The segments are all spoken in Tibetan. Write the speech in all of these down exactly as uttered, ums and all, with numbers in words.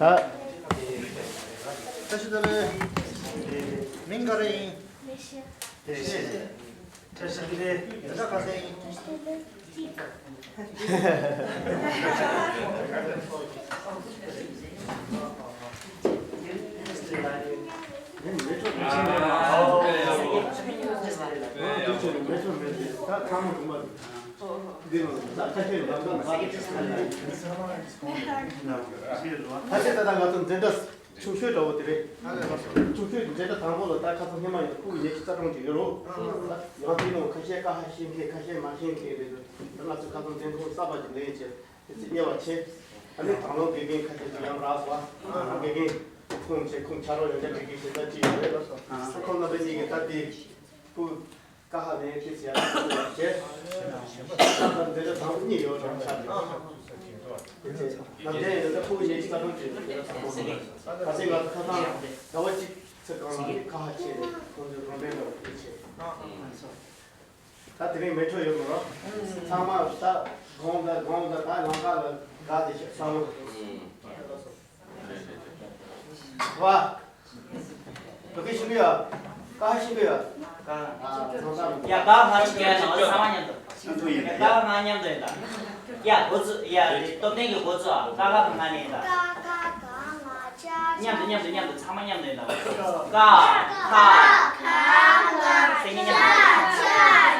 བཀྲ་ཤིས་བདེ་ལེགས། མིང་ག་རེ་ཡིན། བཀྲ་ཤིས་བདེ་ལེགས། དེ་འདྲ་ག་ཚད་ཡིན། ད་ལྟ་ང་ཚོ་འཛིན་གྲྭ་ཆུང་ཤོས་འདྲ་བོ་དེ་རེད། ཆུང་ཤོས་ཀྱི་འཛིན་གྲྭ་དང་པོ་ལ་ད་ཁ་སང་སྔོན་མ་ཡིན་ན་ཕྲུ་གུ་ཉི་ཤུ་རྩ་གྲངས་ཅིག་ཡོད་རེད། ཡང་དེའི་ནང་ཁ་ཤས་ཀ་ཁ་ཤེས་མཁན་ཁ་ཤས་མ་ཤེས་མཁན་རེད། ད་ང་ཚོས་ཁ་སང་འཛིན་ཐོན་གསར་པ་ཅིག་ལེན་བྱས་དེ་ཚོ་དབྱེ་བ་ཕྱེ། ཨ་ནི་དང་བླངས་དགེ་རྒན་ཁ་ཤས་ཅིག་ཡང་རག་སོང་། དགེ་རྒན་ཁོང་བྱས་ཁོང་ཕྱག་རོགས་ཡང་བསྐྱར་དགེ་རྒན་བྱས་ད་ཅི་ཡོད་རེད་ལབ་སོང་། ཁོང་རྣམ་པ་གཉིས་ཀྱིས་ད་དེ་ཕྲུ་གུ། ཀ་ཧ་ནས་ཁྱེད་ཚོ་ཡར་ལྟ་བྱས། ད་ལྟ་འདི་ལ་དང་པོ་གཉིས་ཡོད་རང་ཆགས་ཀྱི། ནམ་རྒྱུན་ཡོད་ད་ཕྲུ་གུ་ཉི་ཤུ་རྩ་གྲངས་ཅིག་ཡོད་རེད་དང་པོ་ནས། ད་ཚེ་ང་ཚོ་ཁ་སང་ཟླ་བ་གཅིག་ཚེ་གང་ལ་ནི་ཀ་ཧ་ཆེ་ནས་ཁོང་ཚོའི་རང་འབྲེལ་ལ་འོས་ཆེ། ད་དེ་རིང་མེ་ཁྲོད་ཡོད་མ་རེད། ཚང་མ་ད་དགོང་ད་དགོང་ད་ད་ལམ་ཁ་ལ་དགའ་དེ་ཤག་བསམ་བློ། བ། བོད་སྐད་ཤེས་ཀྱི་ཡོད། ཀ་ཧ་ཤེས་ཀྱི་ཡོད། ཀ་ཧ། ཡ་ཀ་ཧ་ཤེས་ཀྱི་ཡོད་ན་ཚང་མ་མཉམ་དུ། ཡ་ཀ་ཧ་མཉམ་དུ་ཡིན་ད། ཡ་འགོ་ཚུགས་ཡ་རེད་སྟོབས་ལྡན་གྱི་འགོ་ཚུགས་ཨ་ཀ་ཧ་ཕ་ང་ནས་ཡིན་ད། མཉམ་དུ་མཉམ་དུ་མཉམ་དུ་ཚང་མ་མཉམ་དུ་ཡིན་ད། ཀ་ཧ། སེང་གེ་མཉམ་དུ།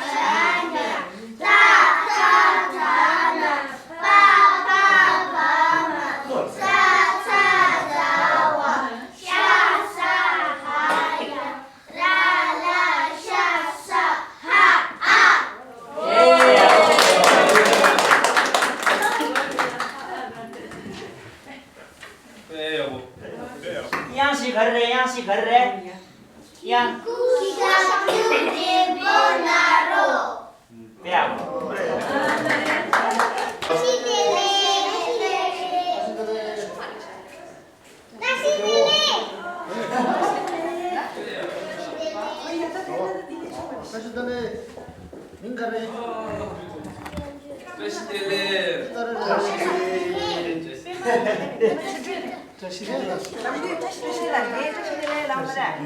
དབྱངས་བཞི་ག་རེ་རེད། དབྱངས་བཞི་ག་རེ་རེད། དབྱངས། དབྱངས། བཀྲ་ཤིས་བདེ་ལེགས། མིང་ག་རེ། བཀྲ་ཤིས་བདེ་ལེགས། བཀྲ་ཤིས་བདེ་ལེགས། བཀྲ་ཤིས་བདེ་ལེགས། བཀྲ་ཤིས་བདེ་ལེགས། བཀྲ་ཤིས་བདེ་ལེགས། ལགས་སོ།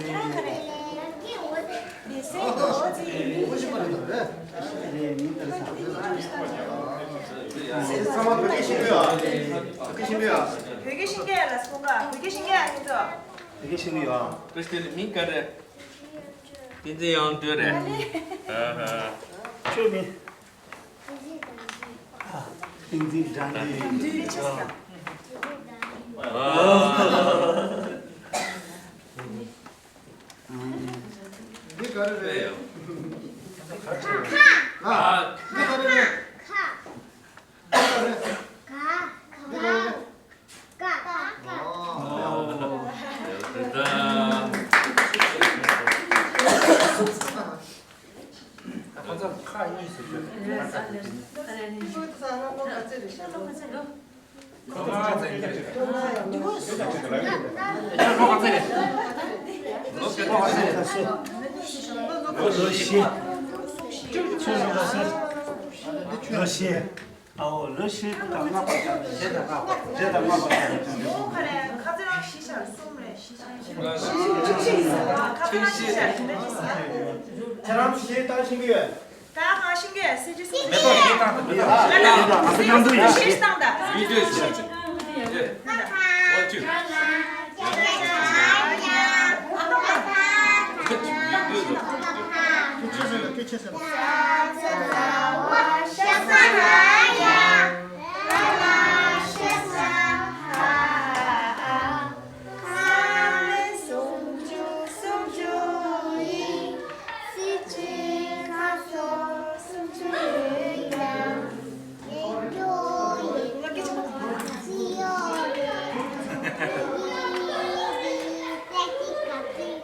ཚང་མ་བོད་སྐད་ཤེས་ཀྱི་ཡོད། བོད་སྐད་ཤེས་ཀྱི་ཡོད། བོད་སྐད་ཤེས་ཀྱི་ཡོད་ལ་སྐུ་ངོ་། བོད་སྐད་ཤེས་ཀྱི་ཡོད་ཁྱེད་ཚོ། བོད་སྐད་ཤེས་ཀྱི་ཡོད། བཀྲ་ཤིས་བདེ་ལེགས། མིང་ག་རེ། བསྟན་འཛིན་དབྱངས་སྒྲོན་རེད། ཨ་ཧ། ཁྱོད་མིང་། བསྟན་འཛིན་དགྲ་འདུལ། ཨ། འདི་ག་རེ་རེད། ཨ། འདི་ག་རེ་རེད། འདི་ག་རེ་རེད། འདི་ག་རེ་རེད། ཀ། ཀ། ཀ། ཨོ། ཡག་པོ་འདུག་ཁོ་ཚོ་ཁ་གཉིས་སུ་བསྐྱོད། ཨ་ལེ། ཨ་ལེ། ཁོ་ཚོ་ལོ་ག་ཚོད་རེད་ཤག་ལོ་ག་ཚོད་རེད། ལོ་ག་ཚོད་རེད། ལོ་ག་ཚོད་རེད། ལོ་བཞི། ཁྱོད་ལོ་ག་ཚོད། ལོ་བཞི། ཨའོ། ལོ་བཞི་དང་ལྔ་པ་དང་བཞི་དང་ལྔ་པ། བཞི་དང་ལྔ་པ་དང་། ཁོ་ཁ་ལས་ཁ་ཚེ་རང་བཞི་ཆར་གསུམ་རེད། བཞི་ཆར་གསུམ་རེད། ཁ་ཚེ་རང་བཞི་ཆར་བཞི་རེད། ཁྱེད་རང་ཚོ་གཞས་བཏང་ཤེས་ཀྱི་ཡོད། ད་གང་ཤེས་ཀྱི་ཡོད། སྲིད་ཇུས་སྲིད་ཇུས། མེ་ཏོག་གཞས་བཏང་དང་། མེ་ཏོག་གཞས་བཏང་དང་། མེ་ཏོག་གཞས་བཏང་དང་། བི་ཌིའོ་བཟོ་ཅིག་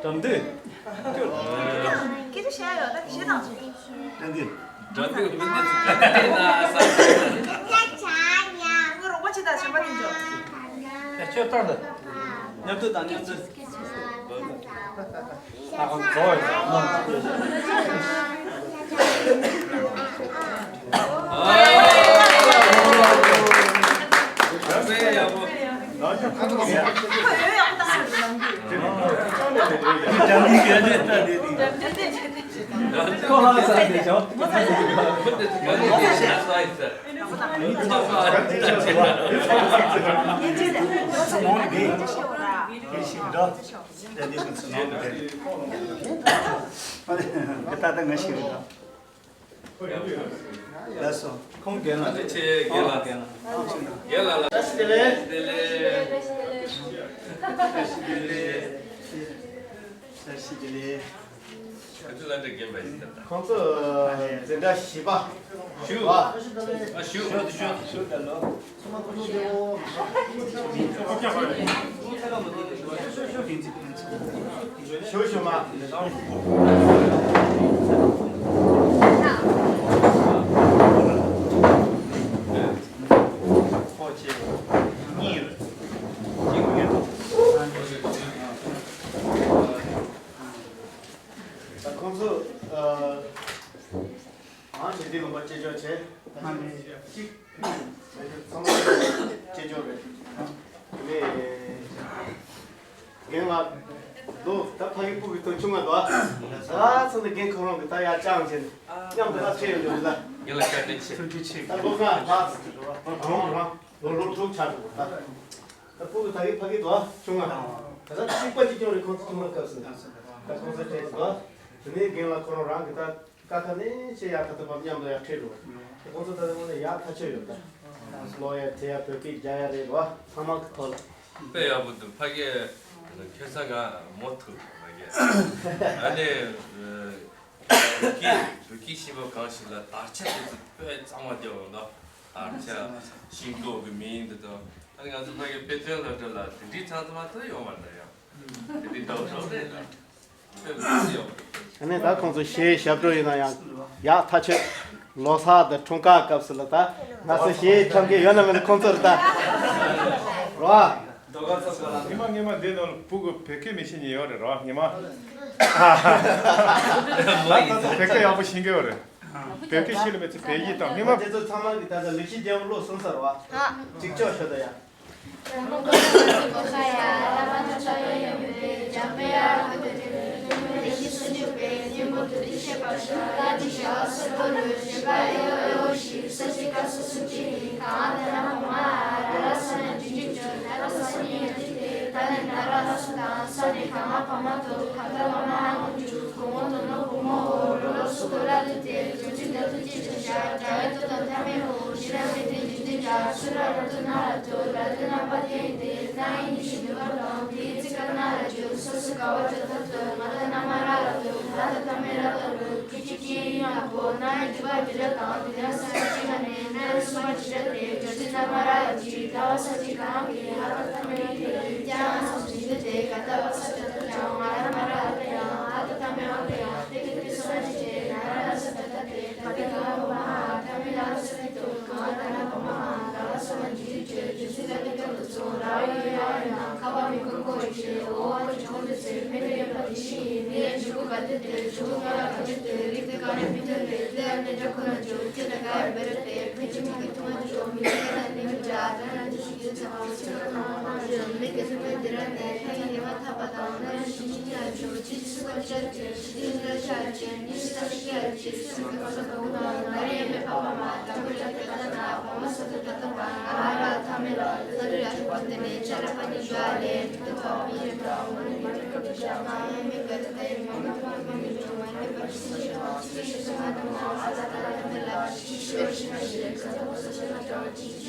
དགྲ་འདུལ། སྐད་ཆ་བཤད་ཡོད་ད་དེ་བཤད་དང་། དགྲ་འདུལ། དགྲ་འདུལ་མི་འདི་ཚོ་ག་འདྲ་རེད་ན་བསམ། ངའི་རོགས་པ་ཅིག་དང་བྱམས་པ་དེ་འཇོག་ཡ་ཁྱོད་བཏང་དང་། མཉམ་དུ་དང་མཉམ་དུ། ད་ལྟ་ང་ཞིག་རེད། ལགས་སོ། ཁོང་རྒན་ལགས། ཨ་ཅེ་རྒན་ལགས། རྒན་ལགས། རྒན་ལགས་ལ། བཀྲ་ཤིས་བདེ་ལེགས། བཀྲ་ཤིས་བདེ་ལེགས། བཀྲ་ཤིས་བདེ་ལེགས། བཀྲ་ཤིས་བདེ་ལེགས། བཀྲ་ཤིས་བདེ་ལེགས། ཁོང་ཚོ་འཛིན་གྲྭ་བཞི་པ། ཞུ། ཨ། ཞུ། ཞུ། ཞུ། ཞུ། ཞུ། ཞུ། ཞུ། མ། ཁོ་ཆེ་གཉིས་རེད། གཅིག་ཡོད། ད་ཁོང་ཚོ་ཨ། ཨང་། ཞི་བདེ་ལུང་པ་སྐྱེས་སྦྱོར་བྱས། ཨ་ནི་གཅིག་ཚང་མ་སྐྱེས་སྦྱོར་རེད། དེ་ནས་རྒན་ལགས་ལོ་ད་ཕ་གི་སྤུ་གུ་དང་ཆུང་བ་དང་། ད་ཚོ་ནི་རྒན་ཁོ་རང་གི་ད་ཡར་བཅངས་བྱས་ནས་མཉམ་དུ་ལ་ཁྲིད་ཡོང་འདུག་ལ། རྒན་ལགས་བཀའ་དྲིན་ཆེ། ཐུགས་རྗེ་ཆེ། ད་ལོ་ལྔ་ལྷག་རང་རང་ལོ་ལོ་དྲུག་ཆགས་འདུག་ད། ད་སྤུ་གུ་ད་གི་ཕ་གི་དང་ཆུང་བ། ད་ད་གཅིག་པ་གཅིག་རྐྱང་རེད། ཁོང་ཚོ་ཆུང་བ་སྐབས་སུ་ད་ཁོང་ཚོ་ཁྲིད་དང་། དེ་ནས་རྒན་ལགས་ཁོ་རང་རང་གི་ད། ཀ་ཁ་ནས་ཆེ་ཡ་ད་ལྟ་བར་མཉམ་དུ་ཡར་ཁྲིད་འགྲོ། ཁོང་ཚོ་ད་ལྟ་དངོས་གནས་ཡག་ཐག་ཆོད་ཡོད་ད། ཀློག་ཡ་བྲིས་ཡ་བོད་སྐད་རྒྱག་ཡ་རེད་བ། ཚང་མ་གི་ཐོག་ལ། དཔེ་ཡག་པོ་འདུག་ཕ་གི་ཁྱོད་ཚང་ང་མོ་ཐུག་ཕ་གི། ཨ་ནི་བོད་སྐད་བོད་སྐད་ཤེས་པ་གང་ཞིག་ལ་དར་ཆ་དེ་ཚོ་དཔེ་གཙང་མ་རྒྱབ་འོང་ད། དར་ཆ་ཤིང་ཏོག་གི་མིང་འདི་དང་། ཨ་ནི་ང་ཚོ་ཕ་གི་དཔེ་སྟོན་སློབ་གྲྭ་ལ་དེ་འདྲའི་ཚང་ཚང་མ་ཐོན་ཡོང་བ་འདྲ་ཡང་། དེ་འདྲའི་འདྲ་བོ་འདྲ་བོ་རེད་ལ། ཨ་ནི་ད་ཁོང་ཚོ་གཞས་ཞབས་བྲོ་ཡིན་ན་ཡང་ཡག་ཐག་ཆོད། ལོ་གསར་དང་འཁྲུངས་སྐར་སྐབས་སུ་ལ་ད་ང་ཚོ་གཞས་འཁྲབ་མཁན་ཡོད་ན་མེད་ན་ཁོང་ཚོ་རེད་ད། རོ། ཉི་མ་ཉི་མ་འདི་ནང་ལ་སྤུ་གུ་བོད་སྐད་མི་ཤེས་མཁན་ཡོད་རེད་རོ། ཉི་མ་ད་ཁོང་ཚོ་བོད་སྐད་ཡག་པོ་ཤེས་ཀྱི་ཡོད་རེད། བོད་སྐད་ཤེས་ལ་མེད་ཚེ་བོད་ཡིག་དང་ཉི་མ། དེ་ཚོ་ཚང་མ་གི་ད་ལྟ་ལེགས་བཤད་རྒྱལ་པོ་བློ་གསུམ་ཟེར་བ། གཅིག་ལྕོགས་ཤོད་ད་ཡ། བོད་ཀྱི་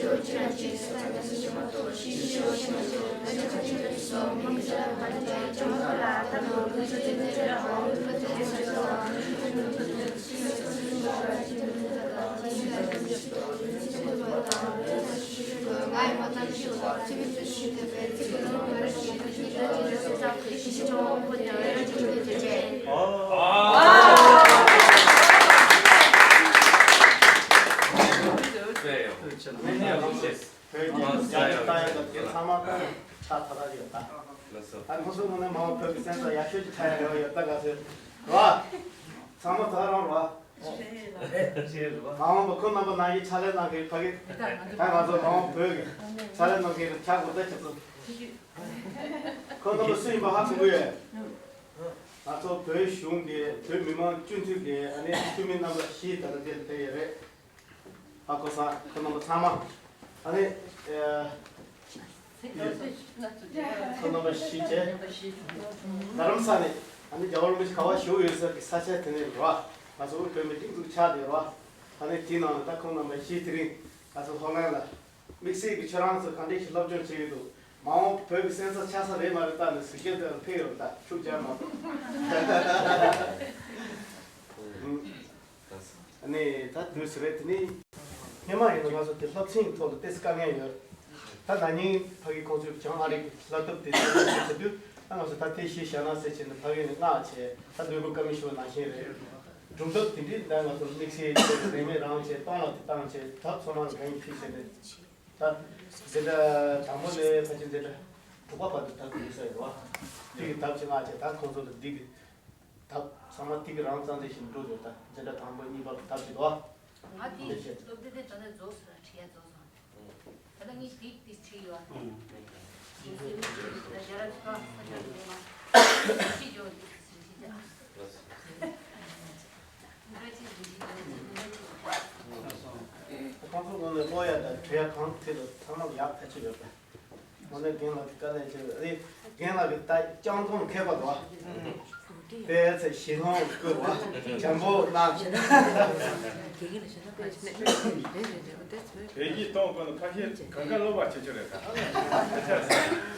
རྒྱ་ཆེ་ལྟ་ཡག་གི་དེ་ཚང་མ་ད་ད་ད་ད་ཡོད་ད། ལགས་སོ། ད་ཁོང་ཚོ་ནང་ནས་མ་འོངས་བོད་ཀྱི་སེམས་ཚོར་ཡག་ཤོས་ཀྱི་ཆ་ཡག་ཡོད་ཡོད་ད་ག་ཚོད་རོ། ཚང་མ་ད་རང་རོ། མ་འོངས་པ་ཁོང་རྣམ་པ་ནང་གི་ཕྱག་ལས་གནང་མཁན་ཕ་གི་ད་ང་ཚོ་མ་འོངས་བོད་ཀྱི་ཕྱག་ལས་གནང་མཁན་རུ་ཆགས་དགོས་ད་ཁྱེད་ཚོ་ཁོང་རྣམ་པ་སུ་ཡིན་པ་ཧ་གོ་གི་ཡོད། ང་ཚོ་བོད་གཞུང་གི་བོད་མི་མང་སྤྱི་འཐུས་ཀྱི་ཨ་ནི་འཐུས་མི་རྣམ་པ་བཞི་ད་ལྟ་འདིར་ཕེབས་ཡོད་རེད། ཧ་གོ་སོང་ཁོང་རྣམ་པ་ཚང་མ། ཨ་ནི་ཨ། ཁོང་རྣམ་པ་བཞི་བྱས། རྡ་རམ་ས་ནས་ཨ་ནི་རྒྱལ་བ་རིན་པོ་ཆེ་ག་པར་བཞུགས་ཡོད་ས་གི་ས་ཆ་དེ་ནས་རོ། ང་ཚོ་དབུས་བོད་མི་སྒྲིག་འཛུགས་ཆགས་བསྡད་རོ། ཨ་ནི་དེའི་ནང་ནས་ད་ཁོང་རྣམ་པ་བཞི་དེ་རིང་ང་ཚོ་ལྷོ་ཁ་ལ་དམིགས་བསལ་གྱི་ཁྱོད་རང་ཚོ་ག་འདྲས་ཤིག་སློབ་སྦྱོང་བྱེད་ཀྱི་འདུག་མ་འོངས་བོད་ཀྱི་སེམས་ས་ཆགས་ས་རེད་མ་རེད་ལྟ་ནས་གཟིགས་རྒྱབ་དེ་ལ་ཕེབས་ཡོང་ད་ཤུགས་རྒྱག་མ་ཐུབ། ཨ་ནི་ད་དུས་སུ་རེད་དེ་ནི། སྔོན་མ་ཡིན་ན་ང་ཚོ་དེ་སློབ་ཚན་གྱི་ཐོག་ལ་ཏོག་ཙམ་དཀའ་ངལ་ཡོད། ད་ན་ནིང་ཕ་གི་ཁོང་ཚོས་བྱང་ཨ་རི་གི་བསླབ་ཐབས་དེ་ཚོ་བྱེད་དུས་ད་ང་ཚོ་ད་དེ་གཞི་བཞག་ན་ཟེར་བྱས་ནས་ཕ་གི་ནས་མངགས་བྱས་ད་ནོར་བུ་བཀའ་མོལ་ཞུ་བ་ནང་བཞིན་རེད། སྒྲུང་ཐབས་དེ་འདྲའི་ད་ང་ཚོ་དམིགས་བསལ་གྱི་རིན་མེད་རང་བྱས་སྟོང་ལ་དེ་བཏང་བྱས་ད་ཚོ་མང་གང་ཡིན་ཕུལ་བྱས་ནས་ད་འཛིན་གྲྭ་དང་པོ་ལས་ཕལ་ཆེར་འཛིན་གྲྭ་དྲུག་པ་བར་དུ་ད་དགོས་ས་ཡོད་བ། དེ་གི་ཐབས་ཅིག་མངགས་བྱས་ད་ཁོང་ཚོ་ལ་འདི་གི་ད་ཚང་མ་ཏིག་རང་རྩ་འཛིན་བཞིན་འགྲོ་དགོས། ད་འཛིན་གྲྭ་དང་པོ་གཉིས་པ་ལ་ཐབས་ཅིག་འདུག་ང་དེ་སློབ་དེབ་དེ་ད་ནས་རྫོགས་སོང་ལ་ཁྲིད་ཡ་རྫོགས་སོང་། ད་ལྟ་ངས་དེ་དེ་ཁྲིད་ཡོད། ཞིང་སྲིད་ལ་རྒྱ་རབས་ཁ་ས་ཆ་ལ་མེད་མ་ཤི་འཇོག་དེ་ཞིང་སྲིད་ཅག་ཁོང་ཚོ་ངོས་ནས་ཀློག་ཡ་དང་འབྲི་ཡ་གང་ཐད་དུ་ཚང་མ་ལ་ཡག་ཐག་ཆོད་ཡོད་པས། དངོས་གནས་རྒན་ལགས་ཀྱི་དཀའ་ལས་ཆེ་བས། རེད། རྒན་ལགས་ཀྱི་ད་སྤྱང་གྲུང་མཁས་པ་དོ། དཔེ་ཚེ་ཞི་ལྷོང་བསྐུལ་བ། བྱམས་པོ་གནང་། བོད་ཡིག་གཏོང་དགོས་ན་ཁ་ཤས་གང་ག་སློབ་པ་ཆེ་ཆེ་རེད་ད།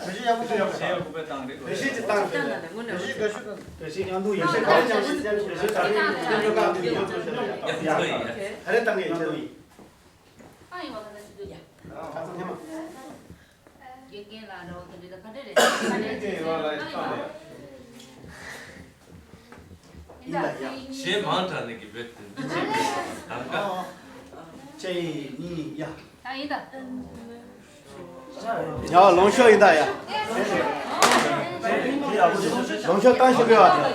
བོད་གཞས་ཡག་པོ་ཡག་པོ་ཡག་པོ་དཔེ་བཏང་རེད། བོད་གཞས་ཅིག་བཏང་རེད། བོད་གཞས་ག་ཤུ་བོད་གཞས་ཡང་དུ་ཡིན་ཤེས་ག་རེ་ཀྱང་ཤེས་བོད་གཞས་ག་རེ་ཀྱང་ཤེས་ཀྱང་ཀྱང་ཡོད་ཚོད་ཤེས་ན་ཡག་ཡག་ཡག་ཡག་ག་རེ་བཏང་གི་ཡིན་ཤེས་ཡིན། ཨ་ཡིན་བ་ད་ལྟ་ཞུ་དུས་ཡ། ཁ་ཚང་ཉི་མ། དགེ་རྒན་ལ་འདྲ་བོ་དེ་འདྲ་ད་ག་འདྲ་རེད། དགེ་རྒན་ལ་ཡིན་ད་ཡ། གཞས་མང་དྲགས་ནས་ཀྱི་བེད་དེ་འདི་ཅིག་རེད་ད་ག་ཅེ་ནི་ཡ། ད་ཡིན་ད། ཡ་ལོངས་ཤོག་ཡིན་ད་ཡ། ལོངས་ཤོག་བཏང་ཞིག་དགོས་བ།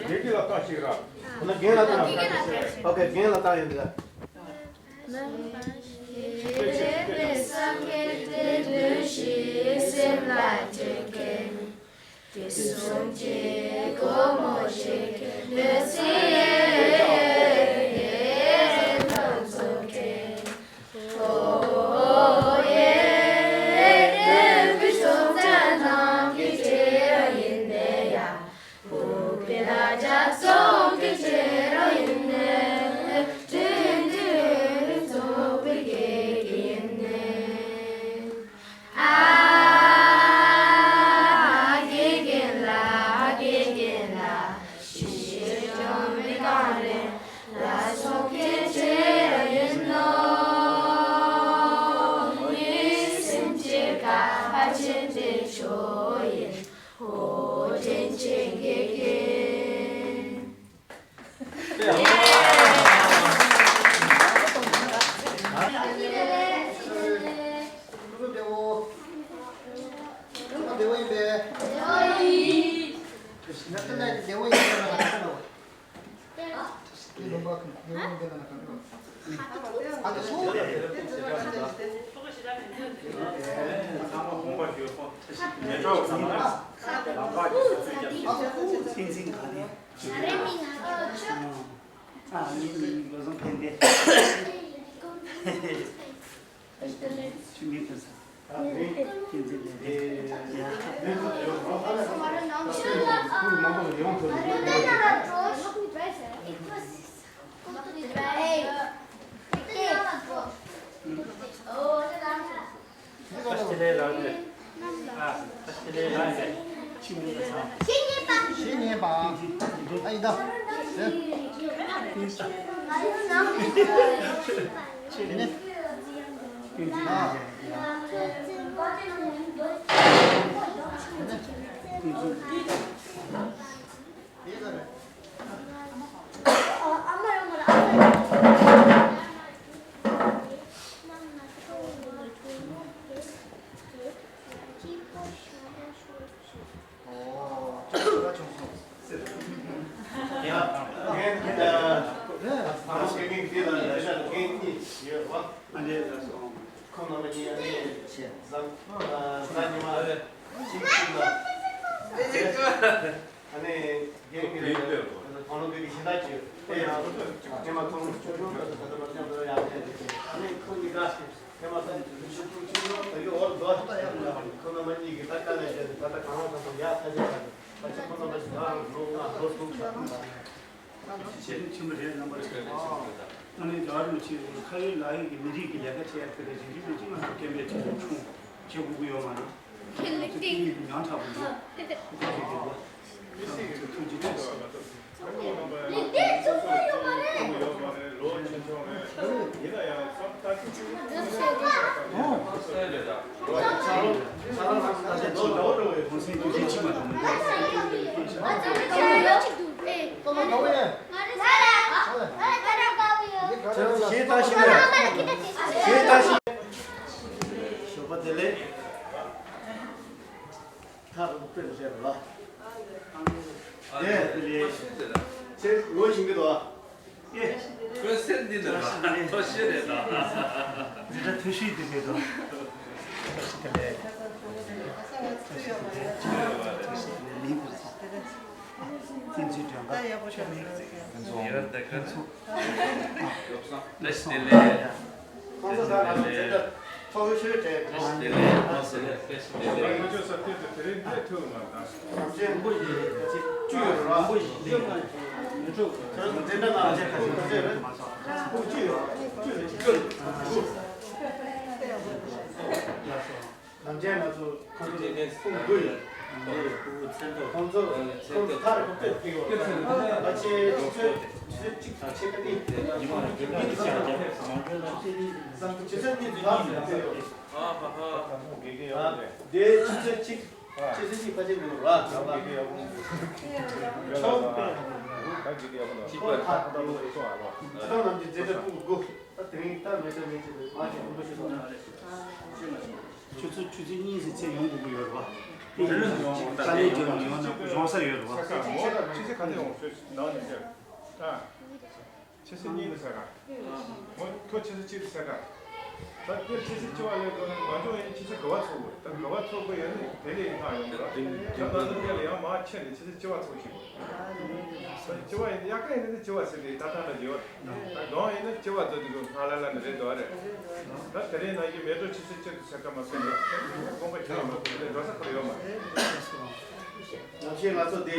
དགེ་རྒན་ལ་བཏང་ཞིག་ར། ཁོ་ན་རྒན་ལ་བཏང་། ཨོ་ཁེ་རྒན་ལ་བཏང་ཡོད་འདི་ལ། བཤེས་གཉེན་པ། ཨ་ཡིན་ད། གཅིག་གཅིག་ལ། ཨ་ནི་རྒན་གྱི་ལས་ཀ་ཁོང་ལ་དགོས་པའི་ཤེས་རྟགས་ཅིག་ཡོད། དེ་ཡང་སྔོན་མ་ཁོང་ཆུང་ཆུང་དུས་སུ་ད་ལྟ་མ་ཤེས་ན་ཡག་ཡག་ཅིག་བྱས། ཨ་ནི་ཁོང་གཉིས་ཀ་སྔོན་མ་ད་ཆུང་ཆུང་དུས་ད་ཡོད་འོར་འདུག་ཁོང་རྣམ་པ་གཉིས་ཀྱིས་ད་དཀའ་ལས་བརྒྱབ་ནས་ད་ལྟ་གང་ལ་གང་འཚམ་ཡག་ཐག་ཆོད་ཆགས་འདུག་ད་ཆ་ཁོང་རྣམ་པ་གཉིས་ད་ལོ་ལྔ་ལོ་གསུམ་ཆགས་འདུག་ཆེ་ཆེ་ཆེན་པོ་རེད། རྣམ་པ་ཚོ། ཨ་ནི་རྒྱ་གར་ནང་ཆེ་ཁ་ཡོད་ལག་ཡོད་ཀྱི་མི་རིགས་ཀྱི་ལས་ཀ་བྱེད་ཡ་དེ་ལས་རིགས་རིགས་ཀྱི་ང་ཚོ་སྐད་འབོད་བྱེད་དུ་འཁྲུངས་བྱེད་དགོས་ཀྱི་ཡོད་མ་རེད། ཁྱེད་ལ་ཁྱེད་ཀྱི་ཉམ་ཐག་པོ་འདུག་ཁོ་ཚོ་གི་འདུག་ཐུགས་རྗེ་ཆེ། ལེགས་ལྡན་གཙོ་བོ་ཡོད་མ་རེད། ལོ་ཆུང་ཆུང་རེད། ཡིན་ན་ཡང་བསམ་ལྟ་ཅི་ཅི་ཨོ། ཨོ། ཁོང་ཚོའི་དུས་ཆེན་གཅིག་མ་གཏོགས་མི་འདུག་གཞས་ལྟ་ཞིག་ལ། གཞས་ལྟ་ཞིག་ཞོགས་པ་བདེ་ལེགས། ཐག་རིང་པོ་རེད་ལ། ཨ་ནི་ཨ་ནི་ཁྱེད་ངོ་ཤེས་ཀྱི་འདུག་ཨ། ཁོའི་སེམས་འདི་འདྲ་ཐོ་ཤེས་རེད་ད། འདི་འདྲ་ཐོ་ཤེས་འདི་རེད་དོ། ཐོ་ཤེས་དེ་ལས། ཐོ་ཤེས་དེ་ལས། ཐོ་ཤེས་དེ་ལས་མིང་དེ་རེད། བསྟན་འཛིན་སྒྲོལ་དཀར། ཡག་པོ་ཤོད་མི་རེད། ཕུན་ཚོགས། ཡ་ར་ད་ག་ཚོ། བཀྲ་ཤིས་བདེ་ལེགས། ཁོང་ཚོ་ད་ང་ཚོ་འཛིན་གྲྭ་ཚོགས་ཞུགས་བྱས་བཀྲ་ཤིས་བདེ་ལེགས། ཁོང་ཚོ་ལ་བཀྲ་ཤིས་བདེ་ལེགས། ང་ཚོ་ས་ཐོག་ཏུ་དེ་རིང་འདིར་ཐུག་མ་དང་། རང་བཙན་རིན་པོ་ཆེ་བཅུ་ཡོད་རེད་བ། རིན་པོ་ཆེ་ཁྱོད་ཚོ་འཛིན་གྲྭ་ནང་བཅས་ཁ་ཤས་ཁ་ཤས་རེད། ཕུགས་བཅུ་ཡོད་བཅུ་རེད་བཅུ་རེད། ནམ་རྒྱུན་ང་ཚོ་ཁོང་ཚོ་ཕུགས་དགུ་ཡོད། ཁོང་ཚོ་ཁོང་ཚོ་ཐག་རིང་པོ་ཕེབས་ཀྱི་ཡོད། ཕལ་ཆེར་ཆུ་ཚོད་ཆུ་ཚོད་གཅིག་དང་ཕྱེད་ཀ་གཉིས། ཆུ་ཚོད་གཉིས་དང་ཕྱེད་ཀ་ཕེབས་ཡོད། ཨ་ཧ་ཧ། དེ་ཆུ་ཚོད་གཅིག་ཆུ་ཚོད་གཅིག་ཕལ་ཆེར་འགོར་ར། ཆོག་ཁོ་ཐག་ཁོ་ཐག་ནམ་རྒྱུན་འཛིན་གྲྭ་ཕྲུ་གུ་དགུ། ད་དེ་རིང་ད་མི་ཚེ་མི་ཚེ་མ་ཞིག་ཁོང་ཁྲོ་ཞིག་གཏོང་ཡ་རེད། ཆུ་ཚོད་ཆུ་ཚོད་གཉིས་ཟིན་ཚེ་ཡོང་དགོས་ཀྱི་ཡོད་རེད་བ། དེ་ཡིན་ན་དཀའ་ལས་བརྒྱབ་ནས་ཡོང་ན་གཞོན་ས་ཡོད་རེད་བ། ཆུ་ཚོད་ག་ཚོད་ཡོང་ཞོད་ནང་ནས་འདིར་ཨ། ཆུ་ཚོད་གཉིས་ནས་ཟ་ག་ཨོ་ཁོ་ཆུ་ཚོད་གཅིག་ནས་ཟ་ག་ད་འདིར་ཆུ་ཚོད་བཅུ་པ་ལས་དགོས་ན་ང་ཚོ་ཡིན་ཆུ་ཚོད་དགུ་པ་ཚུགས་དགོས། ད་དགུ་པ་ཚུགས་དགོས་ཡོད་ན་དེ་ལས་ཡིན་ཐག་ཡོང་གི་རེད། ད་ང་ཚོ་འདི་ལ་ཡང་མར་ཕྱིན་ནས་ཆུ་ཚོད་བཅུ་པ་ཚུགས་ཤིག་དགོས། ད་བཅུ་པ་ཡིན་ན་དབྱར་ཁ་ཡིན་ན་བཅུ་པ་ཟེར་དེ་ད་ཐག་ད་བརྗེ་བ་རེད། ད་གང་ཡིན་ན་བཅུ་པ་ཚོ་དེ་ཚོ་སྔ་ལ་ལ་ནི་རེད་འདུག་རེད། ད་དེ་རིང་ནང་གི་མེ་ཏོག་ཆུ་ཚོད་གཅིག་ཏུ་ཟ་ག་མ་ཟེར་ནས་དགོངས་པ་ཁྱོད་མ་ཐུབ་ནས་འགྲོ་ས་ཁོ་ཡོད་མ་རེད། ནམ་ཞིག་ང་ཚོ་དེ་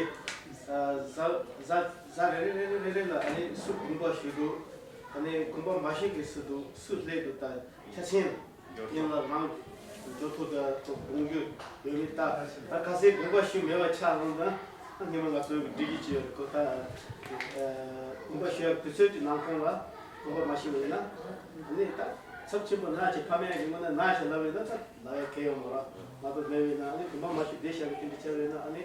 གཟའ་གཟའ་གཟའ་རེ་རེ་རེ་རེ་རེ་ལ་ཨ་ནི་སུ་དགོངས་པ་ཞུས་འདུག་ཨ་ནི་དགོངས་པ་མ་ཞུས་ཀྱི་སུ་འདུག་སུ་སླེབས་འདུག་ད་ཆ་ཆེན་ཡིན་ལ་རང་འབྱོར་ཐོག་ཏུ་དགོངས་རྒྱུ་ཡོད་མེད་ད་ད་ག་ཚད་དགོངས་པ་ཞུས་མེད་པ་ཆགས་ལངས་ན་ཨ་ནི་ང་ཚོའི་སྒྲིག་གཞི་ཅིག་ཡོད་རེད། ཁོ་ད་དགོངས་པ་ཞུ་ཡག་དུས་ཚོད་ཀྱི་ནང་ཁོངས་ལ་དགོངས་པ་མ་ཞུས་པ་ཡིན་ན་ཨ་ནི་ད་ཚབས་ཆེན་པོ་ན་ཆེ་ཕ་མའི་རིང་པོ་ན་ན་ཆེ་ལབ་ཡོད་ན་ད་ལབ་ཡག་གལ་ཡོད་མ་རེད། ང་ཚོ་མེད་པ་ཡིན་ན་ཨ་ནི་དགོངས་པ་མ་ཞུས་བསྡད་བཞག་གི་དེ་འདྲ་ཆགས་ཡོད་ན་ཨ་ནི།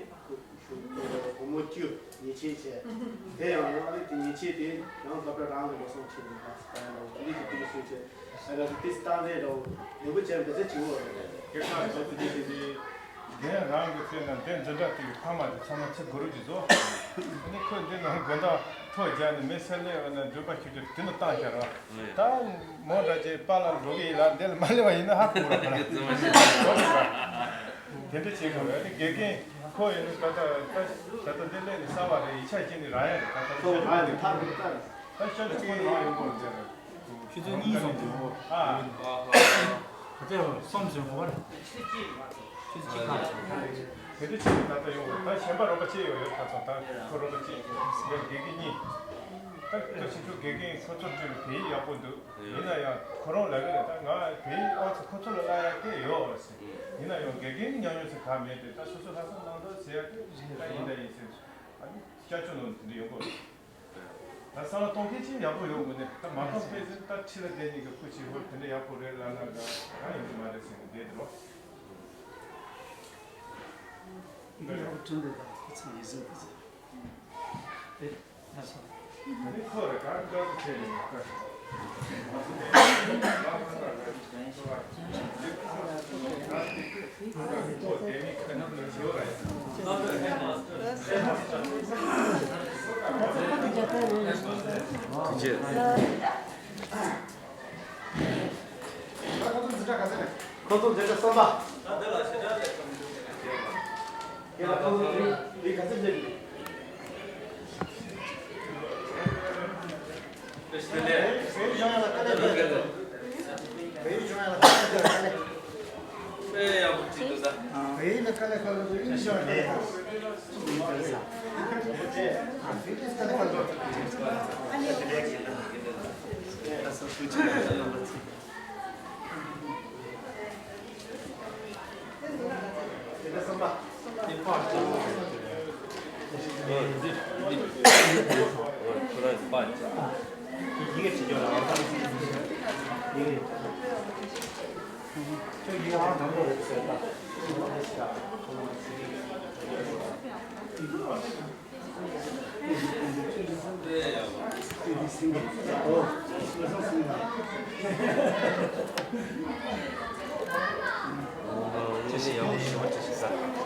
སྒོར་མོ་བཅུ་ཉེས་ཆད་བྱས། དེ་ཡང་ཨ་ནི་དེ་ཉེས་ཆད་དེ་ཡང་སློབ་གྲྭ་རང་གི་འགྲོ་སོང་ཁྲིད་ནས་ད་ད་ཡང་འདྲ་བོ་དེ་འདྲ་ཞིག་དེ་འདྲ་ཞིག་བྱས། ཨ་ང་ཚོ་ཏིས་བཏང་ནས་འདྲ་བོ་ལེགས་པོ་བྱས་འདི་ཚོ་བྱེད་དགོས་རེད། སྐད་ཆ་ཚོ་དེ་འདྲ་ཞིག་དེ་འདི་རང་གི་དཔེར་ན་འདི་འཛིན་གྲྭ་དེ་གི་ཕ་མ་དེ་ཚང་མ་ཚེ་གུ་རུ་གྱི་བཟོ། ཨ་ནི་ཁོས་འདི་ནང་དགོན་བདག་ཐོ་རྒྱག་ནས་མི་སེར་ལས་འོ་ན་འགྲུལ་པ་ཞུ་རྒྱུ་དེ་ནི་བཏང་བཞག་ར། ད་མོ་འདྲ་ཅིག་པཱ་ལགས་འགྲོ་གི་ཡིན་ལ་འདི་ལ་མ་སླེབས་པ་ཡིན་ན་ཧ་གོ་ར་ཁོ་ར། དེ་འདྲ་བྱེད་དགོས་རེད། དགེ་རྒན་ཁོ་ཡིན་ན་ད་ལྟ་ད་ལྟ་འདི་སླེབས་ནས་གསར་པ་རེད། ཡིག་ཆ་སྐྱེལ་ནས་རག་ཡ་རེད། ད་ད་ལྟ་ཁོ་ཤར་ར་ནས་ཕར་རེད། ད་ཤར་ནས་ཁོ་རང་ཡོང་དགོས་རེད། ཆུ་ཚོད་གཉིས་སོང་འདུག་ཨ་ཁ་ཚད་གསུམ་ཟིན་འགྲོ་བ་རེད། ཆུ་ཚོད་གཅིག་ཁ་ཚོད། དེ་འདྲ་བྱས་ནས་ད་ལྟ་ཡོང་བ་ད་གཞན་པ་རོགས་པ་གཅིག་ཡོད་ཡོད། ད་ཚོ་ད་ཁོ་རོགས་པ་གཅིག་ཡང་དགེ་རྒན་གཉིས། ད་ཁོ་ཆུང་ཆུང་དགེ་རྒན་ཁོ་ཚོར་སྤྲད་པའི་བོད་ཡིག་ཡག་པོ་འདུག་ཡིན་ན་ཡང་ཁོ་རང་ལབ་ཀྱི་རེད། ད་ང་བོད་ཡིག་ཨོ་ཙི་ཁོ་ཚོ་ལ་བསླབ་ཡག་གི་ཡོད་ཟེར། ཡིན་ན་ཡང་དགེ་རྒན་ཉམས་མྱོང་ཟེར་ག་མེད་དེ་ད་སོ་སོ་ལྷག་བསམ་རྣམ་དག་བྱེད་ཡག་གི་ད་ཡིན་ད་ཡིན་ཟེར། ཨ་ནི་སྐྱབས་བཅོལ་ནང་དེ་འདྲ་ཡོང་གི་རེད། ད་བསམ་བློ་གཏོང་མཁན་ཅིག་ཡག་པོ་ཡོང་དགོས་ནས་ད་མ་གཏོང་ཕལ་ཆེར་ད་ཁྲི་ལ་བསྡད་མཁན་གྱི་སྐུ་ཞིག་ཧོར་དེ་འདྲ་ཡག་པོ་རེད་ལབ་ན་ད་གང་ཡོང་གི་མ་རེད་ཟེར་ནས་བསྡད་འདུག་འདི་ཡག་པོ་བསྐྲུན་འདུག་ད་ཁོ་ཚང་ཡིད་བཟུང་གི་ཟེར། ཨེ། ལགས་སོ། ཨ་ནི་ཁོ་རེ་གར་དཀར་པོ་བྱས་ནས་ཡོད་ཀ། ཁོ་ཚོ་འཛིན་གྲྭ་ག་ཚོད་རེད། ཁོ་ཚོ་འཛིན་གྲྭ་གསུམ་པ།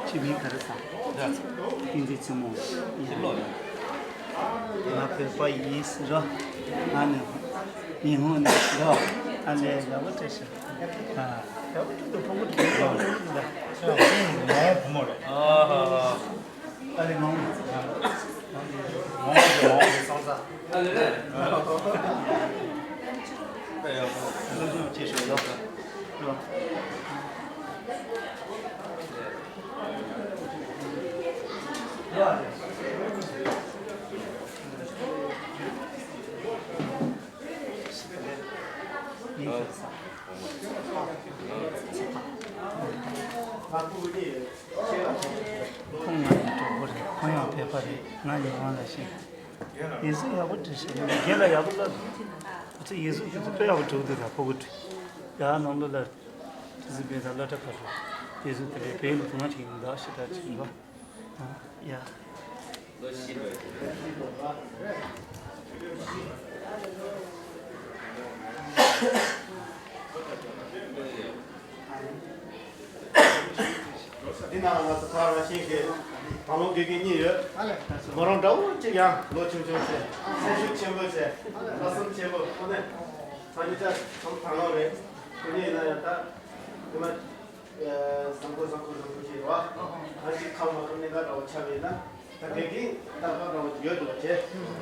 ཁྱེད་མིང་ག་རེ་ཟེར། བསྟན་འཛིན་བཙུན་མོ་ཡིན། ང་བོད་པ་ཡིན་ཟེར་རོ། ང་ནི་ཉི་ཧོང་ནས་ཟེར་རོ། ཨ་ལས་ཡག་པོ་བྲིས་ཤག་ཨ། ཡག་པོ་བྲིས་འདུག་ཕྲུ་གུ་བྲིས་འདུག་ང་བུ་མོ་རེད། ཨ་ཧ་ཧ། ཨ་ལེ་མང་མང་མང་མང་སང་ས། ཨ་ལེ་ལེ། ཨ་ཡ། སློབ་སྦྱོང་བྱེད་ཤོག་ལོ། ལོ། ཡིན་ཤག་ས། ཁོང་ང་ཡི་གྲོགས་པོ་རེད། ཁོང་ཡང་བོད་པ་རེད། ང་ཉི་ཧོང་ལ་ཤི། ཡིག་གཟུགས་ཡག་པོ་བྲིས་ཤག་རྒན་ལགས་ཡག་པོ་བསླབས་འདུག་ཁོ་ཚོས་ཡིག་གཟུགས་ཁྱོད་ཚོ་དཔེ་ཡག་པོ་འབྲི་འདུག་ད་ཕྲུ་གུ་བྲིས། ཡ་ནང་ལོ་ལ་ཁྲི་ཟུར་པས་ད་སློབ་གྲྭ་ཁག་ཏུ་དེ་ཚོ་དེ་ལས་བོད་ཡིག་ལ་དུང་བ་ཞིག་ཡིན་ད་ཞེ་དྲག་ཅིག་ཡིན་པ། ཡ། འདི་ནང་ལ་ང་ཚོ་ཐར་བ་ཤིང་གི་དང་ལོ་དགེ་རྒན་གཉིས་ཡོད། མོ་རང་འདྲ་བོ་གཅིག་ཡང་ལོ་ཆུང་ཆུང་བྱས། སེམས་ཤུགས་ཆེན་པོ་བྱས། ལྷག་བསམ་ཆེན་པོ། ཁོ་ནས་ད་ནི་ཅག་ཚང་དང་ལོ་རེད། ཁོ་གཉིས་ཡིན་ན་ཡང་ད་ཉི་མ། བཟང་པོ་བཟང་པོ་བཟང་པོ་ཞིག་རེད་བ། ང་ཅིག་ཁ་མ་ཁ་གནད་འགག་འདྲ་བོ་ཆགས་པ་ཡིན་ན། ད་དགེ་རྒན་ལྟ་བ་འདྲ་བོ་ཡོད་འདུག་བྱས། དེ་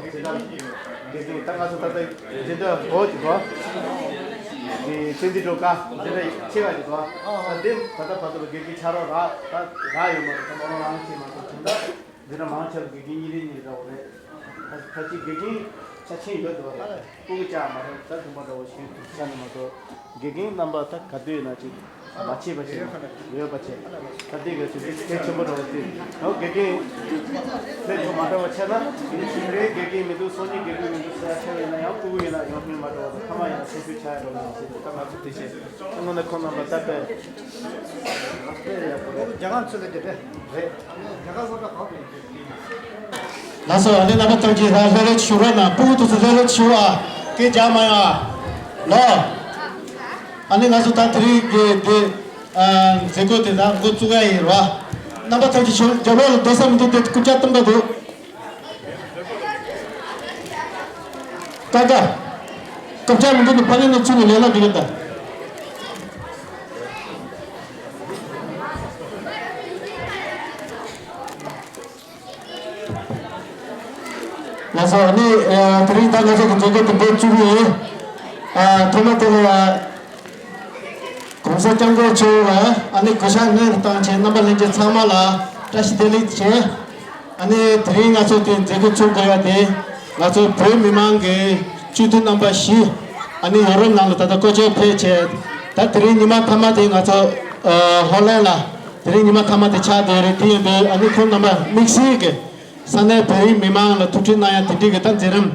ལྟར་དགེ་རྒན་ད་ང་ཚོ་ད་ལྟ་འཛིན་གྲྭ་འོག་གི་བ། དེ་བསྟན་འཛིན་སྒྲོལ་དཀར་འཛིན་གྲྭ་ཆེ་བ་ཞིག་བ། ད་དེ་ད་ལྟ་བར་དུ་དགེ་རྒན་ཆ་རོགས་རག་ད་རག་ཡོད་མ་རེད། ད་མོ་རང་རང་བྱས་མ་གཏོགས་དེ་འདྲ་འཛིན་གྲྭ་མང་ཆེ་བ་དགེ་རྒན་གཉིས་རེ་གཉིས་རེ་འདྲ་བོ་རེད། ད་ད་ཅིག་དགེ་རྒན་ཆ་ཆེན་ཡོད་འདུག་བ། སྤུ་གུ་བཅག་མ་རེད། ད་དུམ་པ་འདྲ་བོ་ཞིག་ཆ་ནས་མ་གཏོགས། དགེ་རྒན་རྣམ་པ་ད་ག་དུས་ཡིན་ན་ཅིག་མ་ཆད་པ་ཞིག་ཡོད་པ་བྱས། ད་ལྟའི་ག་ཚོད་ཅིག་གལ་ཆེན་པོ་འདྲ་བ་ཞིག་ཡང་དགེ་རྒན་ལས་ཚོ་མ་འདྲ་བ་ཆགས་ན། ཞིང་ལས་དགེ་རྒན་མི་འདུག་སང་ཉིན་དགེ་རྒན་མི་འདུག་ཟེར་ཡ་ཆགས་ཡིན་ན་ཡང་སྤུ་གུ་ཡིན་ན་ཡང་སྨོན་མ་འདྲ་བ་དང་། ཕ་མ་ཡིན་ན་སེམས་ཤུགས་ཆག་ཡ་འདྲ་བ་ཞིག་ད་ང་ཚོ་དེ་བྱས་དངོས་གནས་ཁོང་རྣམ་པ་ད་དཔེ་རྒྱ་གར་ཚོད་ལས་དེ་དཔེ་རེད། རྒྱ་གར་སློབ་གྲྭ་གང་དུ་ཡིན། ལགས་སོ། ཨ་ནི་རྣམ་པ་ཐམས་ཅད་ལ་ལྷོད་ལྷོད་བཞུགས་རོགས་གནང་། སྤུ་གུ་དེ་ཚོ་ལྷོད་ལྷོད་བཞུགས་ཨ། སྐད་རྒྱག་མ་ཡོང་ཨ། ལོ། ཨ་ནི་ང་ཚོ་ད་དེ་རིང་གི་དེ་ཨ་མཛད་སྒོ་དེ་ད་འགོ་བཙུགས་ཡ་ཡིན་རོ། རྣམ་པ་ཐམས་ཅད་བྱུང་རྒྱབ་ལོགས་ལ་སྡོད་ས་མི་འདུག་དེ་རྐུབ་བཀྱག་བཏང་ག་འདུག་ཀ་ཀ། རྐུབ་བཀྱག་མི་འདུག་དེ་ཕ་གི་ནས་ཚུར་ནས་ལས་ལ་འགྲོ་གི་ད། ལགས་སོ། ཨ་ནི་ཨ་དེ་རིང་ད་ང་ཚོ་གི་མཛད་སྒོ་དེ་འགོ་བཙུགས་ཡིན། ཨ་ཐོག་མ་དེ་ལ་ཨ་གོང་ས་སྐྱབས་མགོན་མཆོག་ལ་ཨ་ནི་གུས་ཞབས་སྔོན་དུ་བཏང་བྱས་རྣམ་པ་ལྷན་རྒྱས་ཚང་མ་ལ་བཀྲ་ཤིས་བདེ་ལེགས་བྱས། ཨ་ནི་དེ་རིང་ང་ཚོ་དེ་མཛད་སྒོ་ཚུགས་དགོས་ཡ་དེ་ང་ཚོ་བོད་མི་མང་གི་སྤྱི་འཐུས་རྣམ་པ་བཞི་ཨ་ནི་ཡོ་རོབ་ནང་ལ་ད་ལྟ་སྐོར་སྐྱོད་ཕེབས་བྱས། ད་དེ་རིང་ཉི་མ་མཐའ་མ་དེ་ང་ཚོ་ཨ་ཧོ་ལན་ལ་དེ་རིང་ཉི་མ་མཐའ་མ་དེ་ཆགས་བསྡད་རེད། དེ་ཡིན་དུས་ཨ་ནི་ཁོང་རྣམ་པ་དམིགས་བསལ་གྱི་ས་གནས་བོད་རིགས་མི་མང་ལ་ཐུགས་ཁུར་གནང་ཡ་དེ་འདྲའི་གི་ད་མཛད་རིམ་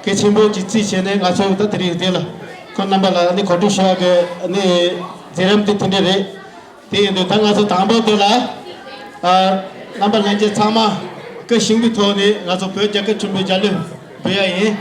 གལ་ཆེན་པོ་ཅིག་བརྩིས་བྱས་ནས་ང་ཚོ་ད་དེ་རིང་དེ་ལ་ཁོང་རྣམ་པ་ལ་ཨ་ནི་གོ་སྒྲིག་ཞུ་ཡ་གི་ཨ་ནི་མཛད་རིམ་དེ་དེ་འདྲ་རེད། དེ་ཡིན་དུས་ད་ང་ཚོ་དང་པོ་དེ་ལ་ཨ་རྣམ་པ་ལྷན་རྒྱས་ཚང་མ་སྐུ་བཞེངས་པའི་ཐོག་ནས་ང་ཚོ་བོད་རྒྱལ་ཁབ་ཆེན་པོའི་རྒྱལ་གླུ་འབུལ་ཡ་ཡིན།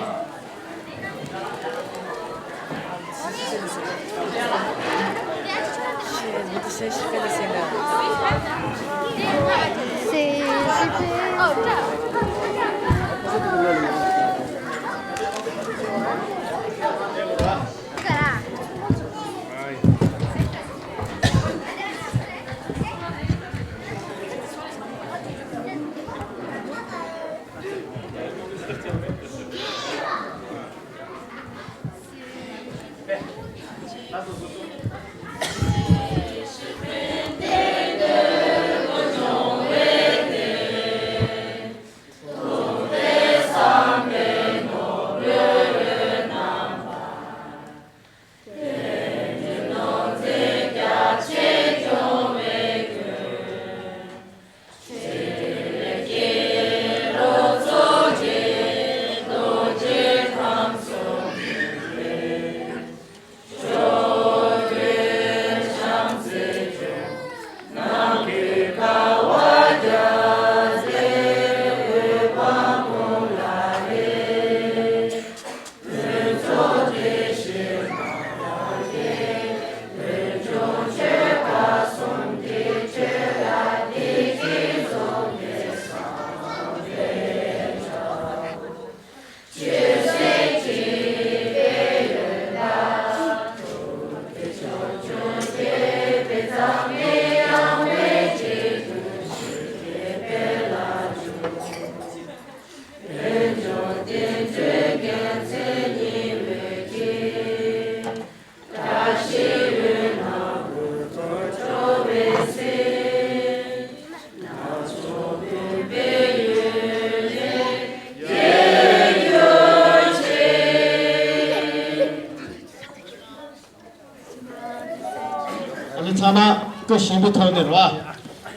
ཞིང་པའི་ཐོག་ནས་རེད་བ།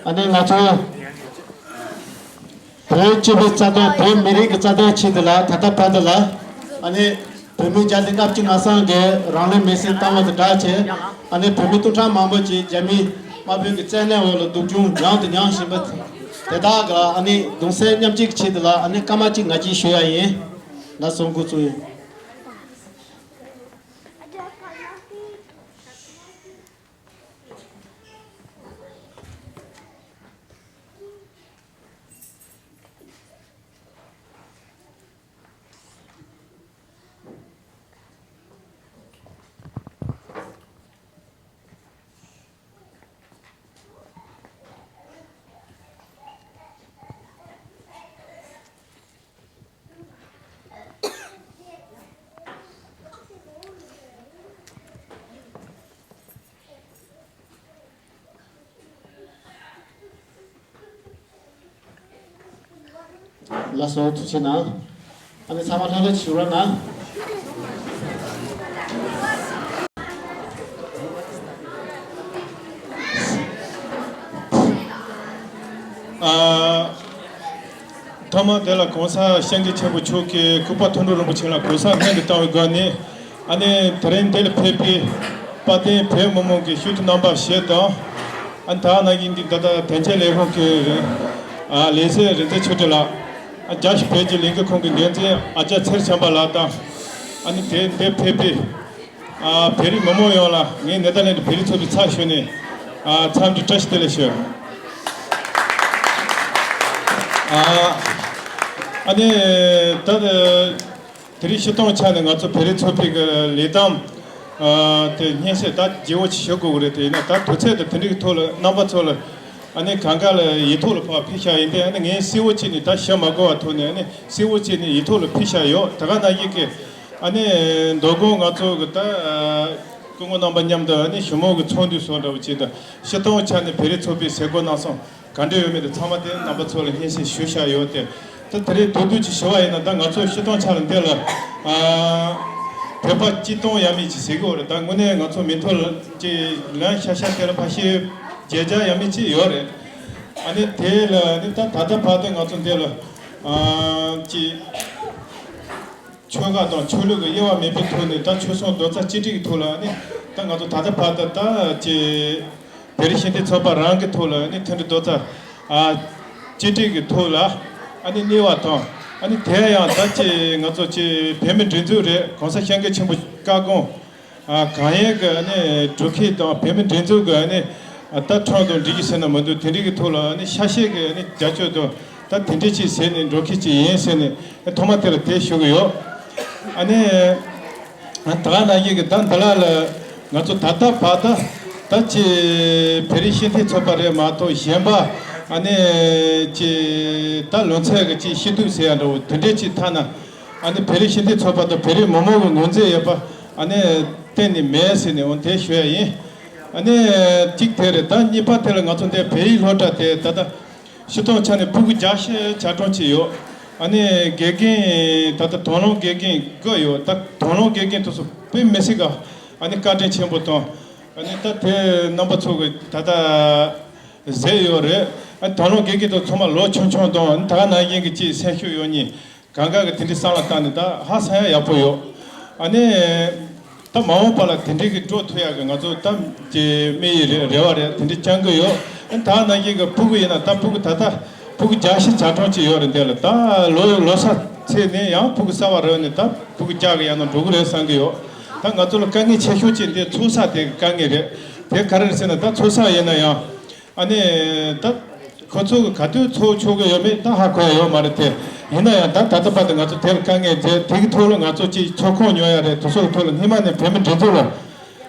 ཨ་ནི་ང་ཚོ་བོད་སྤྱི་པའི་རྩ་དོན། བོད་མི་རིགས་ཀྱི་རྩ་དོན་ཆེད་དུ་ལ། ད་ལྟ་བར་དུ་ལ་ཨ་ནི་བོད་མི་བརྒྱ་དང་ལྔ་བཅུ་ང་གསུམ་གྱིས་རང་ལུས་མེར་སྲེག་བཏང་བ་དང་སྦྲགས་བྱས། ཨ་ནི་བོད་མི་སྟོང་ཕྲག་མང་པོ་ཅིག་རྒྱ་མིའི་དམར་པོའི་གི་བཙན་གནོན་འོག་ལ་སྡུག་སྦྱོང་མྱངས་དང་མྱང་བཞིན་པ་དེ་དག་གི་ཨ་ནི་གདུང་སེམས་མཉམ་སྐྱེད་ཀྱི་ཆེད་དུ་ལ་ཨ་ནི་སྐར་མ་གཅིག་ང་རྒྱལ་ཞུ་ཡ་ཡིན། ལགས་སོ། འགོ་བཙུགས་ཡིན། ལགས་སོ། ཐུགས་རྗེ་གནང་། ཨ་ནི་ཚང་མ་ལྷོད་ལྷོད་བྱེད་རོགས་གནང་། ཨ། ཐོག་མར་དེ་ལ་གོང་ས་སྐྱབས་མགོན་ཆེན་པོ་མཆོག་གི་སྐུ་པར་མཐོང་གྲོལ་རིན་པོ་ཆེ་ལ་གུས་ཕྱག་སྔོན་དུ་བཏང་བའི་སྒོ་ནས། ཨ་ནི་དེ་རིང་འདི་ལ་ཕེབས་པའི་དཔལ་ལྡན་བོད་མི་མང་གི་སྤྱི་འཐུས་རྣམ་པ་ཞིག་དང་། ཨ་ནི་ད་ནང་བཞིན་འདི་ད་ལྟ་དོན་གཅོད་ལས་ཁུངས་ཀྱི་ཨ་ལས་བྱེད་རིག་འཛིན་ཆོས་སྒྲོན་ལགས། ཨ་རྒྱ་ཆེ་བོད་ཀྱི་ལས་འགུལ་ཁང་གི་འགན་འཛིན་ཨ་ཅག་ཚེ་རིང་བྱམས་པ་ལགས་དང་། ཨ་ནི་དེ་འདིར་ཕེབས་པའི་ཨ་བོད་རིགས་མི་མང་ཡོངས་ལ་ངས་ནེ་དར་ལེནཌ་བོད་རིགས་ཚོགས་པའི་ཚབ་ཞུས་ནས་ཨ་འཚམས་འདྲི་བཀྲ་ཤིས་བདེ་ལེགས་ཞུ། ཨ་ཨ་ནི་ད་དེ་རིང་སྤྱིར་བཏང་ཆ་ནས་ང་ཚོ་བོད་རིགས་ཚོགས་པའི་གི་ལས་དམ་ཨ་དེ་སྙན་སེང་ད་རྒྱས་པོ་ཅིག་ཞུ་དགོས་ཀྱི་རེད། དེ་ཡིན་ན་ད་དུས་ཚོད་དང་དེ་འདྲའི་ཐོག་ལ་རྣམ་པ་ཚོ་ལ་ཨ་ནི་གང་ག་ལ་ཡིག་ཐོག་ལ་ཕར་ཕུལ་བཞག་ཡིན་ཏེ། ཨ་ནི་ངས་གསལ་བོ་བྱས་ནས་ད་ཞུ་མ་དགོས་པ་ཐོག་ནས་ཨ་ནི་གསལ་བོ་བྱས་ནས་ཡིག་ཐོག་ལ་ཕུལ་བཞག་ཡོད། དེ་ག་ནང་བཞིན་གི་ཨ་ནི་མདང་དགོང་ང་ཚོ་གི་ད་སྐུ་ངོ་རྣམ་པ་མཉམ་དུ་ཨ་ནི་ཞུ་མོལ་གི་ཚོགས་འདུ་སོགས་འདྲ་བོ་ཅིག་དང་། སྤྱིར་བཏང་ཆ་ནས་བོད་རིགས་ཚོགས་པའི་ཟས་གོ་གནང་སོང་ག་འདྲ་ཡོད་མེད་དེ་ཚང་མ་དེ་རྣམ་པ་ཚོ་ལ་སྙན་སེང་ཞུ་བཞག་ཡོད་དེ། ད་དེ་རིང་བསྡུས་བསྡུས་ཅིག་ཞུ་བ་ཡིན་ན། ད་ང་ཚོ་སྤྱིར་བཏང་ཆ་ལ་འདི་ལ་ཨ་བོད་པ་སྤྱི་བཏང་ཡ་མེད་ཅིག་ཟེར་གི་ཡོད་རེད། ད་དངོས་གནས་ང་ཚོ་མི་ཐོག་ལ་ཅིག་ལན་ཤ་ཤ་དེ་ལ་ཕ་ཤེས་བརྗེད་བྱ་ཡ་མེད་ཅིག་ཡོད་རེད། ཨ་ནི་དེ་ལ་ནི་ད་ད་ལྟ་བར་དུ་ང་ཚོ་འདི་ལ་ཨ་ཅིག་ཆོལ་ཁ་དང་ཆོས་ལུགས་ཀྱི་དབྱེ་བ་མེད་པའི་ཐོག་ནས་ད་ཆོལ་གསུམ་རྡོག་རྩ་གཅིག་སྒྲིལ་གྱི་ཐོག་ལ་ནི་ད་ང་ཚོ་ད་ལྟ་བར་དུ་ད་ཅིག་བོད་རིགས་སྤྱི་མཐུན་ཚོགས་པ་རང་གི་ཐོག་ལ་ནི་མཐུན་སྒྲིལ་རྡོག་རྩ་ཨ་གཅིག་སྒྲིལ་གྱི་ཐོག་ལ་ཨ་ནི་གནས་པ་དང་། ཨ་ནི་དེ་ཡང་ད་ཅིག་ང་ཚོ་ཅིག་བོད་མིའི་སྒྲིག་འཛུགས་རེད། གོང་ས་སྐྱབས་མགོན་ཆེན་པོ་བཀའ་དགོངས་ཨ་གང་ཡིན་གྱི་ཨ་ནི་སྒྲུབ་མཁན་དང་། བོད་མིའི་སྒྲིག་འཛུགས་ཀྱི་ཨ་ནི་ཨ་ད་ཁྲིམས་དང་འགྲིག་གི་ཟེར་ན་མི་འདུག་དེ་འདྲའི་གི་ཐོག་ལ་ཨ་ནི་ཤ་ཤེད་ཀྱི་ཨ་ནི་རྒྱབ་སྐྱོར་དང་། ད་དེ་འདྲ་ཅིག་ཟེར་ནས་འགྲོ་མཁན་ཅིག་ཡིན་ཟེར་ནས་ཐོག་མ་དེ་ལ་དེ་ཞུ་གི་ཡོད། ཨ་ནི་ད་ག་ནང་བཞིན་གྱི་ད་འདི་ལ་ལ་ང་ཚོ་ད་ལྟ་བར་ད་ད་ཅིག་བོད་རིགས་སྤྱི་མཐུན་ཚོགས་པ་རེད་མ་གཏོགས་གཞན་པ་ཨ་ནི་ཅིག་ད་ལོ་ཚད་ཀྱི་ཅིག་སྐྱིད་སྡུག་ཟེར་ཡ་འདྲ་བོ་དེ་འདྲ་ཅིག་ཐ་ན་ཨ་ནི་བོད་རིགས་སྤྱི་མཐུན་ཚོགས་པ་དང་བོད་རིགས་མི་མང་གི་ངོས་འཛིན་ཡོད་པ་ཨ་ནི་གཏན་ནས་མེད་ཟེར་ནས་འོ་དེ་ཞུ་ཡ་ཡིན། ཨ་ནི་གཅིག་དེ་རེད། ད་གཉིས་པ་དེ་ལ་ང་ཚོ་འདི་བོད་ཡིག་སློབ་གྲྭ་དེ་ད་ལྟ་སྤྱིར་བཏང་ཆ་ནས་ཕྲུ་གུ་བརྒྱ་ཞེ་གྱ་གྲངས་ཅིག་ཡོད། ཨ་ནི་དགེ་རྒན་ད་ལྟ་དོ་སྣང་དགེ་རྒན་དགུ་ཡོད། ད་དོ་སྣང་དགེ་རྒན་དེ་ཚོ་དཔེ་མི་སྲིད་ག་ཨ་ནི་བཀའ་དྲིན་ཆེན་པོ་དང་། ཨ་ནི་ད་དེ་རྣམ་པ་ཚོ་གི་ད་ལྟ་ཟེར་ཡོད་རེད། ཨ་ནི་དོ་སྣང་དགེ་རྒན་དེ་ཚང་མ་ལོ་ཆུང་ཆུང་དང་། ཨ་ནི་ད་ག་ནང་བཞིན་གི་ཅིག་སེམས་ཤུགས་ཡོད་མཁན། གང་ག་གི་དེ་འདྲའི་བསམ་བློ་བཏང་ནས་ད་ཧ་སང་ཡ་ཡག་པོ་ཡོད། ཨ་ནི་ད་མ་འོངས་པ་ལ་དེ་འདྲའི་གི་འགྲོ་ཐུབ་ཡག་གི་ང་ཚོ་ད་ཀྱི་དམིགས་ཡུལ་རེ་རེ་བ་རེད། དེ་འདྲའི་བཅང་གི་ཡོད། ཨ་ནི་ད་ནང་བཞིན་གི་ཕྲུ་གུ་ཡིན་ན་ད་ཕྲུ་གུ་ད་ལྟ་ཕྲུ་གུ་བརྒྱ་ཞེ་གྱ་གྲངས་ཅིག་ཡོད་རེད། འདི་ལ་ད་ལོ་ལོ་གསར་ཚེས་ནས་ཡང་ཕྲུ་གུ་གསར་བ་རེད་ནས་ད་ཕྲུ་གུ་བརྒྱ་གི་ཡང་ན་འགྲོ་གི་རེད་བསམ་གི་ཡོད། ད་ང་ཚོ་ལ་དཀའ་ངལ་ཆེ་ཤོས་ཅིག་འདི་ཚོགས་ས་དེ་གི་དཀའ་ངལ་རེད། དེ་ག་རེ་རེད་ཟེར་ན་ད་ཚོགས་ས་ཡིན་ན་ཡང་། ཨ་ནི་ད་ཁོ་ཚོ་གི་ག་དུས་ཚོགས་ཆོག་གི་ཡོད་མེད་ད་ཧ་གོ་ཡ་ཡོད་མ་རེད་དེ། ཡིན་ན་ཡང་ད་ད་ལྟ་བར་དུ་ང་ཚོ་དེ་ལ་དཀའ་ངལ་མཛད། དེ་གི་ཐོག་ལ་ང་ཚོ་ཅིག་ཚོགས་ཁོངས་ཉོ་ཡ་རེད། དེ་ཚོ་གི་ཐོག་ལ་སྔོན་མ་ནས་བོད་མི་སྒྲིག་འཛུགས་ལ་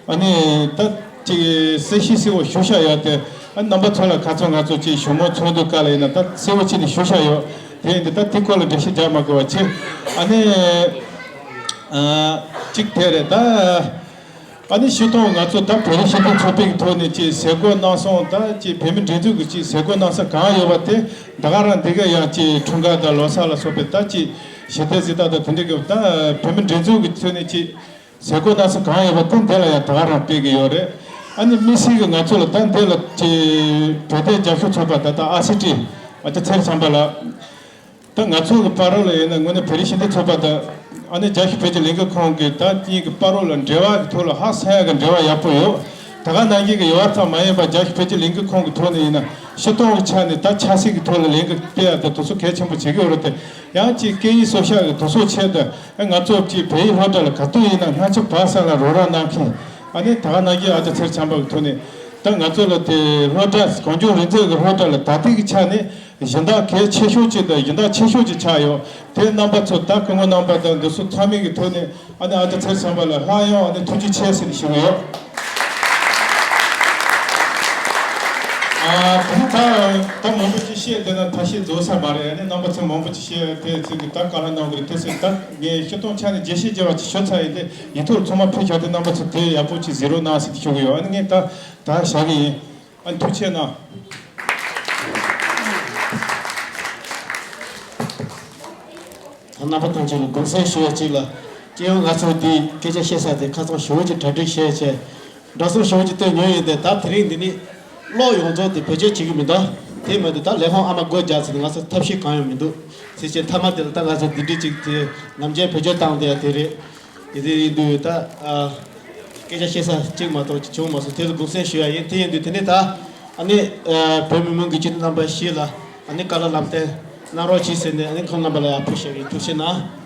ཨ་ནི་ད་ཅིག་གསལ་བཤད་གསལ་བོ་ཞུ་བཞག་ཡོད་དེ། ཨ་རྣམ་པ་ཚོ་ལ་ཁ་སང་ང་ཚོ་ཅིག་ཞུ་མོལ་ཚོགས་འདུ་སྐབས་ལ་ཡིན་ན་ད་གསལ་བོ་བྱས་ནས་ཞུ་བཞག་ཡོད། དེ་ཡིན་དུས་ད་དེ་སྐོར་ལ་འགྲེལ་བཤད་རྒྱག་མ་དགོས་པ་བྱས། ཨ་ནི་ཨ་གཅིག་དེ་རེད་ད། ཨ་ནི་སྤྱིར་བཏང་ང་ཚོ་ད་བོད་རིགས་སྤྱི་མཐུན་ཚོགས་པའི་ཐོག་ནས་ཅིག་ཟས་གོ་གནང་སོང་། ད་ཅིག་བོད་མི་སྒྲིག་འཛུགས་ཀྱི་ཅིག་ཟས་གོ་གནང་ས་གང་ཡོད་པ་དེ་ད་ག་རང་འདི་ག་ཡང་ཅིག་འཁྲུངས་སྐར་དང་ལོ་གསར་ལ་སོགས་པའི་ད་ཅིག་ཞལ་འདེབས་གཟེངས་རྟགས་དང་དེ་འདྲ་གི་ད་བོད་མི་སྒྲིག་འཛུགས་ཀྱི་ཐོག་ནས་ཅིག་ཟས་གོ་གནང་ས་གང་ཡོད་པ་དེ་འདི་ལ་ཡང་ད་ག་རང་སྤེལ་གྱི་ཡོད་རེད། ཨ་ནི་དམིགས་བསལ་གྱི་ང་ཚོ་ལ་ད་འདི་ལ་ཅིག་བོད་དོན་རྒྱབ་སྐྱོར་ཚོགས་པ་ད་ལྟ་ཨ་སི་ཊི་ཨ་ཅག་ཚེ་རིང་བྱམས་པ་ལགས། ད་ང་ཚོ་གི་བར་ལ་ཡིན་ན་དངོས་གནས་བོད་རིགས་ཤེས་ལྡན་ཚོགས་པ་དང་ཨ་ནི་རྒྱལ་སྤྱིའི་བོད་ཀྱི་ལས་འགུལ་ཁང་གི་ད་གཉིས་ཀྱི་བར་ལ་འབྲེལ་བ་གི་ཐོག་ལ་ཧ་སང་ཡག་གི་འབྲེལ་བ་ཡག་པོ་ཡོད། ད་ག་ནང་བཞིན་གྱི་ཡོད་པ་ཙམ་མ་ཡིན་པར་རྒྱལ་སྤྱིའི་བོད་ཀྱི་ལས་འགུལ་ཁང་གི་ཐོག་ནས་ཡིན་ན་སྤྱིར་བཏང་གི་ཆ་ནས་ད་ཆབ་སྲིད་ཀྱི་ཐོག་ལ་ལས་འགུལ་སྤེལ་ཡག་དང་དེ་ཚོ་གལ་ཆེན་པོ་བྱེད་ཀྱི་ཡོད་རེད་དེ། ཡང་ཅིག་སྐད་ཡིག་སྲོག་ཤིང་གི་དེ་ཚོ་ཆེད་དུ་ཨ་ང་ཚོ་ཅིག་བོད་ཡིག་སློབ་གྲྭ་ལ་ག་དུས་ཡིན་ན་སྔ་ཕྱི་བར་གསུམ་ལ་རོགས་རམ་གནང་མཁན་ཨ་ནི་ད་ག་ནང་བཞིན་ཨ་ཅག་ཚེ་རིང་བྱམས་པ་གི་ཐོག་ནས་ད་ང་ཚོ་ལ་དེ་སློབ་གྲྭ་གངས་ལྗོངས་རིག་འཛིན་གྱི་སློབ་གྲྭ་ལ་ད་ལྟའི་གི་ཆ་ནས་སྦྱིན་བདག་གལ་ཆེ་ཤོས་ཅིག་དང་སྦྱིན་བདག་ཆེ་ཤོས་ཅིག་ཆགས་ཡོད། དེ་རྣམ་པ་ཚོ་ད་སྐུ་ངོ་རྣམ་པ་དང་འདི་ཚོ་ཚང་མའི་གི་ཐོག་ནས་ཨ་ནི་ཨ་ཅག་ཚེ་རིང་བྱམས་པ་ལ་སླར་ཡང་ཨ་ནི་ཐུགས་རྗེ་ཆེ་ཟེར་ནས་ཞུ་གི་ཡོད། ཨ་ད་ད་ད་མང་པོ་ཅིག་བཤད་བསྡད་ན་ཐབས་ཤེས་རྫོགས་ས་མ་རེད། ཨ་ནི་རྣམ་པ་ཚོས་མང་པོ་ཅིག་བཤད་དེ་ཚོ་གི་ད་བཀའ་སློབ་གནང་གི་རེད། དེ་ཚོ་ད་ངས་སྤྱིར་བཏང་ཆ་ནས་རྒྱས་བཤད་རྒྱས་པ་ཅིག་ཞུ་ཚར་ཡིན་ཏེ་ཡིག་ཐོག་ལ་ཚང་མ་ཕུལ་བཞག་དེ་རྣམ་པ་ཚོ་དེ་ཡག་པོ་ཅིག་གཟིགས་རོགས་གནང་ཟེར་ཞུ་གི་ཡོད། ཨ་ནི་ངས་ད་ད་བཞག་གི་ཡིན། ཨ་ནི་ཐུགས་རྗེ་གནང་། ད་རྣམ་པ་ཐམས་ཅད་ལ་གུང་སེང་ཞུ་ཡ་གཅིག་ལ། སྤྱི་ཡོངས་ང་ཚོ་འདི་སྐད་ཆ་བཤད་ས་དེ་ཁ་སང་ཞེ་པོ་ཅིག་གྲ་སྒྲིག་བྱས་བྱས། འགྲོ་སོང་ཞེ་པོ་ཅིག་བཏོན་མྱོང་ཡོད་དེ་ད་དེ་རིང་འདི་ནི་གློག་ཡོངས་རྫོགས་དེ་བེད་སྤྱོད་བྱེད་ཀྱི་མི་འདུག་དེ་མ་དུས་ད་ལས་ཁུངས་ཨ་མ་སྒོ་རྒྱག་ཚེ་ང་ཚོ་ཐབས་ཤེས་གང་ཡང་མི་འདུག་ཟེར་བྱས་མཐའ་མ་དེ་ལ་ད་ང་ཚོ་འདི་འདྲི་ཅིག་དེ་ནམ་རྒྱུན་བེད་སྤྱོད་བཏང་བསྡད་ཡ་དེ་རེད། དེ་དེ་ཡིན་དུས་ད་ཨ་སྐད་ཆ་བཤད་ས་གཅིག་མ་གཏོགས་ཅིག་བྱུང་མ་སོང་། དེ་ཚོ་གུང་སེང་ཞུ་ཡ་ཡིན། དེ་ཡིན་དུས་དེ་ནས་ད་ཨ་ནི་ཨ་བོད་མི་མང་གི་སྤྱི་འཐུས་རྣམ་པ་བཞི་ལ་ཨ་ནི་བཀའ་སློབ་ལམ་སྟོན་གནང་རོགས་གྱིས་ཟེར་ནས་ཨ་ནི་ཁོང་རྣམ་པ་ལ་ཡར་ཕུལ་བཞག་ཡིན། ཐུགས་རྗེ་གནང་།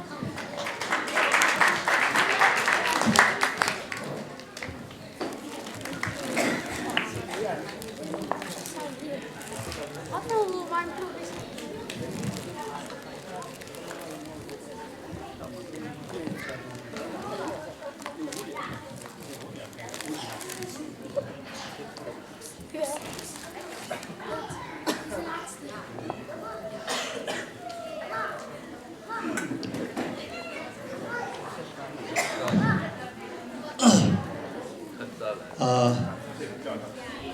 ཨ།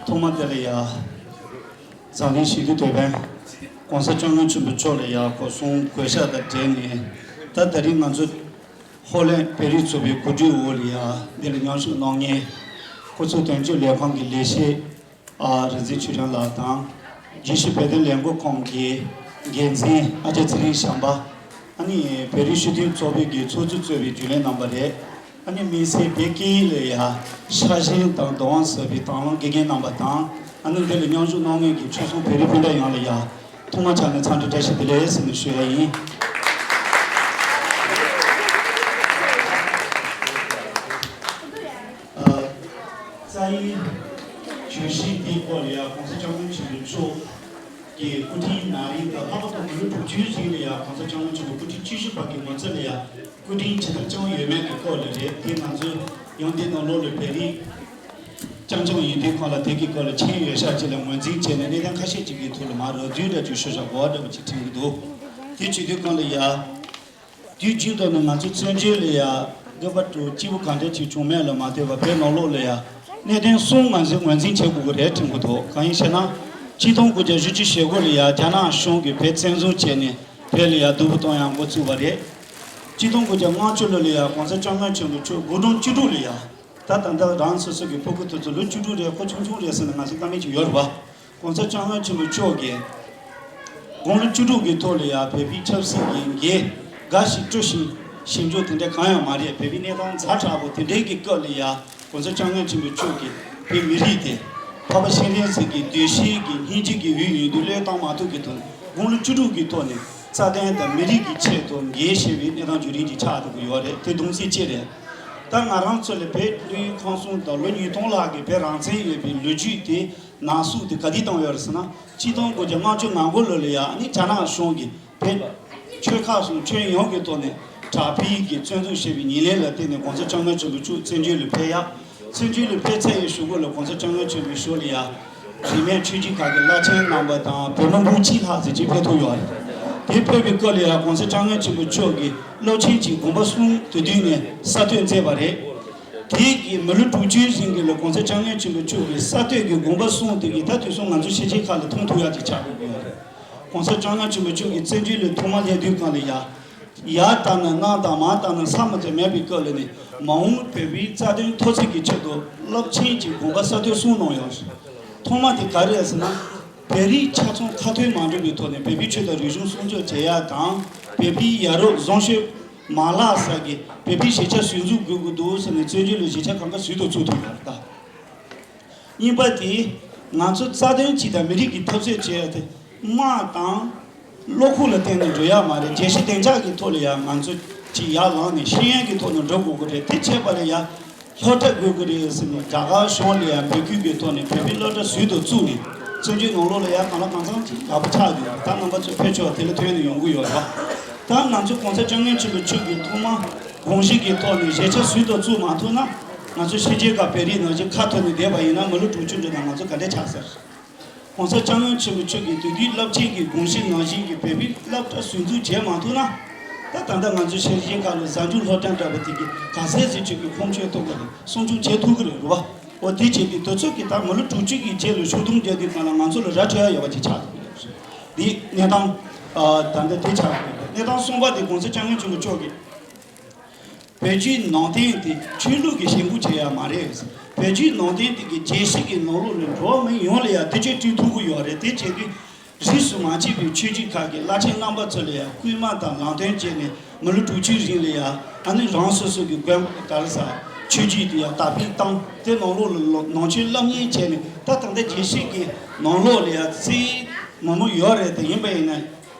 ཐོག་མ་དེ་ལ་ཡ། འཛམ་གླིང་ཞི་བདེ་དོན་ཕན་༸གོང་ས་༸སྐྱབས་མགོན་ཆེན་པོ་མཆོག་ལ་ཡ་གོ་གསུང་གུས་ཞབས་དང་འབྲེལ་ནས། ད་ད་རིང་ང་ཚོ་ཧོ་ལན་བོད་རིགས་ཚོགས་པའི་གོ་སྒྲིག་འོག་ལ་ཡ་འདི་ལ་མཉམ་ཞུགས་གནང་མཁན་སྐུ་ཚབ་དོན་གཅོད་ལས་ཁང་གི་ལས་བྱེད། ཨ། རིག་འཛིན་ཆོས་སྒྲོན་ལགས་དང་། རྒྱལ་སྤྱིའི་བོད་དོན་ལས་འགུལ་ཁང་གི་འགན་འཛིན་ཨ་ཅག་ཚེ་རིང་བྱམས་པ། ཨ་ནི་བོད་རིགས་སྤྱི་མཐུན་ཚོགས་པའི་གི་ཚོགས་གཙོས་གཙོས་པའི་རྒྱུན་ལས་རྣམ་པ་རེད། ཨ་ནི་དམིགས་བསལ་བོད་སྐད་ཡིག་ལ་ཡ་ཤ་ཞེན་དང་བདག་དབང་ཟབ་པའི་དང་བླངས་དགེ་རྒན་རྣམ་པ་དང་། ཨ་ནི་འདི་ལ་མཉམ་ཞུགས་གནང་མཁན་གྱི་ཆོལ་གསུམ་བོད་རིགས་སྤུན་ཟླ་ཡོངས་ལ་ཡ་ཐོག་མ་ཆ་ནས་འཚམས་འདྲི་བཀྲ་ཤིས་བདེ་ལེགས་ཟེར་ནས་ཞུ་ཡ་ཡིན། ཨ། རྩ་ཡི་བརྗོད་གཞི་འདིའི་སྐོར་ལ་ཡང་༸གོང་ས་༸སྐྱབས་མགོན་ཆེན་པོ་མཆོག་གི་སྐུ་ཕྲེང་ན་རིམ་དང་ལྷག་པར་དུ་མི་ལོ་དྲུག་ཅུའི་རིང་ལ་ཡང་༸གོང་ས་༸སྐྱབས་མགོན་ཆེན་པོ་སྐུ་ཕྲེང་བཅུ་བཞི་པ་གི་ངོ་ཚབ་ལ་ཡང་སྐུ་དྲིན་ཇི་ལྟར་བསྐྱངས་ཡོད་མེད་ཀྱི་སྐོར་ལ་རེད། དེ་ང་ཚོས་ཡང་འདི་ནང་ལོགས་ལ་བོད་རིགས་རྐྱང་རྐྱང་ཡིན་དུས་ཁོང་ལ་དེ་གི་སྐོར་ལ་མཆན་ཡོད་ཤག་ཅིག་ལ་ངོས་འཛིན་བྱས་ནས་གནད་དོན་ཁ་ཤས་ཅིག་གི་ཐོག་ལ་མར་རགས་བསྡུས་འདྲ་ཅིག་ཞུ་བཞག་དགོས་པ་འདྲ་པོ་ཅིག་དྲན་གྱི་འདུག་དེ་བྱེད་དུས་སྒང་ལ་ཡ། དུས་རྒྱུན་དུ་ནི་ང་ཚོའི་བཙན་བྱོལ་ལ་ཡ་དགོས་པ་དྲུག་སྐྱིད་པོ་གང་འདྲ་ཅིག་བྱུང་མེད་ལ་མ་ལྟོས་པར་བོད་ནང་ལོགས་ལ་ཡ་གནད་དོན་གསུམ་ང་ཚོས་ངོས་འཛིན་བྱེད་དགོས་ཀྱི་རེད་དྲན་གྱི་འདུག་གང་ཡིན་ཞེ་ན། ཆིག་སྟོང་དགུ་བརྒྱ་བཞི་བཅུ་ཞེ་དགུ་ལ་ཡ་རྒྱ་ནག་གཞུང་གིས་བོད་བཙན་བཟུང་བྱས་ནས་བོད་ལ་ཡ་སྡུག་པོ་གཏོང་ཡ་འགོ་བཙུགས་པ་རེད། ཆིག་སྟོང་དགུ་བརྒྱ་ལྔ་བཅུ་ལོ་ལ་ཡ་༸གོང་ས་༸སྐྱབས་མགོན་ཆེན་པོ་མཆོག་དགུང་གྲངས་བཅུ་དྲུག་ལ་ཡ། ད་ད་ལྟ་རང་སོ་སོ་གི་ཕྲུ་གུ་དེ་ཚོ་ལོ་བཅུ་དྲུག་རེད། ཁོ་ཆུང་ཆུང་རེད་ཟེར་ནས་ང་ཚོ་བཀའ་མོལ་ཅིག་ཡོད་རེད་པ། ༸གོང་ས་༸སྐྱབས་མགོན་ཆེན་པོ་མཆོག་གིས་དགུང་ལོ་བཅུ་དྲུག་གི་ཐོག་ལ་ཡ་བོད་པའི་ཆབ་སྲིད་ཀྱི་འགན་འགའ་ཞིག་དཀྲི་ཞིང་ཞིབ་འཇུག་དེ་འདྲ་གང་ཡང་མ་རེད། བོད་པའི་གནས་སྟངས་ཛ་དྲག་པོ་དེ་འདྲའི་གི་སྐབས་ལ་ཡ་༸གོང་ས་༸སྐྱབས་མགོན་ཆེན་པོ་མཆོག་གིས་བོད་མི་རིགས་དེ་འཕགས་པ་སྤྱན་རས་གཟིགས་ཀྱི་གདུལ་ཞིང་གི་སྙིང་རྗེ་གི་འོད་ཡོད་དུས་བློས་བཏང་མ་ཐུབ་ཀྱི་ཐོག་ནས་དགུང་ལོ་བཅུ་དྲུག་གི་ཐོག་ནས་རྩ་དོན་དང་མི་རིགས་ཀྱི་ཆེད་དུ་འགན་བཞེས་པའི་གནས་སྟངས་བརྒྱུད་རིམ་ཅིག་ཆགས་ཐུབ་ཀྱི་ཡོད་རེད། དེ་གདུང་སེམས་ཆེ་རེད། ད་ང་རང་ཚོ་ལ་བོད་བློན་ཁང་གསུམ་དང་ལོ་ཉིས་སྟོང་ལྷག་གི་བོད་རང་བཙན་ཡོད་པའི་ལོ་རྒྱུས་དེ་ནག་བསུབ་དེ་ག་དུས་བཏང་ཡོད་རེད་ཟེར་ན། ཆིག་སྟོང་དགུ་བརྒྱ་ལྔ་བཅུ་ང་དགུ་ལོ་ལ་ཡ་ནི་རྒྱ་ནག་གཞུང་གིས་བོད་ཆོལ་ཁ་གསུམ་ཁྱོན་ཡོངས་ཀྱི་ཐོག་ནས་དྲག་པོའི་གི་བཙན་འཛུལ་བྱས་པའི་ཉེས་ལས་ལ་བརྟེན་ནས་༸གོང་ས་༸སྐྱབས་མགོན་ཆེན་པོ་མཆོག་བཙན་བྱོལ་ལ་ཕེབས་ཡ། བཙན་བྱོལ་ལ་ཕེབས་ཚར་བའི་གཞུག་གུ་ལ་༸གོང་ས་༸སྐྱབས་མགོན་ཆེན་པོའི་ཞོར་ལ་ཡ། རིས་མེད་ཆོས་བརྒྱུད་ཁག་གི་བླ་ཆེན་རྣམ་པ་དང་བོད་མི་འབུམ་གཅིག་ལྷག་ཙམ་ཅིག་ཕེབས་ཐུབ་ཡོད་རེད། དེ་ཕེབས་པའི་སྐབས་ལ་ཡང་༸གོང་ས་༸སྐྱབས་མགོན་ཆེན་པོ་མཆོག་གིས་སློབ་ཆེན་གྱི་དགོངས་པ་གསུམ་དེ་དུས་ནས་གསར་གཏོད་མཛད་པ་རེད། དེ་གི་མི་ལོ་དྲུག་ཅུའི་རིང་གི་ལ་༸གོང་ས་༸སྐྱབས་མགོན་ཆེན་པོ་མཆོག་གིས་གསར་གཏོད་ཀྱི་དགོངས་པ་གསུམ་དེ་གི་ད་དུས་སང་ང་ཚོ་ཤེས་བྱའི་ཁ་ལ་མཐོང་ཐུབ་ཡག་ཅིག་ཆགས་ཡོད་ཀྱི་ཡོད་རེད།༸གོང་ས་༸སྐྱབས་མགོན་ཆེན་པོ་མཆོག་གིས་བཙན་བྱོལ་ལ་ཐོག་མ་སླེབས་དུས་སྒང་ལ་ཡ། ཡར་བལྟས་ན་གནམ་དང་མར་བལྟས་ན་ས་མི་ཚད་མེད་པའི་སྐབས་ལ་ནི་མ་འོངས་བོད་པའི་རྩ་དོན་མཐོ་ཚད་ཀྱི་ཆེད་དུ་རླབས་ཆེན་གྱི་དགོངས་པ་གསར་གཏོད་གསུངས་གནང་ཡོད། ཐོག་མ་དེ་ག་རེ་རེད་ཟེར་ན། བོད་རིགས་ཆ་ཚང་ཁ་ཐོན་མ་འགྲོ་བའི་ཐོག་ནས་བོད་པའི་ཆོས་དང་རིག་གཞུང་སྲུང་སྐྱོབ་བྱེད་ཡ་དང་། བོད་པའི་ཡ་རབས་བཟང་སྤྱོད་མ་བརླག་ས་གི་བོད་པའི་གཞིས་ཆགས་ཟུར་འཛུགས་དགོས་ཀྱི་འདུག་ཟེར་ནས་བཙན་བྱོལ་ལ་གཞིས་ཆགས་གང་ག་ཟུར་དུ་བཙུགས་ཐུབ་པ་རེད་ད། གཉིས་པ་དེ། ང་ཚོ་རྩ་དོན་གཅིག་དང་མི་རིགས་ཀྱི་འཐབ་རྩོད་བྱེད་ཡ་དེ་དམག་དང་། བློ་ཁོག་ལ་བརྟེན་ནས་འགྲོ་ཡ་མ་རེད། རྒྱལ་སྤྱི་བདེ་འཇགས་ཀྱི་ཐོག་ལ་ཡ་ང་ཚོ་གཅིག་ཡར་ལངས་ནས་ཤེས་ཡོན་གྱི་ཐོག་ནས་འགྲོ་དགོས་ཀྱི་རེད། དེ་བྱས་པ་ལ་ཡ་སློབ་གྲྭ་དགོས་ཀྱི་རེད་ཟེར་ནས་རྒྱ་གར་གཞུང་ལ་ཡ་འབོད་སྐུལ་གྱི་ཐོག་ནས་བོད་པའི་སློབ་གྲྭ་ཟུར་དུ་བཙུགས་ནས་བཙན་བྱོལ་ནང་ལོགས་ལ་ཡ་གང་ལ་གང་འཚམ་གཅིག་ཡག་པོ་ཆགས་ཡོད། ད་རྣམ་པ་ཚོ་ཕེབས་ཆོག་དེ་ལ་ཐོན་ནས་ཡོང་གི་ཡོད་རེད། ད་ང་ཚོ་༸གོང་ས་༸སྐྱབས་མགོན་ཆེན་པོ་མཆོག་གིས་ཐོག་མ་དགོངས་གཞི་གི་ཐོག་ནས་གཞིས་ཆགས་ཟུར་དུ་བཙུགས་མ་ཐུབ་ན། ང་ཚོ་ཕྱི་རྒྱལ་ཁག་བོད་རིགས་ནང་བཞིན་ཁ་ཐོར་ནས་བསྡད་པ་ཡིན་ན་མི་ལོ་དྲུག་ཅུ་འགྲོ་ན་ང་ཚོ་ག་འདྲས་ཆགས་ཟེར། ༸གོང་ས་༸སྐྱབས་མགོན་ཆེན་པོ་མཆོག་གིས་དེ་དུས་རླབས་ཆེན་གྱི་དགོངས་གཞི་ནང་བཞིན་གྱི་བོད་པའི་སློབ་གྲྭ་ཟུར་འཛུགས་བྱས་མ་ཐུབ་ན། ད་ད་ལྟ་ང་ཚོ་ཕྱི་རྒྱལ་ཁག་ལ་གཟའ་མཇུག་སློབ་གྲྭ་འདྲ་པོ་དེ་གི་ག་ཚད་ཟིན་ཆོག་གི་ཁོང་ཆོས་ཐུབ་ཀྱི་རེད། སྲུང་སྐྱོབ་བྱེད་ཐུབ་ཀྱི་རེད་རེད་བ། འོ་དེ་བྱས་དུས་དུས་ཚོད་ཀྱི་ད་མི་ལོ་དྲུག་ཅུ་གི་རྗེས་ལ་ཤུགས་རྡུང་རྒྱག་དུས་སྒང་ལ་ང་ཚོ་ལ་ར་འཕྲོད་ཡ་ཡོད་པ་ཅིག་ཆགས་ཐུབ་ཀྱི་རེད། འདི་གནས་སྟངས་ད་ལྟ་དེ་ཆགས་ཐུབ་ཀྱི་རེད། གནས་སྟངས་གསུམ་པ་དེ་༸གོང་ས་༸སྐྱབས་མགོན་ཆེན་པོ་མཆོག་གིས། བོད་བརྒྱུད་ནང་བསྟན་དེ་ཆོས་ལུགས་ཀྱི་ཞེན་ཁོག་བྱེད་ཡ་མ་རེད། བོད་བརྒྱུད་ནང་བསྟན་དེ་གི་རྒྱལ་སྤྱི་གི་ནང་ལོགས་ནས་འགྲོ་བ་མི་ཡོངས་ལ་ཡ་དེ་ཆོས་སྤྲད་ཐུབ་ཀྱི་ཡོད་རེད། དེ་བྱེད་དུས་རིས་སུ་མ་ཆད་པའི་ཆོས་བརྒྱུད་ཁག་གི་བླ་ཆེན་རྣམ་པ་ཚོ་ལ་ཡ་སྐུལ་མ་དང་ལམ་སྟོན་བྱས་ནས་མི་ལོ་དྲུག་ཅུའི་རིང་ལ་ཡ་ཨ་ནི་རང་སོ་སོ་གི་དགོན་པ་ག་རེ་ཟ་ཆོས་བརྒྱུད་དེ་ཡ་དར་སྤེལ་བཏང་། དེ་ནང་ལོགས་ལ་ལོ་ནང་ཆོས་སློབ་གཉེར་བྱས་ནས་ད་ད་ལྟ་རྒྱལ་སྤྱི་གི་ནང་ལོགས་ལ་ཡ་རྩིས་མང་པོ་ཡོད་རེད། དེ་ཡིན་པ་ཡིན་ན་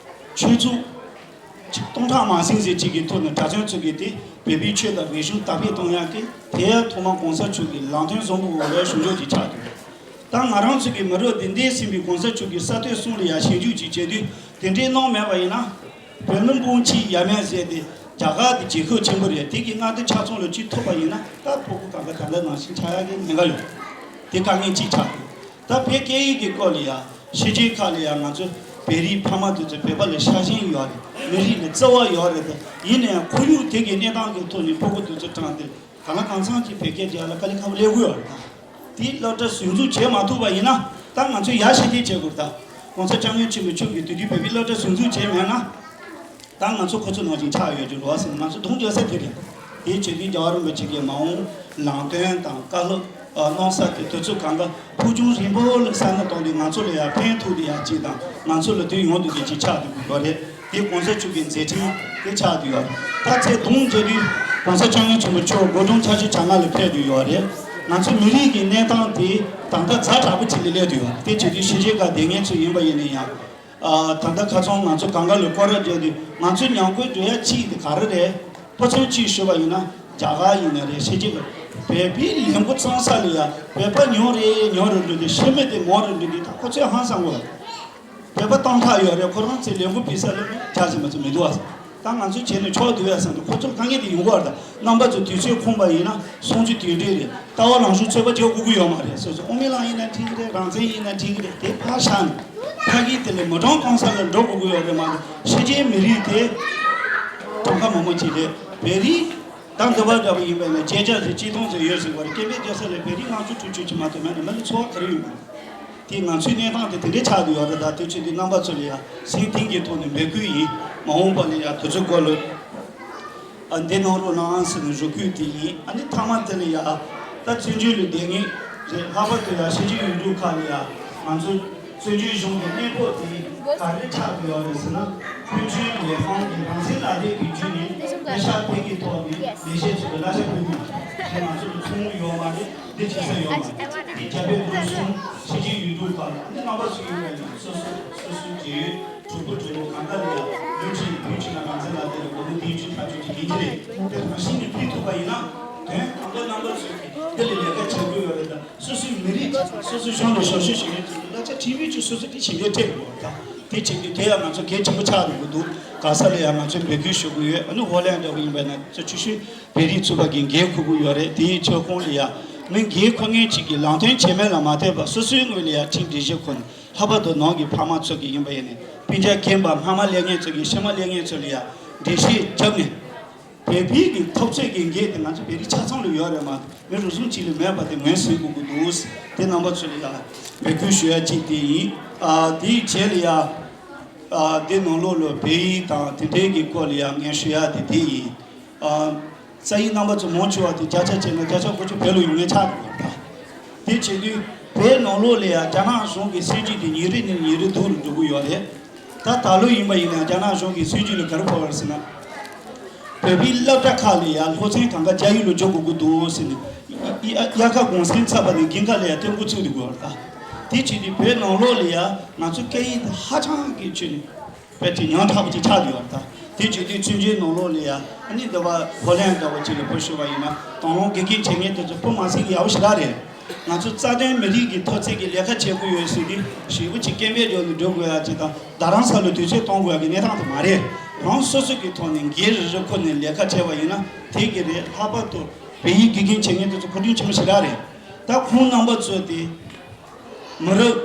ཆོས་ཚོགས། སྟོང་ཕྲག་མང་ཟིན་ཟིན་གཅིག་གི་ཐོག་ནས་གྲྭ་བཙུན་ཚོ་གིས་དེ་བོད་པའི་ཆོས་དང་རིག་གཞུང་དར་སྤེལ་གཏོང་ཡག་གི་དེ་ཡང་ཐོག་མར་གོང་ས་མཆོག་གི་ལམ་སྟོན་བཟང་པོ་འོག་ལ་ཞུ་འཇོག་ཅིག་ཆགས་འདུག་ད་ང་རང་ཚོ་གི་མི་རབས་འདི་འདས་ཟིན་པའི་གོང་ས་མཆོག་གི་གསར་གཏོད་གསུམ་ལ་ཡང་ཞིབ་འཇུག་ཅིག་བྱས་དུས་དེ་འདྲའི་གནང་མེད་པ་ཡིན་ན། བོད་མི་འབུམ་གཅིག་ཡས་མས་ཟེར་ཏེ་རྒྱ་གར་དེ་རྒྱལ་ཁབ་ཆེན་པོ་རེད། དེ་གི་མངའ་སྡེ་ཆ་ཚང་ལ་གཅིག་ཐོབ་པ་ཡིན་ན་ད་ཕྲུ་གུ་གང་ག་ད་ལྟ་ནང་བཞིན་ཆགས་ཡག་གི་ཉེན་ཁ་ཡོད། དེ་དཀའ་ངལ་གཅིག་ཆགས་འདུག་ད་བོད་སྐད་ཡིག་གི་སྐོར་ལ་ཡང་ཕྱི་རྒྱལ་ཁག་ལ་ཡང་ང་ཚོ་བོད་རིགས་ཕ་མ་དེ་ཚོ་བོད་པ་ལ་ཤ་ཞེན་ཡོད་རེད། མི་རིགས་ལ་བརྩེ་བ་ཡོད་རེད་དེ། ཡིན་ན་ཡང་ཁོར་ཡུག་དེ་གི་གནས་སྟངས་ཀྱི་ཐོག་ནས་ཕྲུ་གུ་དེ་ཚོ་དྲངས་ཏེ་གང་ལ་གང་འཚམ་གྱི་བོད་སྐད་རྒྱག་ལ་དཀའ་ལས་ཁག་པོ་སླེབས་ཀྱི་ཡོད་རེད། ད་དེ་སློབ་གྲྭ་ཟུར་འཛུགས་བྱེད་མ་ཐུབ་པ་ཡིན་ན་ད་ང་ཚོས་ཡར་ཞི་བདེ་བྱེད་དགོས་རེད། ད་གོང་ས་༸སྐྱབས་མགོན་ཆེན་པོ་མཆོག་གིས་དེ་དུས་བོད་པའི་སློབ་གྲྭ་ཟུར་འཛུགས་བྱས་མེད་ན། ད་ང་ཚོ་ཁོ་ཚོ་ནང་བཞིན་ཆགས་ཡོད་ཀྱི་རེད་བ་ཟེར་ནས་ང་ཚོ་གདོང་འཇོག་ས་དེ་རེད། དེའི་ཆེད་དུ་རྒྱལ་བ་རིན་པོ་ཆེ་གིས་མ་འོངས་ལམ་སྟོན་དང་བཀའ་སློབ་གནང་ས་དེ་དུས་ཚོད་གང་ག་ཕུགས་རྒྱང་རིང་པོ་ལ་བསམ་བློ་བཏང་དུས་ང་ཚོ་ལ་ཡང་ཕན་ཐོགས་དེ་ཡག་ཅིག་དང་ང་ཚོ་ལ་དོན་ཡོང་དུས་དེ་ཅིག་ཆགས་ཐུབ་ཀྱི་ཡོད་རེད། དེ་གོང་ས་མཆོག་གི་མཛད་འཕྲིན་དེ་ཆགས་ཐུབ་ཡོད་རེད། ད་ཚེ་གདོང་འཇོག་དུས་གོང་ས་༸སྐྱབས་མགོན་ཆེན་པོ་མཆོག་སྒོ་འགྲམ་ཆ་ཆུ་བྱ་ང་ལ་ཕེབས་ཐུབ་ཡོད་རེད། ང་ཚོ་མི་རིགས་ཀྱི་གནས་སྟངས་དེ་ད་ལྟ་ཛ་དྲག་པོ་ཅིག་ལ་སླེབས་ཐུབ་ཡོད་རེད། དེ་བྱེད་དུས་ཕྱི་རྒྱལ་ཁག་བསྡད་མཁན་ཚོ་ཡིན་པ་ཡིན་ན་ཡང་། ཨ། ད་ལྟ་ཁ་སང་ང་ཚོ་གང་ག་ལ་སྐོར་ར་བརྒྱབ་དུས་ང་ཚོ་ཉམས་རྒུད་འགྲོ་ཡ་གཅིག་དེ་ག་རེ་རེད། ཕོ་ཚོད་གཅིག་ཞུས་པ་ཡིན་ན་རྒྱ་གར་ཡིན་ན་རེད། ཕྱི་རྒྱལ་ལ་བོད་པའི་ལས་འགོ་བརྩམས་ས་ལ་ཡ་བོད་པ་ཉུང་རེ་ཉུང་རེ་འགྲོ་དུས་ཤི་མི་དེ་མང་རེ་འགྲོ་དུས་ད་ཁོ་ཚོས་ཧང་སང་གོ། བོད་པ་སྟོང་ཕྲག་ཡོད་རེད། ཁོ་རང་ཚོའི་ལས་འགོ་ཕུལ་ས་ལ་རྒྱ་ཆེ་མ་ཚོ་མི་འདུག་ཨ། ད་ང་ཚོས་བྱས་ནས་ཆོག་འདུག་ཡ་བསམ་དུས་ཁོ་ཚོར་དཀའ་ངལ་དེ་ཡོང་གི་རེད། ད་རྣམ་པ་ཚོ་དུས་ཚོད་ཁོམ་པ་ཡིན་ན་སོང་ཚུལ་དེ་འདྲས་རེད། ལྟ་བ་རང་སྲུང་ཚོད་དཔག་བྱེད་དགོས་ཀྱི་ཡོད་མ་རེད། སོ་སོ་ཨོ་མི་ལང་ཡིན་ན་འགྲིག་གི་རེད། རང་བཙན་ཡིན་ན་འགྲིག་གི་རེད། དེ་ཕར་བཞག་ནས་ཕ་གི་དེ་ལས་མི་གྲངས་གང་ས་ལ་འགྲོ་དགོས་ཀྱི་ཡོད་རེད་མ་གཏོགས་ཕྱི་རྒྱལ་མི་རིགས་དེ་གྲངས་ཀ་མང་པོ་ཅིག་རེད། བོད་རིགས་ད་འདི་བ་འདྲ་བ་ཡིན་པ་ཡིན་ན་བརྒྱད་བརྒྱ་རེད། གཅིག་སྟོང་ཙམ་ཡོད་ཟེར་བ་རེད། སྐད་འབོད་རྒྱག་ས་ལ་བོད་རིགས་ལྔ་བཅུ་དྲུག་ཅུ་ཅིག་མ་གཏོགས་མེད་ན་མི་ལ་འཚོ་བ་ག་རེ་ཡོད་མ་རེད། དེ་ང་ཚོའི་གནས་སྟངས་དེ་དེ་འདྲའི་ཆགས་བསྡད་ཡོད་རེད། ད་དེ་ཚོ་དེ་རྣམ་པ་ཚོ་ལ་ཡ་སེམས་གཏིང་གི་ཐོག་ནས་འབོད་སྐུལ་ཡིན། མ་འོངས་པ་ལ་ཡ་དེ་ཚོའི་སྐོར་ལ་ཨ་འདི་གནང་རོགས་གནང་ཟེར་ནས་རེ་སྐུལ་དེ་ཡིན། ཨ་ནི་མཐའ་མ་དེ་ལ་ཡ་ད་བཙན་བྱོལ་ལ་བསྡད་མཁན་རེད། ལྷག་པར་དུ་ཡ་ཕྱི་རྒྱལ་ཡུལ་གྲུ་ཁག་ལ་ཡ་ང་ཚོ་བཙན་བྱོལ་གཞུང་གི་གནས་བབ་དེ་ག་རེ་ཆགས་བསྡད་ཡོད་རེད་ཟེར་ན། ཕན་ཚུན་ལས་ཁུངས་ཀྱི་རང་བཙན་ལག་དེབ་ཀྱི་བརྒྱུད་ནས་ལས་ཤག་དེ་གི་ཐོག་ནས་ལས་བྱེད་ཚོ་ལ་གླ་ཆ་ཕུལ་དགོས། དེ་ང་ཚོ་ལ་ཚོང་ཡོད་མ་རེད། འདི་བྱེད་ས་ཡོད་མ་རེད། འདི་རྒྱ་བལ་འབྲུག་གསུམ་ཕྱི་རྒྱལ་ཡུལ་གྲུ་ཁག་ལ་འདི་རྣམ་པ་ཚོ་ཡིན་པ་ཡིན། སོ་སོ་སོ་སོའི་འབྲེལ་ཡོད་གྲོགས་པོ་གྲོགས་མོ་གང་ག་ལ་ཡང་ལུས་ཀྱི་བུ་ཆུ་ན་རང་བཙན་ལག་དེབ་ལ་སྒོར་མོ་བདུན་ཅུ་ཐག་གཅོད་ཀྱི་ཡིན་གྱི་རེད། དེ་རང་བཞིན་གྱིས་ཕུལ་ཐུབ་པ་ཡིན་ན་དོན་གང་ག་རྣམ་པ་ཚོས་ཀྱིས་འདི་ལ་ལས་ཀ་བྱེད་དགོས་ཡོད་རེད། ད་སོ་སོའི་མི་རིགས་སོ་སོའི་གཞུང་ལ་ཞབས་ཞུ་ཞུ་མཁན་ཚོས་གླ་ཆ་ཁྲིམས་ཡིག་ཅིག་སོ་སོ་དེ་བྱེད་འགན་སྤྲད་དགོས་པ་དང་། དེ་བྱེད་དུས་དེ་ཡང་ང་ཚོ་གལ་ཆེན་པོ་ཆགས་འགྲོ་གི་འདུག་ག་ས་ལ་ཡང་ང་ཚོས་འབོད་སྐུལ་ཞུ་གི་ཡོད། ཨ་ནི་ཧོ་ལན་འདྲ་བོ་ཡིན་པ་ན་ཚོ་ཆུ་ཤུལ་བོད་རིགས་ཚོགས་པ་གི་འགན་འཁུར་གི་ཡོད་རེད། དེའི་ཆོལ་ཁོངས་ལ་ཡང་མི་འགན་འཁུར་མཁན་ཅིག་གིས་ལམ་སྟོན་བྱས་མེད་ལ་མ་ལྟོས་པར་སོ་སོའི་ངོས་ལ་ཡང་ཁྲིམས་སྒྲིག་གཞི་ཁོ་ནས་ལྷག་པར་དུ་ནང་གི་ཕ་མ་ཚོ་གི་ཡིན་པ་ཡིན་ནས་སྤུན་ཀྱག་རྒན་པ་སྔ་མ་སླེབས་མཁན་ཚོ་གི་ཕྱི་མ་སླེབས་མཁན་ཚོ་ལ་ཡང་འགྲེལ་བཤད་བརྒྱབ་ནས། བོད་པའི་གི་འཐབ་རྩོད་ཀྱི་འགན་དེ་ང་ཚོ་བོད་རིགས་ཆ་ཚང་ལ་ཡོད་རེད་མ་གཏོགས་མི་རེ་ཟུང་གཅིག་ལ་མེད་པ་དེ་ངོས་ཟིན་དགོས་ཀྱི་འདུག་དེ་རྣམ་པ་ཚོ་ལ་ཡ་འབོད་སྐུལ་ཞུ་ཡ་གཅིག་དེ་ཡིན། ཨ་དེའི་རྗེས་ལ་ཡ་ ཨ། འདི་ནང་ལོགས་ལ་བོད་ཡིག་དང་དེ་འབྲེལ་གྱི་སྐོར་ལ་ཡང་ངས་ཞུ་ཡག་དེ་དེ་ཡིན། ཨ། རྩ་ཡིག་རྣམ་པ་ཚོ་མང་ཆེ་བ་དེ་བརྒྱ་ཆ་བྱས་ན་བརྒྱ་ཆ་དགུ་བཅུ་བོད་ལ་ཡོང་མཁན་ཆགས་འདུག་པ། དེ་བྱེད་དུས་བོད་ནང་ལོགས་ལ་ཡང་རྒྱ་ནག་གཞུང་གི་སྲིད་ཇུས་དེ་ཉིན་རེ་ནས་ཉིན་རེ་སྡུག་རུ་འགྲོ་གི་ཡོད་རེད། ད་ད་ལོ་ཡིན་པ་ཡིན་ན་རྒྱ་ནག་གཞུང་གི་སྲིད་ཇུས་ལ་ག་རེ་ཕོག་པ་རེད་ཟེར་ན། བོད་པའི་སློབ་གྲྭ་ཁག་ལ་ཡང་སློབ་ཚན་གང་ག་རྒྱ་ཡིག་ལ་སྦྱོར་དགོས་ཀྱི་འདུག་ཟེར་ནས། དབྱར་ཁ་གུང་སེང་ཚར་བ་ནས་དགུན་ཁ་ལ་ཡང་སྟོན་འགོ་ཚུགས་འདུག་གོ། ད་དེ་བྱེད་དུས་བོད་ནང་ལོགས་ལ་ཡང་ང་ཚོ་སྐད་ཡིག་དེ་ཧ་ཅང་གི་ཆོད་ནས་དཔེ་དེ་ཉག་ཕྲ་པོ་ཅིག་ཆགས་འདུག་ཡོད་རེད། ད་དེ་བྱེད་དུས་ཆུང་ཆུང་ནང་ལོགས་ལ་ཡང་ཨ་ནི་འདི་བ་ཧོ་ལན་འདྲ་བོ་ཅིག་ལ་བོད་ཞུ་བ་ཡིན་ན་དང་བླངས་དགེ་རྒན་བྱེད་མཁན་དེ་ཚོ་བོད་མ་ཟིན་གི་ཡག་པོ་ཞེ་དྲག་རེད། ང་ཚོ་རྩ་དོན་མི་རིགས་ཀྱི་འཐབ་རྩོད་ཀྱི་ལས་ཀ་བྱེད་དགོས་ཡོད་ཟེར་དུས་ཞེ་པོ་ཅིག་སྐད་འབོད་རྒྱག་ནས་འགྲོ་དགོས་ཡག་ཅིག་དང་། རྡ་རམ་ས་ལ་དུས་ཚོད་གཏོང་དགོས་ཡག་གི་གནས་སྟངས་དེ་མ་རེད། རང་སོ་སོ་གི་ཐོག་ནས་སྒེར་རི་རི་ཁོ་ནས་ལས་ཀ་བྱས་པ་ཡིན་ན་དེ་གི་རེད། ལྷག་པར་དུ་བོད་ཡིག་དགེ་རྒན་བྱེད་མཁན་དེ་ཚོ་མཁོ་མཐུན་ཆེན་པོ་ཞེ་དྲག་རེད། ད་ཁོང་རྣམ་པ་ཚོ་དེ་མི་རབས་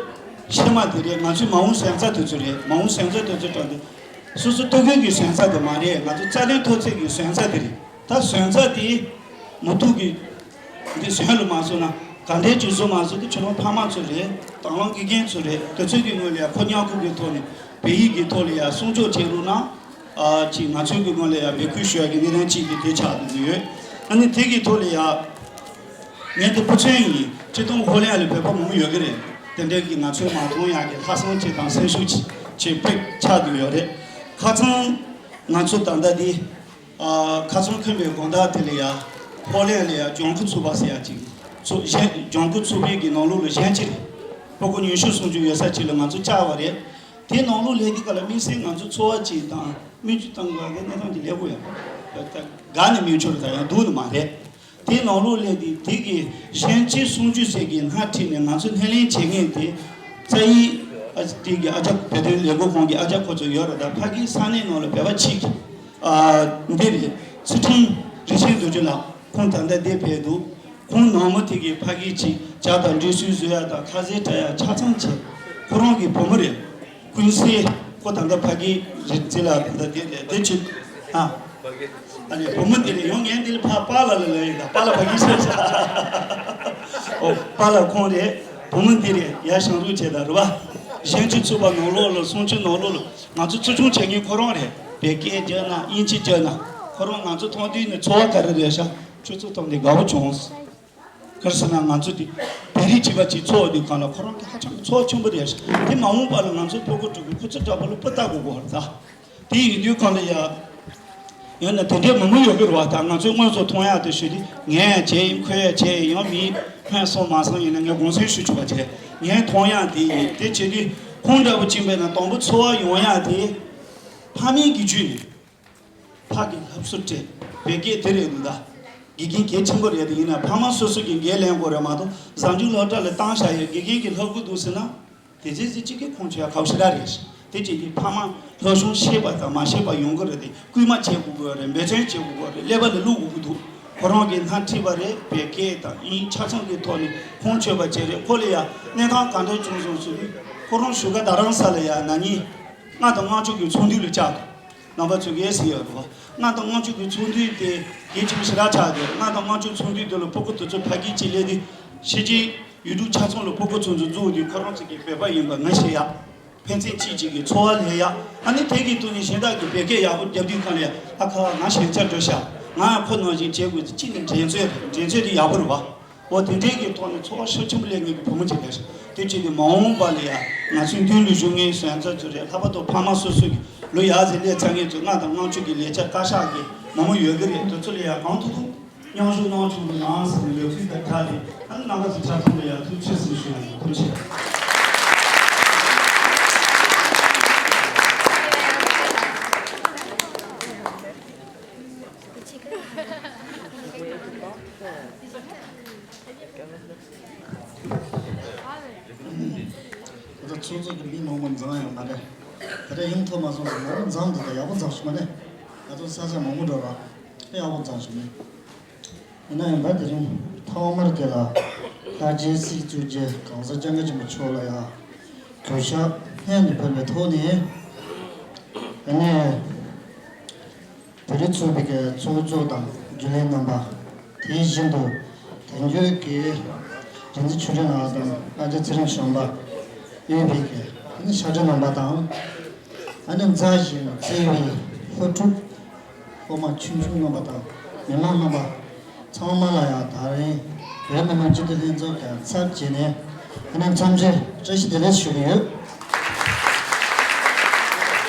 ཕྱི་མ་དེ་རེད། ང་ཚོའི་མ་འོངས་གཞོན་རྩ་དེ་ཚོ་རེད། མ་འོངས་གཞོན་རྩ་དེ་ཚོ་དྲངས་ཏེ་སོ་སོ་ལྟོ་གོས་ཀྱི་གཞོན་རྩ་དེ་མ་རེད། ང་ཚོ་རྩ་དོན་འཐབ་རྩོད་ཀྱི་གཞོན་རྩ་དེ་རེད། ད་གཞོན་རྩ་དེ་མུ་ཏིག་གི་འདི་གཞོན་ལ་མ་བཟོ་ན་ག་འདྲའི་ཅིག་བཟོ་མ་བཟོ་དེ་ཁྱོད་རང་ཕ་མ་ཚོ་རེད། དང་བླངས་དགེ་རྒན་ཚོ་རེད། དེ་ཚོ་གི་ངོས་ལ་ཡང་ཁོ་ཉག་ཁུག་གི་ཐོག་ནས་བོད་ཡིག་གི་ཐོག་ལ་ཡང་སྲུང་སྐྱོབ་བྱེད་རོགས་གནང་། ཨ། ཅིག་ང་ཚོའི་གི་ངོས་ལ་ཡང་འབོད་སྐུལ་ཞུ་ཡག་གི་གནད་དོན་གཅིག་དེ་དེ་ཆགས་འདུག་གི་ཡོད། ཨ་ནི་དེ་གི་ཐོག་ལ་ཡང་ངས་དེ་ཕུ་ཚན་ཡིན། སྤྱིར་བཏང་ཧོ་ལན་ལ་བོད་པ་མང་པོ་ཡོད་གི་རེད། དེ་འདྲའི་གི་ང་ཚོས་མ་མཐོང་ཡག་གི་ལྷག་བསམ་ཅིག་དང་སེམས་ཤུགས་ཅིག་ཅིག་དཔེ་ཆགས་འདུག་ཡོད་རེད། ཁ་སང་ང་ཚོ་ད་ལྟ་འདི། ཨ། ཁ་སང་འཁོན་པའི་དགོང་དག་དེ་ལ་ཡ། ཧོ་ལན་ལ་ཡ་ལྗང་ཁུ་ཚོགས་པ་ཟེར་ཡ་ཅིག་ཚོགས། གཞན་ལྗང་ཁུ་ཚོགས་པའི་གི་ནང་ལོགས་ལ་གཞན་ཅིག་རེད། ཕྲུ་གུ་ཉི་ཤུ་སུམ་ཅུ་ཡོད་ས་ཅིག་ལ་ང་ཚོ་བཅར་བ་རེད། དེ་ནང་ལོགས་སླེབས་དུས་སྐབས་ལ་དམིགས་བསལ་ང་ཚོ་ཚོར་བ་ཅིག་དང་སྨན་བཅོས་བཏང་དགོས་ཡ་གི་གནས་སྟངས་ཅིག་སླེབས་དགོས་ཡ། ད་དགའ་ནི་མི་ཆོག་རེད། ད་ཡང་སྡུག་ནི་མ་རེད། དེའི་ནང་ལོགས་སླེབས་དུས་དེ་གི་གཞོན་སྐྱེས་སྲུང་སྐྱོབ་ཟེར་གི་སྣེ་ཁྲིད་ནས་ང་ཚོ་སྣེ་ལེན་བྱེད་མཁན་དེ་རྩ་ཡིག་ཨ་དེ་གི་ཨ་ཅག་བོད་དོན་ལས་འགུལ་ཁང་གི་ཨ་ཅག་ཁོ་ཚོ་ཡོད་རེད། ད་ཕ་གིའི་ས་གནས་ནང་ལ་བོད་པ་གཅིག་ཨ་འདི་རེད། ཚུལ་ཁྲིམས་རིན་ཆེན་རྡོ་རྗེ་ལགས། ཁོང་ད་ལྟ་འདིར་ཕེབས་འདུག་ཁོང་ནང་མི་དེ་གི་ཕ་གི་གཅིག་ཇ་དང་འབྲས་སིལ་བཟོ་ཡ་དང་ཁ་ཟས་སྐྲ་ཡ་ཆ་ཚང་བྱས། ཁོ་རང་གི་བུ་མོ་རེད། ཀུན་གསལ། ཁོ་ད་ལྟ་ཕ་གི་རེད། རྩེ་ལ་ད་ལྟ་དེ་རེད། དེ་ཕྱིན། ཨ། ཨ་ནི་བུ་མོ་འདི་རེད། ཡང་ངས་འདི་ལ་ཕ་པཱ་ལགས་ལབ་ཡིན། ད་པཱ་ལགས་ཕ་གི་ཤེས་ཤག་ཨོ། པཱ་ལགས་ཁོང་རེད། བུ་མོ་འདི་རེད། ཡར་བཞེངས་རོགས་བྱེད་ད། རེད་པ། གཞོན་སྐྱེས་ཚོགས་པ་ནང་ལོགས་ལ་སྲུང་སྐྱོབ་ནང་ལོགས་ལ་ང་ཚོ་ཚོགས་ཆུང་བྱེད་མཁན་ཁོ་རང་རེད། བོད་སྐད་བརྗོད་ན་དབྱིན་ཇི་བརྗོད་ན་ཁོ་རང་ང་ཚོ་མཐོང་དུས་ནས་ཚོར་བ་ག་རེ་རེད་ཤག་ཁྱོད་ཚོ་མཐོང་དུས་དགའ་བོ་བྱུང་། ག་རེ་ཟེར་ན་ང་ཚོ་དེ་བོད་རིགས་བྱིས་པ་ཅིག་འཚོ་བ་དེ་སྒང་ལ་ཁོ་རང་གི་ཧ་ཅང་གི་ཚོར་བ་ཆེན་པོ་རེད་ཤག་དེ་མ་འོངས་པ་ལ་ང་ཚོ་ཕྲུ་གུ་ཕྲུ་གུ་ཁོ་ཚོ་འདྲ་པོ་ལ་སྤུ་ལྟ་དགོས་དགོས་རེད་ད། དེ་ཡིན་དུས་སྒང་ལ་ཡ། ཡང་ན་དེ་འདྲའི་མང་པོ་ཡོད་གི་རེད་པ། ད་ང་ཚོས་དངོས་སུ་མཐོང་ཡག་དེ་ཞུ་དུས་ངས་བྱས་ཡིན། ཁོས་ཡང་བྱས་ཡིན། ཡང་མིས་ཕན་སོང་མ་སོང་ཡིན་ན་ངས་དགོངས་སེལ་ཞུ་ཆོག་པ་བྱས། ངས་མཐོང་ཡག་དེ་ཡིན། དེ་བྱེད་དུས་ཁོང་འདྲ་པོ་ཅིག་ཡིན་པས་ན་དང་པོ་ཚོར་བ་ཡོང་ཡག་དེ་ཕ་མའི་གི་བརྒྱུད་ནས། ཕ་གི་སློབ་གསོ་སྤྲད། བོད་སྐད་དེ་རེད་འདུག་ད་དགེ་རྒན་གལ་ཆེན་པོ་རེད། དེ་ཡིན་ན་ཕ་མ་སོ་སོ་གི་འགན་ལེན་དགོས་རེད་མ་གཏོགས་གཟའ་འཇུག་སློབ་གྲྭ་ལ་བཏང་བཞག་ཡོད། དགེ་རྒན་གྱིས་སློབ་གི་འདུག་ཟེར་ན། དེ་ཚེ་ཚེ་གཅིག་གི་ཁོང་ཆོས་ཁག་ཞེ་དྲག་རེད། དེ་གཅིག་གི་ཕ་མ་སློབ་སྦྱོང་ཤེས་པ་དང་མ་ཤེས་པ་ཡོང་གི་རེད། དེ་སྐུལ་མ་བྱེད་དགོས་ཀྱི་རེད། འབད་བརྩོན་བྱེད་དགོས་ཀྱི་རེད། ཀླད་པ་ལ་བླུག་དགོས་ཀྱི་འདུག་ཁོ་རང་གི་སྣེ་ཁྲིད་པ་རེད། བོད་སྐད་དང་དབྱིན་ཆ་ཚང་གི་ཐོག་ནས་ཁོང་ཆོས་པ་བྱས་རེད། ཁོ་ལ་ཡ་གནས་སྟངས་ག་འདྲ་བྱུང་སོང་ཟེར་དུས་ཁོ་རང་བཞུགས་སྒར་རྡ་རམ་ས་ལ་ཡ་ན་ནིང་ལྔ་དང་ལྔ་བཅུ་གི་ཚོགས་འདུ་ལ་བཅར་འདུག་རྣམ་པ་ཚོས་གས་ཟེར་ཡོད་རེད་པ། ལྔ་དང་ལྔ་བཅུ་གི་ཚོགས་འདུ་དེ་གལ་ཆེན་པོ་ཞེ་དྲག་ཆགས་ཏེ། ལྔ་དང་ལྔ་བཅུ་ཚོགས་འདུ་དེ་ལ་ཕྲུ་གུ་དེ་ཚོ་ཕ་གི་གཅིག་སླེབས་དུས་ཕྱི་རྒྱལ་ཡུལ་གྲུ་ཆ་ཚང་ལ་ཕྲུ་གུ་ཚོ་ཚོ་འཛུལ་དུས་ཁོ་རང་ཚོ་གི་བོད་པ་ཡིན་པ་ངོ་ཤེས་ཡག་ཕན་ཚུན་གཅིག་གཅིག་གི་ཚོར་བ་ལེན་ཡག་ཨ་ནི་དེ་གི་ཐོག་ནས་གཞན་དག་གི་བོད་སྐད་ཡག་པོ་རྒྱབ་དུས་སྒང་ལ་ཡ། ཨ་ཁ་ང་ཞན་ཆ་འགྲོ་ཤག་ང་ཁོ་ནང་བཞིན་བྱེད་དགོས་ཚེ་གཅིག་ནས་འགྲན་རྩོད་རེད། འགྲན་རྩོད་དེ་ཡག་པོ་རེད་པ། འོ་དེ་འདྲའི་གི་ཐོག་ནས་ཚོར་བ་ཤུགས་ཆེན་པོ་སླེབས་མཁན་གྱི་བུ་མོ་ཅིག་རེད། དེ་བྱས་ཏེ་མ་འོངས་པ་ལ་ཡ་ང་ཚོའི་མདུན་ལ་བཞུགས་མཁན་གཞོན་ཚ་ཚོ་རེད། ལྷག་པར་དུ་ཕ་མ་སོ་སོ་གི་ལོ་ཡག་ཟིག་སླེབས་ཚར་མཁན་ཚོ་ལྔ་དང་ལྔ་བཅུ་གི་ལས་བྱ་བཀའ་ཤག་གི་མང་པོ་ཡོད་གི་རེད། དེ་ཚོ་ལ་ཡ་གང་ཐུབ་ཐུབ་མཉམ་ཞུགས་གནང་ཆོག་གི་གནང་ཟེར་ནས་ལས་ཚུལ་དང་ཁ་དེ་ཨ་ནི་རྣམ་པ་ཚོ་ཆ་ཚང་ལ་ཡ་ཐུགས་རྗེ་ཆེ་ཞུ་ཡ་ཡིན། ཐུགས་རྗེ་ཆེ། ད་ལྟ་ཚོགས་གཙོ་གི་མི་མང་པོ་འཛོམས་ཡོད་མ་རེད། ད་ལྟ་ཡོང་ཐུབ་མ་སོང་ཟེར། མང་པོ་འཛོམས་འདུག་ད་ཡག་པོ་འཛོམས་བྱུང་བ་ནི། ང་ཚོ་ས་ཆ་མང་པོ་འགྲོ་ར་དཔེ་ཡག་པོ་འཛོམས་བྱུང་ནི། ཡིན་ན་ཡང་ད་དེ་རིང་ཐོག་མར་དེ་ལ་དར་རྒྱས་སྲིད་གཙོས་རྗེ་གང་ཟག་སྐྱབས་མགོན་ཆེན་པོ་མཆོག་ལ་ཡང་གུས་ཕྱག་སྙིང་ནས་ཕུལ་བའི་ཐོག་ནས། ཨ་ནི། བོད་རིགས་ཚོགས་པའི་གི་ཚོགས་གཙོ་དང་རྒྱུན་ལས་རྣམ་པ། དེ་བཞིན་དུ་དེང་གི་རིག་འཛིན་ཆོས་སྒྲོན་ལགས་དང་ཨ་ཅག་ཚེ་རིང་གཞོན་པ། གཡོན་པའི་གི་ཨ་ནི་ཤར་སྒྲོན་རྣམ་པ་དང་། ཨ་ནི་མཛའ་ཞིང་བརྩེ་བའི་ལྷོ་ཕྲུག་སློབ་མ་ཆུང་ཆུང་རྣམ་པ་དང་མི་མང་རྣམ་པ་ཚང་མ་ལ་ཡང་ད་རིང་བོད་མི་མང་སྤྱི་འཐུས་ལྷན་ཚོགས་ཀྱི་ཚབ་བྱས་ནས་ཨ་ནི་འཚམས་འདྲི་བཀྲ་ཤིས་བདེ་ལེགས་ཞུ་གི་ཡོད།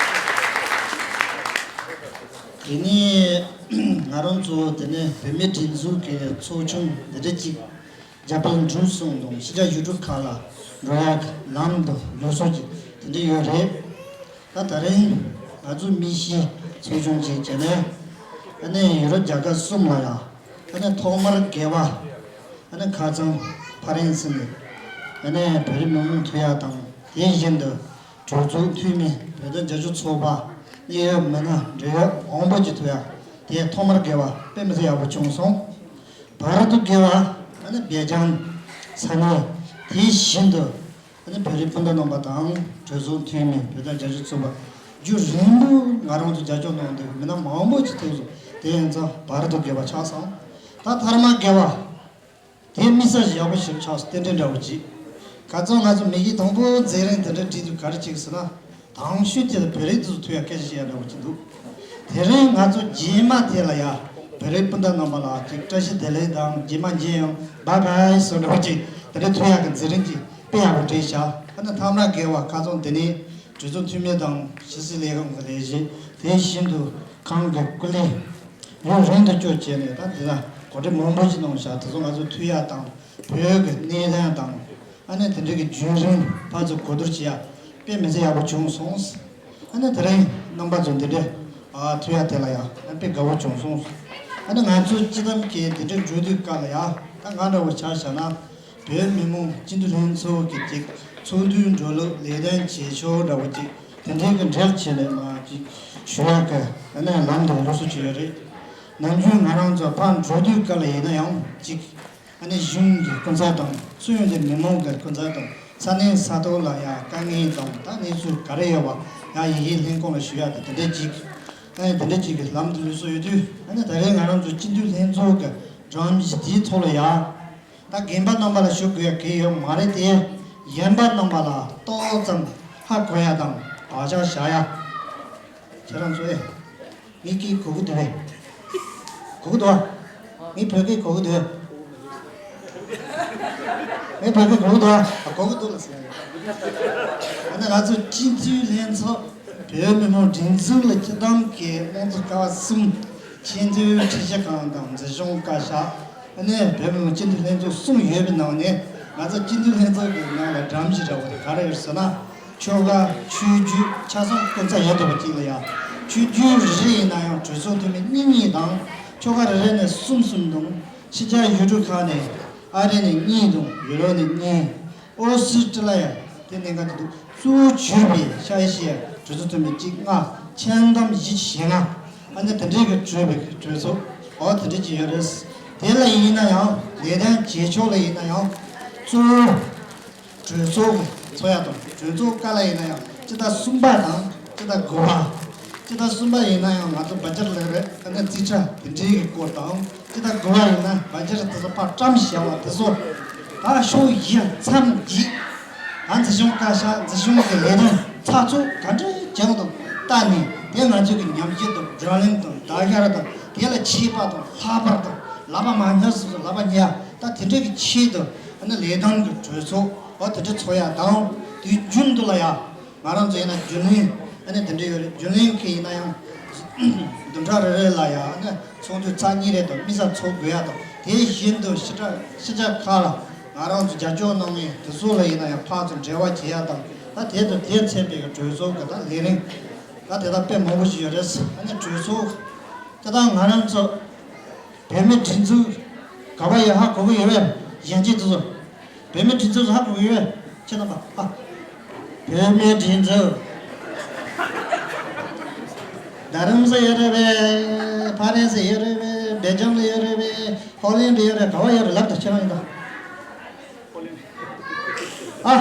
དེ་ནས་ང་རང་ཚོ་དེ་ནས་བོད་མིའི་སྒྲིག་འཛུགས་ཀྱི་ཚོགས་ཆུང་འདི་འདྲ་ཅིག་རྒྱ་བལ་འབྲུག་གསུམ་དང་ཕྱི་རྒྱལ་ཡུལ་གྲུ་ཁག་ལ་འགྲོ་ཡག་གི་ལམ་དུ་ལུགས་སྲོལ་གྱི་དེ་འདྲ་ཡོད་རེད། ད་ད་རིང་ང་ཚོ་མི་བཞི་ཚོགས་ཆུང་ཅིག་བྱས་ནས་ཨ་ནི་ཡུ་རོབ་རྒྱལ་ཁབ་གསུམ་ལ་ཡང་ཨ་ནི་ཐོག་མར་རྒྱལ་བ་ཨ་ནི་ཁ་སང་ཕ་རན་སི་ནས་ཨ་ནི་བོད་རིགས་མི་མང་ཐུག་ཡག་དང་དེ་བཞིན་དུ་གྲོས་ཚོགས་འཐུས་མི་བོད་དོན་རྒྱབ་སྐྱོར་ཚོགས་པ་གནད་ཡོད་མི་སྣ་འབྲེལ་ཡོད་མང་པོ་ཅིག་ཐུག་ཡག་དེ་ཐོག་མར་རྒྱལ་བ་དཔེ་མི་སྲིད་ཡག་པོ་བྱུང་སོང་། བར་དུ་དགེ་བ་ཨ་ནི་སྦེལ་ཇམ་ས་གནས། དེ་བཞིན་དུ་ཨ་ནི་བོད་རིགས་སྤུན་ཟླ་རྣམ་པ་དང་གྲོས་ཚོགས་འཐུས་མི་བོད་དོན་རྒྱབ་སྐྱོར་ཚོགས་པ་རྒྱུན་རིང་པོ་ང་རང་ཚོ་རྒྱབ་སྐྱོར་གནང་འདུག་མི་སྣ་མང་པོ་ཅིག་ཐུག་སོང་། དེ་ཡིན་ཙང་བར་དུ་དགེ་བ་ཆགས་སོང་། ད་ཐ་མ་དགེ་བ་དེ་དམིགས་བསལ་ཞིག་ཡག་པོ་ཞིག་ཆགས་སོང་། རྟེན་འབྲེལ་འདྲ་བོ་ཅིག་ཁ་སང་ང་ཚོ་མི་གི་དང་པོ་མཛད་རིམ་དེ་འདྲ་བྲིས་དུས་ག་རེ་བྱས་ཟེར་ན། དང་ཤོས་དེ་ལ་བོད་རིགས་དེ་ཚོ་ཐུག་ཡག་སྐད་ཆ་བཤད་ཡག་འདྲ་བོ་ཅིག་འདུག་དེ་རིང་ང་ཚོ་རྗེས་མ་དེ་ལ་ཡ་བོད་རིགས་སྤུན་ཟླ་རྣམ་པ་ལ་ཅིག་བཀྲ་ཤིས་བདེ་ལེགས་དང་རྗེས་མ་མཇལ་ཡོང་། བཱའི་བཱའི་སོ་འདྲ་བོ་ཅིག་དེ་འདྲ་ཐུག་ཡག་གི་མཛད་རིམ་ཅིག་དཔེ་ཡག་པོ་བྲིས་བཞག་ཨ་ནི་ཐ་མ་དགེ་བ་ཁ་སང་དེ་ནས་གྲོས་ཚོགས་འཐུས་མི་དང་ཕྱི་སྲིད་ལས་ཁང་གི་ལས་བྱེད། དེ་བཞིན་དུ་ཁང་གི་སྐུ་ལས་ཡུན་རིང་དུ་སྐྱོད་བྱས་ནས་ད་འདི་ལ་གོ་སྒྲིག་མང་པོ་ཞིག་གནང་བཞག་དེ་ཚོ་ང་ཚོ་ཐུག་ཡག་དང་བོད་ཀྱི་གནས་སྟངས་དང་། ཨ་ནི་དེ་འདྲ་གི་རྒྱུན་རིང་ཕར་ཚུར་གོ་བསྡུར་བྱེད་ཡག་དཔེ་མི་སྲིད་ཡག་པོ་བྱུང་སོང་། ཨ་ནི་དེ་རིང་རྣམ་པ་ཚོ་འདི་འདྲ་ཨ་ཐུག་ཡག་དེ་ལ་ཡང་ཨ་དཔེ་དགའ་བོ་བྱུང་སོང་། ཨ་ནི་ང་ཚོ་སྤྱི་བཏང་གི་འདི་འདྲ་འགྲོ་དུས་སྐབས་ལ་ཡང་ད་ང་འདྲ་བོ་ཆ་བཞག་ན་བོད་མི་མང་སྤྱི་འཐུས་ལྷན་ཚོགས་ཀྱི་ཅིག་ཚོགས་འདུའི་འགྲོ་ལུགས་ལས་དོན་བྱེད་ཕྱོགས་འདྲ་བོ་ཅིག་དེ་འདྲའི་གི་འགྲེལ་བྱས་ནས་མ་ཅིག་ཞུ་ཡག་གི་ཨ་ནི་ལམ་དང་ལུགས་སྲོལ་ཅིག་ཡོད་རེད། ནམ་རྒྱུན་ང་རང་ཚོ་ཕར་འགྲོ་དུས་སྐབས་ལ་ཡིན་ན་ཡང་ཅིག་ཨ་ནི་གཞུང་གི་སྐུ་ཚབ་དང་སུ་ཡོང་དེ་མི་མང་གི་སྐུ་ཚབ་དང་ས་གནས་ས་ཐོག་ལ་ཡང་དཀའ་ངལ་དང་ད་གནས་ཚུལ་ག་རེ་ཡོད་པ་ཡང་ཡི་གེ་ལྷན་ཁང་ལ་ཞུ་ཡག་དེ་དེ་འདྲ་ཅིག་ཨ་ནི་དེ་འདྲ་ཅིག་གི་ལམ་དུ་ལུས་སོ་ཡོད་དུས་ཨ་ནི་ད་རེས་ང་རང་ཚོ་སྤྱི་འཐུས་ལྷན་ཚོགས་ཀྱི་སྒྲོམ་གཞི་དེའི་ཐོག་ལ་ཡང་ད་རྒན་པ་རྣམ་པ་ལ་ཞུ་དགོས་ཡག་གི་ཡོད་མ་རེད་དེ། གཞོན་པ་རྣམ་པ་ལ་ཏོག་ཙམ་ཧ་གོ་ཡག་དང་བག་ཆགས་བཞག་ཡག་ཁྱེད་རང་ཚོ་ཨེ། ངའི་སྐད་གོ་གི་འདུག་གས། གོ་གི་འདུག་ཨ། ངའི་བོད་སྐད་གོ་གི་འདུག་གས། ངའི་བོད་སྐད་གོ་གི་འདུག་ཨ། གོ་གི་འདུག་ལ་ཟེར་ཡ་ཡོད། ཨ་ནི་ང་ཚོ་སྤྱི་འཐུས་ལྷན་ཚོགས་བོད་མི་མང་སྒྲིག་འཛུགས་ལ་སྤྱི་བཏང་གི་དམངས་གཙོ་ཀ་བ་གསུམ་ཆེས་མཐོའི་ཁྲིམས་ཞིབ་ཁང་དང་འཛིན་སྐྱོང་བཀའ་ཤག་ཨ་ནི་བོད་མི་མང་སྤྱི་འཐུས་ལྷན་ཚོགས་གསུམ་ཡོད་པའི་ནང་ནས་ང་ཚོ་སྤྱི་འཐུས་ལྷན་ཚོགས་ཀྱི་ནང་ལ་སྒྲོམ་གཞི་འདྲ་བོ་དེ་ག་རེ་ཡོད་ཟེར་ན། ཆོལ་ཁ་ཆོས་བརྒྱུད་ཆ་ཚང་སྐུ་ཚབ་ཡོད་བསྡད་པ་གཅིག་ལ་ཡ། ཆོས་བརྒྱུད་རེ་རེ་ཡིན་ན་ཡང་གྲོས་ཚོགས་འཐུས་མི་གཉིས་གཉིས་དང་ཆོལ་ཁ་རེ་རེ་ནས་གསུམ་གསུམ་དང་ཕྱི་རྒྱལ་ཡུལ་གྲུ་ཁག་ནས་ཨ་རི་ནས་གཉིས་དང་ཡུ་རོབ་ནས་གཉིས། ཨོ་སི་ཀྲི་ལ་ཡ་དེ་གནད་འགག་ཅིག་འདུག་གཙོ་བོ་གྱུར་པའི་ཤ་ཡེ་ཤེས་ཡ་གྲོས་ཚོགས་འཐུས་མི་གཅིག་ལྔ། ཁྱིམ་ཐམ་བཞི་བཅུ་ཞེ་ལྔ། ཨ་ནི་དེ་འདྲའི་གི་གྲོས་པའི་གྲོས་ཚོགས་ཨོ་དེ་འདྲ་ཅིག་ཡོད་རེད། དེ་ལ་ཡིན་ན་ཡང་ལས་དོན་བྱེད་ཕྱོགས་ལ་ཡིན་ན་ཡང་གཙོ་བོ་གྲོས་ཚོགས་ཀྱི་ཚོགས་ཡ་དང་གྲོས་ཚོགས་ཀ་ལ་ཡིན་ན་ཡང་སྤྱི་ཟླ་གསུམ་པ་དང་སྤྱི་ཟླ་དགུ་པ། སྤྱི་ཟླ་གསུམ་པ་ཡིན་ན་ཡང་ང་ཚོ་བ་ཇར་ལེགས་རེད། ཨ་ནི་རྩིས་ཁྲ་དེ་འདྲའི་གི་སྐོར་དང་སྤྱི་ཟླ་དགུ་པ་ཡིན་ན་བ་ཇར་དེ་ཚོ་ཕར་བཀྲམ་བཞག་པ་དེ་ཚོ་ད་ཕྱོགས་བཞི་མཚམས་བརྒྱད། ད་འཛིན་སྐྱོང་བཀའ་ཤག་འཛིན་སྐྱོང་གི་ལས་དོན་ཚགས་ཚུད་ག་འདྲ་བྱུང་དང་བལྟས་ནས་དེ་ང་ཚོ་གི་ཉམས་ཞིབ་དང་བགྲོ་གླེང་དང་བརྡ་ཤར་དང་དེ་ལ་ཆད་པ་དང་ལྷག་པར་དང་ལག་པ་མ་ཉར་སོ་སོ་ལག་པ་ཉར་ད་དེ་འདྲ་གི་ཆེད་དུ་ཨ་ནི་ལས་དོན་གི་གྲོས་ཚོགས་འོ་དེ་འདྲ་ཚོགས་ཡ་དང་དུས་རྒྱུན་དུ་ལ་ཡ་ང་རང་ཚོ་ཡིན་ན་རྒྱུན་ལས་ཨ་ནི་དེ་འདྲ་ཡོད་རེད། རྒྱུན་ལས་གི་ཡིན་ན་ཡང་བདུན་ཕྲག་རེ་རེ་ལ་ཡ་ཨ་ནི་ཚོགས་འདུ་ཚར་གཉིས་རེ་དང་དམིགས་བསལ་ཚོགས་དགོས་ཡ་དང་དེ་བཞིན་དུ་ཕྱི་དྲག་ཕྱི་རྒྱལ་ཁག་ལ་ང་རང་ཚོ་རྒྱབ་སྐྱོར་གནང་མཁན་དེ་ཚོ་ལ་ཡིན་ན་ཡང་ཕར་ཚུར་འབྲེལ་བ་བྱེད་ཡ་དང་ད་དེ་དང་དེ་མཚན་པའི་གྲོས་ཚོགས་ཀྱི་ད་ལས་རིམ་ད་དེ་དག་དཔེ་མང་པོ་ཞིག་ཡོད་རེད། ཨ་ནི་གྲོས་ཚོགས་དེ་དག་ང་རང་ཚོ་བོད་མིའི་སྒྲིག་འཛུགས་ག་པར་ཡོད་ཧ་གོ་གི་ཡོད་པས་གཞོན་སྐྱེས་དེ་ཚོ། བོད་མིའི་སྒྲིག་འཛུགས་ཧ་གོ་གི་ཡོད། ཁྱེད་རྣམ་པ་ཨ། བོད་མིའི་སྒྲིག་འཛུགས། རྡ་རམ་ས་ཡོད་རེད་པས། ཕ་རན་སི་ཡོད་རེད་པས། སྦེལ་ཇམ་ལ་ཡོད་རེད་པས། ཧོ་ལན་ཌི་ཡོད་རེད། ག་པར་ཡོད་རེད་ལབ་དང་ཁྱེད་རང་ཡིན་ད། ཨ།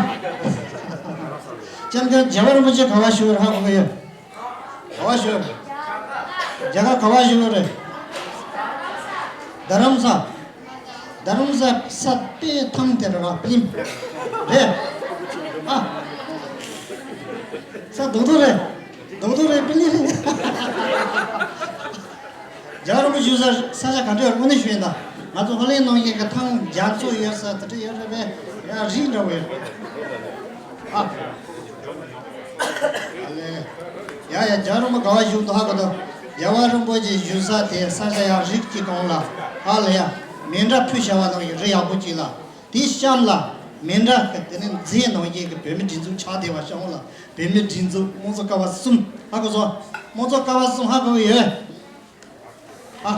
ཅན་ག་རྒྱལ་བ་རིན་པོ་ཆེ་ག་པར་བཞུགས་ཡོད་རེད་ཧ་གོ་གི་ཡོད། ག་པར་བཞུགས་ཡོད། རྒྱ་གར་ག་པར་བཞུགས་ཡོད་རེད། རྡ་རམ་ས། རྡ་རམ་ས་ས་དཔེ་ཐང་དེ་ར་པི་ལིམ་རེད། ཨ། ས་རྡུང་རྡུང་རེད། རྡོག་རྡོག་རེད། པི་ལི་རེད། རྒྱལ་བ་རིན་པོ་ཆེ་བཞུགས་ས་ས་ཆ་ག་འདྲ་ཡོད་དངོས་གནས་ཞུ་ཡིན་ད། ང་ཚོ་ཧོ་ལན་ནང་བཞིན་གྱི་ཐང་རྒྱ་མཚོ་ཡོད་ས་དེ་འདྲ་ཡོད་རེད་པས། ཡང་རིགས་འདྲ་བོ་ཡོད་རེད། ཨ། ཨ་ལེ། ཡ་ཡ། རྒྱལ་བ་རིན་པོ་ག་བ་བཞུགས་འདུག་ཧ་གོ་འདུག་རྒྱལ་བ་རིན་པོ་ཆེ་བཞུགས་ས་དེ་ས་ཆ་ཡང་རིགས་གཅིག་གང་ལ། ཧ་ལེ་ཡ། མཎྜལ་ཕུལ་བྱ་བ་ནང་བཞིན་རི་ཡག་པོ་གཅིག་ལ། དེའི་གཤམ་ལ་མཎྜལ་གྱི་དེ་ནས་མཛེས་ནང་བཞིན་གྱི་བོད་མི་སྒྲིག་འཛུགས་ཆགས་བསྡད་པ་གཤམ་ལ་བོད་མི་སྒྲིག་འཛུགས་དམངས་གཙོ་ཀ་བ་གསུམ། ཧ་གོ་སོང་། དམངས་གཙོ་ཀ་བ་གསུམ་ཧ་གོ་གི་ཡོད། ཨ།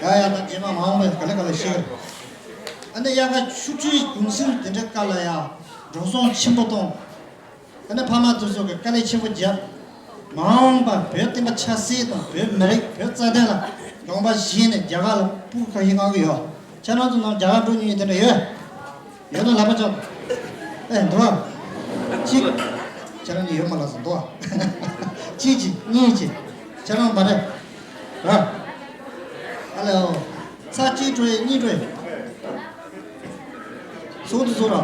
ཡ་ཡ། ད་རྗེས་མ་མ་འོངས་པའི་ག་ལེ་ག་ལེ་ཤེས། ཨ་ནི་དབྱར་ཁ་ཆུ་ཁྲིའི་གུང་སེང་དེ་འདྲའི་སྐབས་ལ་ཡ་འགྲོ་སོང་ཆེན་པོ་གཏོང་། ཨ་ནི་ཕ་མ་དེ་ཚོ་གི་དཀའ་ལས་ཆེན་པོ་བརྒྱབ། མ་འོངས་པ་བོད་བསྟན་པ་ཆབ་སྲིད་དང་བོད་མི་རིགས་བོད་རྩ་དོན་ལ་དགོངས་པ་བཞེས་ནས་རྒྱ་གར་ལ་སྤུ་གུ་ཁ་ཤས་མངགས་གི་ཡོད། ཁྱེད་རང་ཚོ་ནང་རྒྱ་གར་འགྲོ་མྱོང་ཡོད་དེ་འདྲ་ཡོད། ཡོད་ན་ལག་པ་འཆང་། ཨེ་འདུག་ཨ། གཅིག་ཁྱེད་རང་གཉིས་ཡོད་མ་ལགས་སོ། འདུག་ཨ། གཅིག་གཅིག་གཉིས་གཅིག་ཁྱེད་རང་བ་རེད། ར། ཨ་ལེ་ཨོ། ཚ་གཅིག་འགྲོ་ཡི་གཉིས་འགྲོ་ཡི། ཚོགས་འདུ་ཚོགས་ར།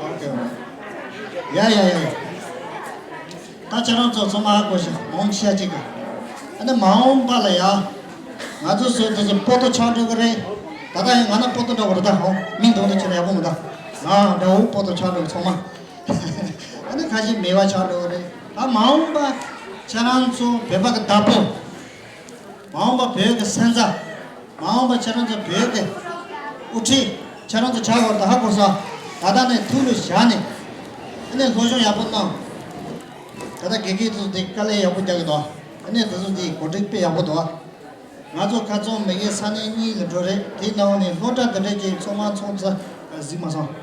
ཨོ་ཁེ། ཡ་ཡ་ཡ་ཡ། ད་ཁྱེད་རང་ཚོ་ཚང་མ་ཧ་གོ་ཤག་མང་ཆེ་གཅིག་གི། ཨ་ནི་མ་འོངས་པ་ལ་ཡ། ང་ཚོ་སོ་དེ་ཚོ་པོ་ཏོ་ཆགས་འགྲོ་གི་རེད། ད་ལྟ་ཡང་ང་ན་པོ་ཏོ་འདྲ་བོ་རེད་ད། ཧོ་མིང་འདོགས་ཏོ་ཆེ་ན་ཡག་པོ་མི་འདུག་ང་འདྲ་བོ་པོ་ཏོ་ཆགས་འགྲོ་ཚང་མ། ཨ་ནི་ཁ་ཤས་མེད་པ་ཆགས་འགྲོ་གི་རེད། ད་མ་འོངས་པ་ཁྱེད་རང་ཚོ་བོད་པ་གི་བདག་པོ། མ་འོངས་པ་བོད་ཀྱི་སོན་རྩ། མ་འོངས་པ་ཁྱེད་རང་ཚོ་བོད་ཀྱི་དབུ་ཁྲིད་ཁྱེད་རང་ཚོ་ཆགས་བར་དུ་ཧ་གོ་ས། ད་ལྟ་ནས་ཐུགས་ལ་བཞག་ནས། ཨ་ནི་སློབ་སྦྱོང་ཡག་པོ་གནང་། ད་ལྟ་དགེ་རྒན་དེ་ཚོ་དེ་དཀའ་ལས་ཡག་པོ་རྒྱག་གི་འདུག་ཨ་ནི་དེ་ཚོ་དེ་གོ་སྒྲིག་དཔེ་ཡག་པོ་འདུག་ང་ཚོ་ཁ་ཚོང་མི་ཡས་ས་གནས་གཉིས་ལ་འགྲོ་རེད། དེའི་ནང་ནས་སློབ་གྲྭ་དེ་འདྲས་ཀྱི་ཚང་མ་ཚོང་རྩ་གཟིགས་མ་སོང་།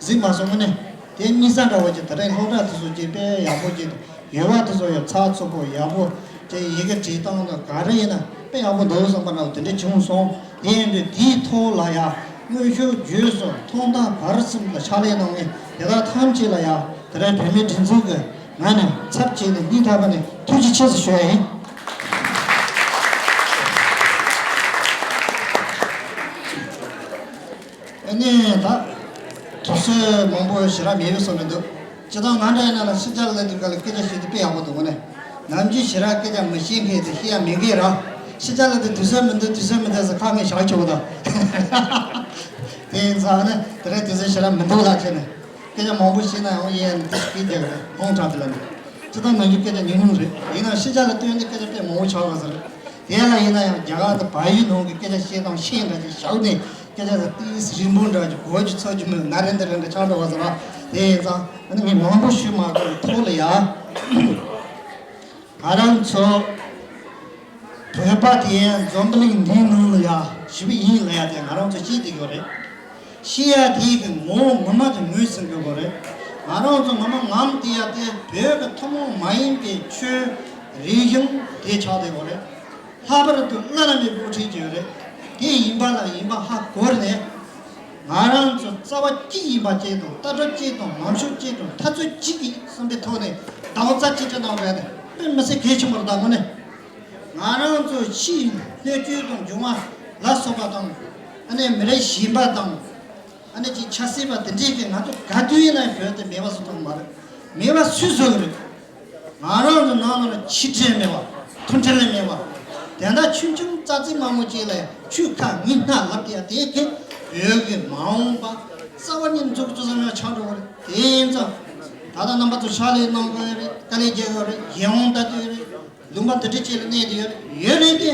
གཟིགས་མ་སོང་ངོ་ནས། དེ་གཉིས་ས་འདྲ་བོ་ཅིག་དེ་རིང་སློབ་གྲྭ་དེ་ཚོ་ཅིག་དཔེ་ཡག་པོ་ཅིག་ཡོད་པ་དེ་ཚོ་ཡང་ཚགས་ཚུད་པོ་ཡག་པོ་ཅིག་ཡི་གེ་བྲིས་སྟངས་དང་ག་རེ་ཡིན་ན་དཔེ་ཡག་པོ་འདུག་བསམ་པ་འདྲ་བོ་དེ་འདྲ་བྱུང་སོང་། དེ་ཡིན་དུས་དེའི་ཐོག་ལ་ཡང་དངོས་ཤུགས་བརྒྱུད་སོང་ཐོག་མཐའ་བར་གསུམ་ལ་ཕྱག་ལས་གནང་མཁན་དེ་དག་ཐམས་ཅད་ལ་ཡང་དེ་རིང་བོད་མིའི་སྒྲིག་འཛུགས་ཀྱི་ངོས་ནས་ཚབ་བྱས་ནས་སྙིང་ཐག་པ་ནས་ཐུགས་རྗེ་ཆེ་ཟེར་ཞུ་ཡ་ཡིན། ཨ་ནི་ད་དུས་ཚོད་མང་པོ་ཞེ་དྲག་མེད་པའི་བཟོ་འདྲ་འདུག་སྤྱིར་བཏང་ང་འདྲ་ཡིན་ན་ལ་ཕྱི་རྒྱལ་ལ་དུས་སྐབས་ལ་སྐད་ཆ་བཤད་དུས་དཔེ་ཡག་པོ་འདུག་གོ་ནས། ནམ་རྒྱུན་ཞེ་དྲག་སྐད་ཆ་མི་བཤད་མཁན་དེ་བཤད་ཡ་མེད་མཁན་ར། ཕྱི་རྒྱལ་ལ་དུས་དུས་ཚོད་མི་འདུག་དུས་ཚོད་མི་འདུག་ཟེར་ཁ་ངན་བཞག་ཆོག་གོ་ད། དེ་ཡིན་ཙང་ནི་དེ་རིང་དུས་ཚོད་ཞེ་དྲག་མི་འདུག་ལ་བྱས་ནས། སྐད་ཆ་མང་པོ་བཤད་ན་ཡང་ཡན་དེ་སྐད་རྒྱག་གི་རེད་ཧོང་ཁྲང་དེ་ལ་ནི། སྤྱིར་བཏང་ནམ་རྒྱུན་སྐད་ཆ་ཉུང་ཉུང་རེད། ཡིན་ནའང་ཕྱི་རྒྱལ་ལ་ལྟོས་ནས་སྐད་ཆ་དཔེ་མང་པོ་ཆགས་པ་ཟེར། དེ་ལ་ཡིན་ན་ཡང་རྒྱ་གར་དུ་བལ་ཡུལ་ནང་གི་སྐད་ཆ་བཤད་སྟངས་ཤེས་འདྲ་ཅིག་བཞག་ནས་སྐད་ཆ་དེ་ཏིས་རིང་པོ་འདྲ་ཅིག་གོ་རྒྱུ་ཚོར་རྒྱུ་མེད་ན་རེ་འདི་རེ་འདྲ་ཆགས་འགྲོ་བ་ཟེར་བ། དེ་ཡིན་ཙང་ཨ་ནི་ངས་མང་པོ་ཞུས་མ་དགོས་པའི་ཐོག་ལ་ཡ། ང་རང་ཚོ་བོད་པ་དེ་འཛམ་བུ་གླིང་འདིའི་ནང་ལ་ཡ་ཞི་བ་ཡིན་ལ་ཡ་དེ་ང་རང་ཚོ་ཤེས་བསྡད་ཡོད་རེད། ཤེས་ཡ་དེ་གི་ངོ་བོ་ངོ་མ་དེ་ངོས་ཟིན་དགོས་པ་རེད། ང་རང་ཚོ་ངོ་མ་ངམ་དེ་ཡ་དེ་བོད་ཀྱི་ཐུན་མོང་མ་ཡིན་པའི་ཆོས་རིག་གཞུང་དེ་ཆགས་བསྡད་ཡོད་རེད། ལྷག་པར་དུ་བླ་ན་མེད་པའི་དབུ་ཁྲིད་ཅིག་ཡོད་རེད། དེ་ཡིན་པ་ལ་ཡིན་པ་ཧ་གོ་ནས། ང་རང་ཚོ་རྩ་བ་གཅིག་ཡིན་པ་བཅས་དང་ལྟ་གྲུབ་གཅིག་དང་ལངས་ཕྱོགས་གཅིག་དང་འཐབ་རྩོད་གཅིག་གི་བསམ་པའི་ཐོག་ནས་ཟླ་བ་རྩ་གཅིག་ཅིག་གནང་བ་རེད། དཔེ་མི་སྲིད་གལ་ཆེན་པོ་རེད་ད་དངོས་གནས། ང་རང་ཚོ་ཕྱིའི་གནོད་སྐྱོན་དང་འབྱུང་བ་ལ་སོགས་པ་དང་། ཨ་ནི་མི་རིགས་གཞན་པ་དང་། ཨ་ནི་ཅིག་ཆབ་སྲིད་པ་དེ་འདྲས་ཀྱིས་ང་ཚོ་ག་དུས་ཡིན་ན་བོད་དེ་མེད་པ་བཟོ་ཐུབ་མ་རེད། མེད་པ་སུས་བཟོ་གི་རེད། ང་རང་ཚོ་ནང་ལ་ཆིག་སྒྲིལ་མེད་པ། མཐུན་སྒྲིལ་མེད་པ། དེ་འདྲ་ཆུང་ཆུང་ཙག་ཙིག་དམའ་མོ་ཅིག་ལ་ཆུ་ཁ་ངན་སྣ་ལབ་དེ་དེ་གི་བོད་ཀྱི་མ་འོངས་པ་རྩ་བ་ནས་འཛུགས་སྐྲུན་བཟང་ཡང་ཆགས་འགྲོ་གི་རེད། དེ་ཡིན་ཙང་ད་ལྟ་རྣམ་པ་ཚོ་ཕྱག་ལས་གནང་དགོས་རེད། དཀའ་ལས་རྒྱག་དགོས་རེད། ཡིད་དབང་འདྲ་དགོས་རེད། ལུང་པ་འདི་འདྲ་ཅིག་ལ་གནས་ཏེ་ཡོད་རེད། ཡོད་རེད་དེ།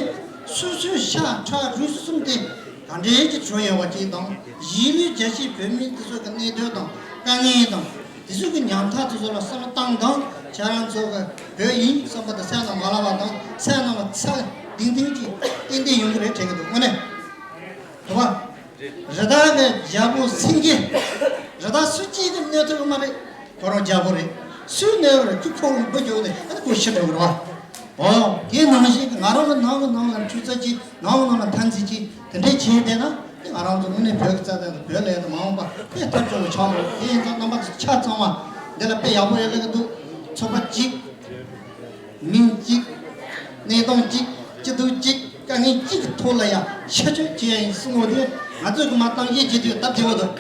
སོ་སོའི་ཤ་ཁྲག་རུས་གསུམ་དེ་ག་འདྲའི་ཅིག་བྱོས་ཡོད་པ་ཅིག་དང་། གཞིས་ལུས་རྒྱ་ཆེའི་བོད་མི་དེ་ཚོ་གི་གནས་སྡོད་དང་དཀའ་ངལ་དང་། དེ་ཚོ་གི་ཉམ་ཐག་དེ་ཚོ་ལ་བསམ་བློ་བཏང་དང་། ཁྱེད་རང་ཚོ་གི་བོད་ཡིན་བསམ་པ་དང་སེམས་ནང་མ་ལབ་པ་དང་། སེམས་ནང་ལ་ཚ་གདིང་གདིང་ཅིག་ཏན་ཏན་ཡོང་གི་རེད་དྲན་གི་འདུག་དངོས་གནས། རེད་བ། རི་དྭགས་ཀྱི་རྒྱལ་པོ་སེང་གེ། རི་དྭགས་སུ་གཅིག་གིས་གནོད་ཐུབ་ཀྱི་མ་རེད། ཁོ་རང་རྒྱལ་པོ་རེད། སུས་གནོད་པ་རེད། ཁྱོད་ཁོ་རང་འབུ་རྒྱུག་ནས་ཨ་ནི་ཁོ་ཤི་འགྲོ་གི་རེད་བ། འོ། དེ་ནང་བཞིན་གྱི་ང་རང་གི་ནང་གི་ནང་ལ་འཁྲུག་རྩོད་ཅིག་ནང་གི་ནང་ལ་འཐབ་འཛིང་ཅིག་དེ་འདྲས་བྱས་བསྡད་ན་དེ་ང་རང་ཚོ་དངོས་གནས་བོད་ཀྱི་རྩ་དོན་དང་བོད་ལ་ཡ་དང་མ་འོངས་པ་དཔེ་ཐབས་སྐྱོ་བོ་ཆགས་འགྲོ། དེ་ཡིན་ཙང་རྣམ་པ་ཚོ་ཆ་ཚང་བ་འདི་ལ་དཔེ་ཡག་པོ་ཡོད་ལབ་ཀྱི་འདུག་ཚོགས་པ་གཅིག་མིང་གཅིག་གནས་སྟངས་གཅིག་སྐྱིད་སྡུག་གཅིག་དཀའ་ངལ་གཅིག་གི་ཐོག་ལ་ཡང་ཤ་ཆོད་བྱེད་ཡ་ཡིན་གསུང་བ་དེ་ང་ཚོས་གི་མ་བཏང་ཡིད་ཆེས་དུས་སྟབས་བདེ་བོ་འདུག་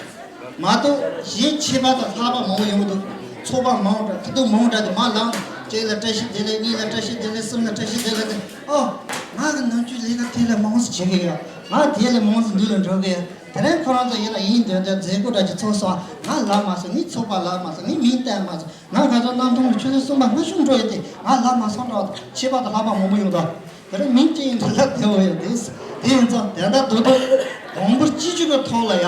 མ་གཏོགས་གཞན་ཆད་པ་དང་ལྷག་པ་མང་བོ་ཡོང་གི་འདུག་ཚོགས་པ་མང་དྲགས་ཁ་ཐུག་མང་དྲགས་དེ་མ་ལངས། གཅིག་ལ་བཀྲ་ཤིས་བདེ་ལེགས། གཉིས་ལ་བཀྲ་ཤིས་བདེ་ལེགས། གསུམ་ལ་བཀྲ་ཤིས་བདེ་ལེགས་དེ། ཨོ། ང་གི་ནམ་རྒྱུན་ལས་ཀ་དེ་ལས་མང་ཙམ་བྱེད་གི་ཡོད། ང་དེ་ལས་མང་ཙམ་མདུན་ལ་འགྲོ་གི་ཡོད། དེ་རིང་ཁོ་རང་ཚོ་ཡིན་ལ་ཡིན་འདོད་འདོད་མཛད་སྒོ་འདྲ་ཅིག་ཚོགས་སོང་། ང་ལབ་མ་སོང་། ངའི་ཚོགས་པ་ལབ་མ་སོང་། ངའི་མིང་བཏོན་མ་སོང་། ང་ག་ཚོད་གནམ་ཐང་ཆུ་ཚོད་གསུམ་པ་སྔ་གཞུག་འགྲོ་ཡོད་དེ། ང་ལབ་མ་སོང་འགྲོ། ཁྱད་པར་དུ་ལྷག་པ་མང་པོ་ཡོང་དོ། དེ་རིང་མིང་ཅི་ཡིན་དྲི་ལབ་བདེ་བོ་ཡོད་དེ། དེ་ཡིན་ཙང་དེ་འདྲ་རྡོག་རྡོག་གོང་བུ་གཅིག་གྱུར་གྱི་ཐོག་ལ་ཡ་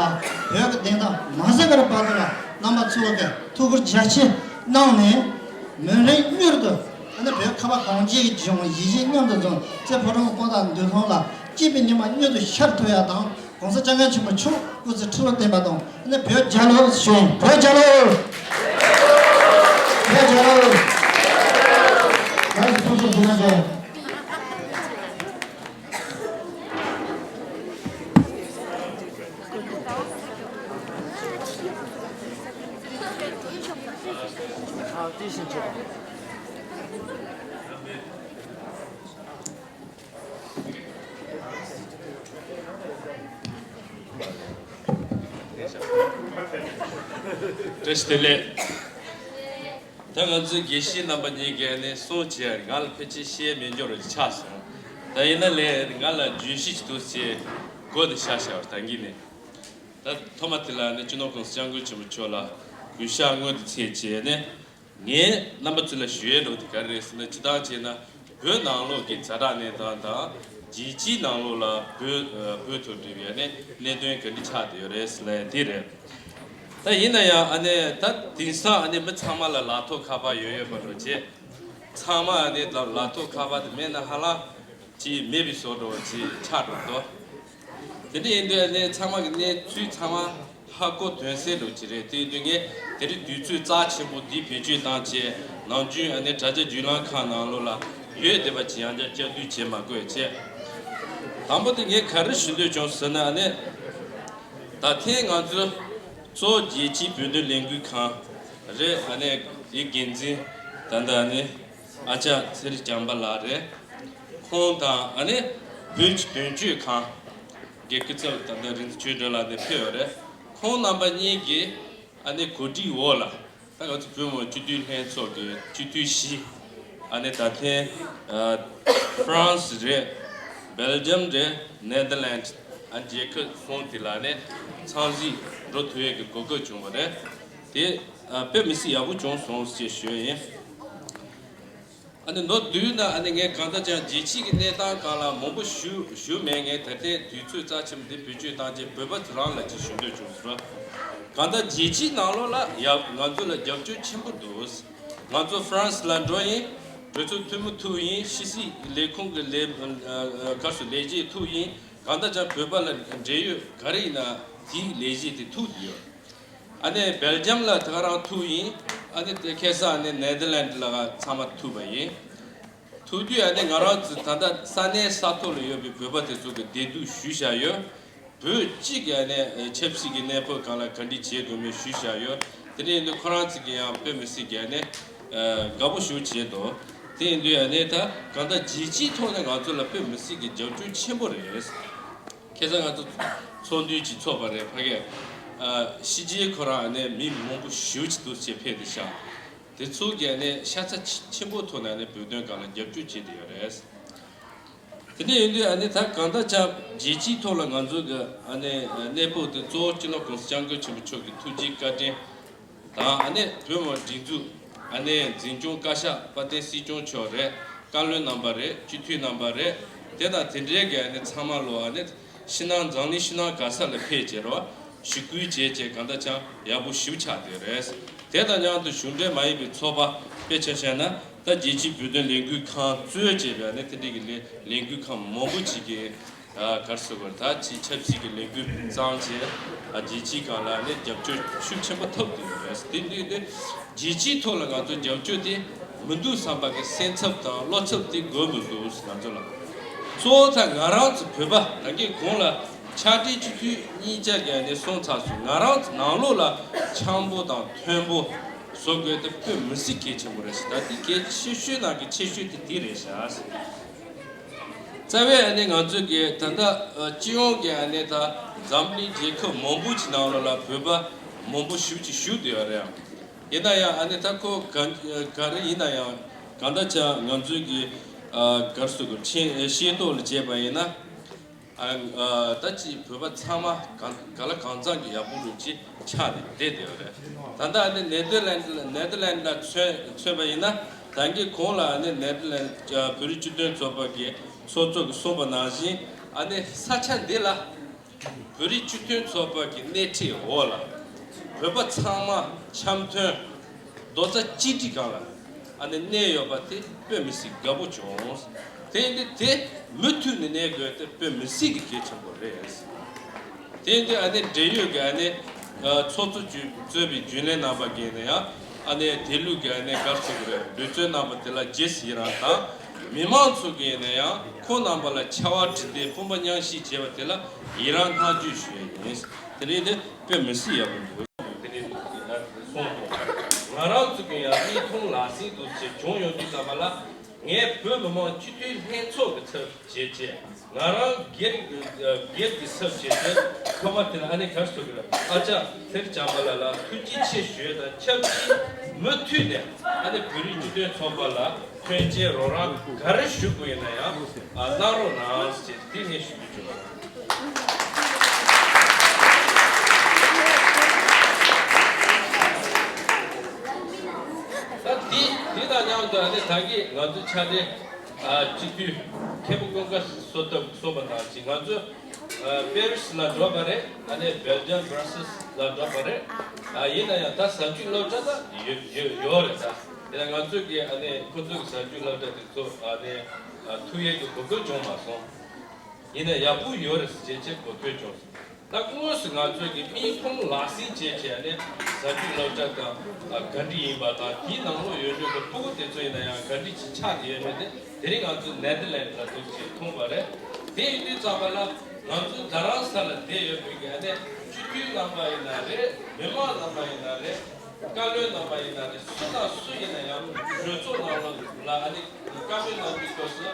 བོད་ཀྱི་བདེན་མཐའ་མ་ཟ་གར་བར་དུ་ལ་རྣམ་པ་ཚོ་གི་ཐུགས་ཁུར་རྒྱ་ཆེ་གནང་ནས། མུན་རིང་མྱུར་དུ་ཨ་ནི་བོད་ཁ་བ་གངས་ཅན་གྱི་ལྗོངས། ཡིད་བཞིན་མཉམ་དུ་འཛོམས། རྩེ་ཕོ་བྲང་དཔའ་མཛངས་མདུན་ལམ་ལ་སྐྱིད་པའི་ཉི་མ་མྱུར་དུ་ཤར་ཐུབ་ཡ་དང་། ༸གོང་ས་༸སྐྱབས་མགོན་ཆེན་པོ་མཆོག་སྐུ་ཚེ་ཁྲི་ལོ་བརྟན་པ་དང་། ཨ་ནི་བོད་རྒྱལ་ལོ་ཞུ། བོད་རྒྱལ་ལོ། བོད་རྒྱལ་ལོ། ང་ཚོ་ཐུགས་རྗེ་ཆེ་གནང་། བཀྲ་ཤིས་བདེ་ལེགས། ད་ང་ཚོའི་དགེ་བཤེས་རྣམ་པ་གཉིས་ཀས་ནི་གསུང་བྱས། ང་ལ་ཕལ་ཆེར་བཤད་མི་འགྱུར་བ་ཆགས་སོང་། ད་ཡིན་ན་ལས་ང་ལ་བརྗོད་གཞི་ཞིག་འདུག་ཅེས་གོ་བདེ་ཤག་ཤག་ད་གིན་ནས། ད་ཐོག་མ་དེ་ལ་ནི་སྤྱི་ནོར་༸གོང་ས་༸སྐྱབས་མགོན་ཆེན་པོ་མཆོག་ལ་གུས་ཕྱག་སྔོན་དུ་འཚལ་བྱས་ནས། ངས་རྣམ་པ་ཚོ་ལ་ཞུ་ཡས་འདྲ་བོ་དེ་ག་རེ་རེད་ཟེར་ན། སྤྱིར་བཏང་བྱས་ན་བོད་ནང་ལོགས་ཀྱི་ཛ་དྲག་གནས་སྟངས་དང་། རྒྱལ་སྤྱིའི་ནང་ལོགས་ལ་བོད་བོད་དང་འབྲེལ་བའི་ནས་གནད་དོན་ག་འདྲ་ཆགས་བསྡད་ཡོད་རེད་ཟེར་ལབ་ཡ་དེ་རེད། ད་ཡིན་ན་ཡང་ཨ་ནི་ད་དེང་སང་ཨ་ནི་མི་ཚང་མ་ལ་ལག་ཐོག་ཁ་པར་ཡོད་ཡོད་པ་འདྲ་བོ་བྱས། ཚང་མ་ཨ་ནི་ལ་ལག་ཐོག་ཁ་པར་དེ་མེད་ན་ཧ་ལམ་ཅིག་མེད་པའི་བཟོ་འདྲ་བོ་ཅིག་ཆགས་འགྲོ་འདུག་དེ་འདྲ་ཡིན་དུས་ཨ་ནི་ཚང་མ་གི་གནས་ཚུལ་ཚང་མ་ཧ་གོ་དོན་གསལ་འདྲ་བོ་ཅིག་རེད། དེ་ཡིན་དུས་ངས་དེ་རིང་དུས་ཚོད་རྩ་ཆེན་པོ་འདི་བེད་སྤྱོད་བཏང་བྱས། ནམ་རྒྱུན་ཨ་ནི་དྲ་རྒྱ་བརྒྱུད་ལམ་ཁག་ནང་ལོགས་ལ་ཡོད་བསྡད་པ་ཅིག་ཡང་བསྐྱར་བསྐྱར་ཟློས་བྱེད་མ་དགོས་བྱས། དང་པོ་དེ་ངས་ག་རེ་ཞུ་འདོད་བྱུང་ཟེར་ན། ཨ་ནི་ད་ཐེངས་ང་ཚོ་གཙོ་བོ་རྒྱལ་སྤྱིའི་བོད་དོན་ལས་འགུལ་ཁང་རེད། ཨ་ནི་དེའི་འགན་འཛིན་ད་ལྟ་ཨ་ནི་ཨ་ཅག་ཚེ་རིང་བྱམས་པ་ལགས་རེད། ཁོང་དང་ཨ་ནི་བོད་ཀྱི་དོན་གཅོད་ཁང་གི་སྐུ་ཚབ་ད་ལྟ་རིག་འཛིན་ཆོས་སྒྲོན་ལགས་འདིར་ཕེབས་ཡོད་རེད། ཁོང་རྣམ་པ་གཉིས་ཀྱིས་ཨ་ནི་གོ་སྒྲིག་འོག་ལ། ད་ང་ཚོ་བོད་མི་མང་སྤྱི་འཐུས་ལྷན་ཚོགས་ཀྱི་སྤྱི་འཐུས་བཞི། ཨ་ནི་ད་ཐེངས་ཨ་ཧྥ་རན་སི་རེད། སྦེལ་ཇམ་རེད། ནེ་དར་ལེནྜ། ཨ་རྒྱལ་ཁབ་གསུམ་དེ་ལ་ནི་འཚམས་གཟིགས་འགྲོ་ཐུབ་ཡས་ཀྱི་གོ་སྐབས་བྱུང་བ་རེད། དེ་ཨ་དཔེ་མི་སྲིད་ཡག་པོ་བྱུང་སོང་ཞེས་ཞུ་ཡ་ཡིན། ཨ་ནི་མདོར་བསྡུས་ན་ཨ་ནི་ངས་གང་ལྟར་ཀྱང་རྒྱལ་སྤྱིའི་གནས་སྟངས་སྒང་ལ་མང་པོ་ཞུ་ཞུ་མེད། ངས་ད་ལྟའི་དུས་ཚོད་རྩ་ཆེན་པོ་འདི་བེད་སྤྱོད་བཏང་བྱས་བོད་པ་ཚོ་རང་ལ་ཅིག་ཞུ་འདོད་བྱུང་སོང་། གང་ལྟར་རྒྱལ་སྤྱིའི་ནང་ལོགས་ལ་ཡ་ང་ཚོ་ལ་རྒྱབ་སྐྱོར་ཆེན་པོ་འདུག་ང་ཚོ་ཧྥ་རན་སི་ལ་འགྲོ་ཡིན། གྲོས་ཚོགས་འཐུས་མི་ཐུག་ཡིན། ཕྱི་སྲིད་ལས་ཁུངས་ཀྱི་ལས་ཨ་ག་རེ་ཟེར་ལས་བྱེད་ཐུག་ཡིན། གང་ལྟར་ཀྱང་བོད་པ་ལ་འབྲེལ་ཡོད་ག་རེ་ཡིན་ན་དེའི་ལས་བྱེད་དེ་ཐུག་ཡོད། ཨ་ནི་སྦེལ་ཇམ་ལ་ད་ག་རང་ཐུག་ཡིན། ཨ་ནི་དེ་ཁ་སང་ཨ་ནི་ནེ་དར་ལེནྜ་ལ་ཚང་མ་ཐུག་པ་ཡིན། ཐུག་དུས་ཨ་ནི་ང་རང་ཚོ་ད་ལྟ་ས་གནས་ས་ཐོག་ལ་ཡོད་པའི་བོད་པ་དེ་ཚོ་གི་བདེ་སྡུག་ཞུས་བཞག་ཡོད། བོད་སྤྱི་གི་ཨ་ནི་ཆབ་སྲིད་ཀྱི་གནས་བབ་སྒང་ལ་ག་འདྲ་བྱེད་དགོས་མིན་ཞུས་བཞག་ཡོད། དེ་འདྲ་ཡིན་དུས་ཁོ་རང་ཚོ་གི་ཡང་དཔེ་མི་སྲིད་ཀྱི་ཨ་ནི་དགའ་པོ་ཞེ་པོ་བྱས་འདུག་དེ་ཡིན་དུས་ཨ་ནི་ད་གང་ལྟར་རྒྱལ་སྤྱིའི་ཐོག་ནས་ང་ཚོ་ལ་དཔེ་མི་སྲིད་ཀྱི་རྒྱབ་སྐྱོར་ཆེན་པོ་རེད། ཁ་སང་ང་ཚོ་ཚོགས་འདུ་ཅིག་ཚོགས་པ་རེད། ཕ་གིར་ཨ་ཕྱི་རྒྱལ་ཁོ་རང་ནས་མི་མང་པོ་ཞེ་པོ་ཅིག་འདུག་སེ་ཕེབས་ཏེ་ཤག་དེ་ཚོ་གིས་ནས་ཤ་ཚ་ཆེ་ཆེན་པོ་ཐོག་ནས་ནས་བོད་དོན་སྒང་ལ་རྒྱབ་སྐྱོར་བྱེད་བསྡད་ཡོད་རེད། དེ་འདྲ་ཡིན་དུས་ཨ་ནི་ད་གང་ལྟར་ཀྱང་རྒྱལ་སྤྱིའི་ཐོག་ལ་ང་ཚོ་གི་ཨ་ནི་གནས་བབ་དེ་གཙོ་བོ་སྤྱི་ནོར་༸གོང་ས་༸སྐྱབས་མགོན་ཆེན་པོ་མཆོག་གི་ཐུགས་རྗེ་བཀའ་དྲིན་དང་། ཨ་ནི་བོད་མི་མང་སྒྲིག་འཛུགས་ཨ་ནི་འཛིན་སྐྱོང་བཀའ་ཤག་དཔལ་ལྡན་སྲིད་སྐྱོང་མཆོག་རེད། བཀའ་བློན་རྣམ་པ་རེད། སྤྱི་འཐུས་རྣམ་པ་རེད། དེ་དང་དེ་འབྲེལ་གྱི་ཨ་ནི་ཚང་མ་ལོ་ཨ་ནི་ཕྱི་ནང་འཛམ་གླིང་ཕྱི་ནང་ག་ས་ལ་ཕེབས་བྱས་རོགས་ཞུ་སྐུལ་བྱས་བྱས་གང་ལྟར་ཀྱང་ཡག་པོ་ཞེ་པོ་ཆགས་བསྡད་རེད། དེ་དང་མཉམ་དུ་གཞུང་འབྲེལ་མ་ཡིན་པའི་ཚོགས་པ་དཔེ་ཆ་བཞག་ན་ད་རྒྱལ་སྤྱིའི་བོད་དོན་ལས་འགུལ་ཁང་གཙོས་བྱས་པའི་ཨ་ནི་དེ་འདྲའི་གི་ལས་ལས་འགུལ་ཁང་མང་པོ་ཅིག་གིས། ཨ་ག་རེ་ཟེར་དགོས་རེད། ད་ཅིག་ཆབ་སྲིད་ཀྱི་ལས་འགུལ་བརྩམས་བྱས། ཨ་རྒྱལ་སྤྱིའི་སྒང་ལ་ནི་རྒྱབ་སྐྱོར་ཤུགས་ཆེན་པོ་ཐོབ་བསྡད་ཡོད་རེད། དེ་འདྲ་དེ་རྒྱལ་སྤྱིའི་ཐོག་ལ་ང་ཚོ་རྒྱབ་སྐྱོར་དེ་མི་འདུག་བསམ་པ་གི་སེམས་འཚབ་དང་བློ་འཚབ་དེ་དགོས་མི་འདུག་ང་ཚོ་ལ། གཙོ་བོ་ད་ང་རང་ཚོ་བོད་པ་ད་གིན་གོང་ལ་ཕྱག་སྦྲེལ་སྤྱི་འཐུས་གཉིས་ཆ་གི་ནས་གསུངས་ཚར་སོང་། ང་རང་ཚོ་ནང་ལོགས་ལ་འཆམ་པོ་དང་མཐུན་པོ་བཟོ་དགོས་དེ་དཔེ་མི་སྲིད་གལ་ཆེན་པོ་རེད་ཟེར། ད་དེ་གལ་ཆེ་ཤོས་ནང་གི་ཆེ་ཤོས་དེ་དེ་རེད་ཤག་རྩ་བའི་ཨ་ནི་ང་ཚོ་གི་ད་ལྟ་ཨ་སྤྱི་ཡོངས་ཀྱི་ཨ་ནི་ད་འཛམ་གླིང་རྒྱལ་ཁབ་མང་པོ་ཅིག་ནང་ལོགས་ལ་བོད་པ་མང་པོ་ཞེ་པོ་ཅིག་བཞུགས་བསྡད་ཡོད་རེད། ཡིན་ན་ཡང་ཨ་ནི་ད་ཁོ་ག་ག་རེ་ཡིན་ན་ཡང་གང་ལྟར་ཅང་ང་ཚོའི་གི་ཨ་ག་རེ་ཟེར་དགོས་ཤེས་ཤེས་རྟོགས་ལ་བྱས་པ་ཡིན་ན། ཨ་ཨ་ད་ཅི་བོད་པ་ཚང་མ་གང་ག་ལ་གང་འཚམ་གྱི་ཡག་པོ་རུ་ཅིག་ཆགས་ནས་བསྡད་བསྡད་པ་རེད། ད་ལྟ་ཨ་ནི་ནེ་དར་ལན་ནེ་དར་ལན་ལ་མཚོན་མཚོན་པ་ཡིན་ན། ད་གིན་གོང་ལ་ཨ་ནི་ནེ་དར་ལན་ཨ་བོད་རིགས་སྤྱི་མཐུན་ཚོགས་པ་གི་ཚོགས་གཙོ་གིས་གསུངས་པ་ནང་བཞིན། ཨ་ནི་ས་ཆ་འདི་ལ་བོད་རིགས་སྤྱི་མཐུན་ཚོགས་པ་གི་སྣེ་ཁྲིད་འོག་ལ་བོད་པ་ཚང་མ་འཆམ་མཐུན་རྡོག་རྩ་གཅིག་སྒྲིལ་སྒང་ལ་ཨ་ནི་གནས་ཡོད་པ་དེ་དཔེ་མི་སྲིད་དགའ་པོ་བྱུང་། དེ་ཡིན་དུས་དེ་མུ་མཐུད་ནས་གནས་དགོས་དེ་དཔེ་མི་སྲིད་ཀྱི་གལ་ཆེན་པོ་རེད། དེ་ཡིན་དུས་ཨ་ནི་འབྲེལ་ཡོད་ཀྱི་ཨ་ནི་ཚོགས་གཙོ་གཙོས་པའི་རྒྱུན་ལས་རྣམ་པ་གིས་ནི་ཡང་ཨ་ནི་དེ་ལུགས་ཀྱི་ཨ་ནི་ག་རེ་ཟེར་དགོས་རེད། འབད་བརྩོན་གནང་བ་དེ་ལ་རྗེས་སུ་ཡི་རང་དང་། མི་མང་ཚོ་གིས་ནི་ཡང་ཁོང་རྣམ་པ་ལ་ཕྱར་བ་གྲུ་འདེགས་དཔུང་པ་མཉམ་གཤིབ་བྱས་པ་དེ་ལ་ཡི་རང་བསྔགས་བརྗོད་ཞུ་ཡས་ཡིན། དེ་རིང་ནི་དཔེ་མི་སྲིད་ཡག་པོ་འདུག་དེ་ནས་གསུངས་སོང་། ང་རང་ཚོ་གི་ཡང་གཉིས་ཐོང་ལག་ཟིན་དུ་ཞེས་བྱུང་ཡོང་དུས་ཙམ་པ་ལ། ངས་བོད་མི་མང་སྤྱི་འཐུས་ལྷན་ཚོགས་ཀྱི་ཚབ་བྱས་བྱས། ང་རང་སྒེར་སྒེར་གྱི་ཚབ་བྱས་ཏེ། ཁོ་མ་དེ་ལ་ཨ་ནི་གར་སོ་གི་ལ་ཨ་ཅག་ཚེ་རིང་བྱམས་པ་ལགས་ལ་ཐུགས་རྗེ་ཆེ་ཞུ་ཡས་དང་ཆབས་ཅིག་མུ་མཐུད་ནས་ཨ་ནི་བོད་རིགས་སྤྱི་མཐུན་ཚོགས་པ་ལ་མཐུན་རྐྱེན་རོགས་རམ་ག་རེ་ཞུ་དགོས་ཡིན་ན་ཡང་གནང་རོགས་གནང་ཞེས་དེ་ངས་ཞུ་རྒྱུ་བྱུང་། ད་དེ་དེ་དང་མཉམ་དུ་ཨ་ནི་ད་གིན་ང་ཚོ་ཕྱག་སྦྲེལ་ཨ་སྤྱི་འཐུས་མཁན་པོ་ཀུན་དགའ་བསོད་ནམས་གསུངས་པ་ནང་བཞིན། ང་ཚོ་ཨ་པེ་རི་སི་ལ་འགྲོ་བ་རེད། ཨ་ནི་སྦེལ་ཇམ་བྷར་སེལ་སི་ལ་འགྲོ་བ་རེད། ཨ་ཡིན་ན་ཡང་ད་གཟའ་མཇུག་སློབ་གྲྭ་ད་ཡོད་ཡོད་ཡོད་རེད། ད་དེ་ལ་ང་ཚོ་གིས་ཨ་ནི་ཁོ་ཚོ་གི་གཟའ་མཇུག་སློབ་གྲྭ་དེ་ཚོ་ཨ་ནི་ཨ་ཐུག་ཡས་ཀྱི་གོ་སྐབས་བྱུང་མ་སོང་། ཡིན་ན་ཡག་པོ་ཡོད་རེད་ཟེར་བྱས་བྱས་གོ་ཐོས་བྱུང་སོང་། ད་དངོས་སུ་ང་ཚོས་ཀྱི་མིག་མཐོང་ལག་ཟིན་བྱས་བྱས་ནས་གཟའ་མཇུག་སློབ་གྲྭ་དང་ག་འདྲ་ཡིན་པ་དང་། དེའི་ནང་ལོགས་ཡོད་ཡོད་པའི་ཕྲུ་གུ་དེ་ཚོ་ཡིན་ན་ཡང་ག་འདྲ་ཅིག་ཆགས་ཏེ་ཡོད་མེད་དེ་དེ་རིང་ང་ཚོ་ནེ་དར་ལེན་ཌི་ལ་འདུག་ཅེས་མཐོང་བ་རེད། དེ་ཡིན་དུས་ཙམ་པ་ལ་ང་ཚོ་རྡ་རམ་ས་ལ་བསྡད་ཡོད་པའི་གི་ཨ་ནི་སྤྱི་འཐུས་རྣམ་པ་ཡིན་ན་རེད། མི་མང་རྣམ་པ་ཡིན་ན་རེད། བཀའ་བློན་རྣམ་པ་ཡིན་ན་རེད། སུ་དང་སུ་ཡིན་ན་ཡང་གྲོས་ཚོགས་ནང་ལོགས་ལ་ཨ་ནི་བཀའ་མོལ་གནང་དུས་སྐབས་སུ་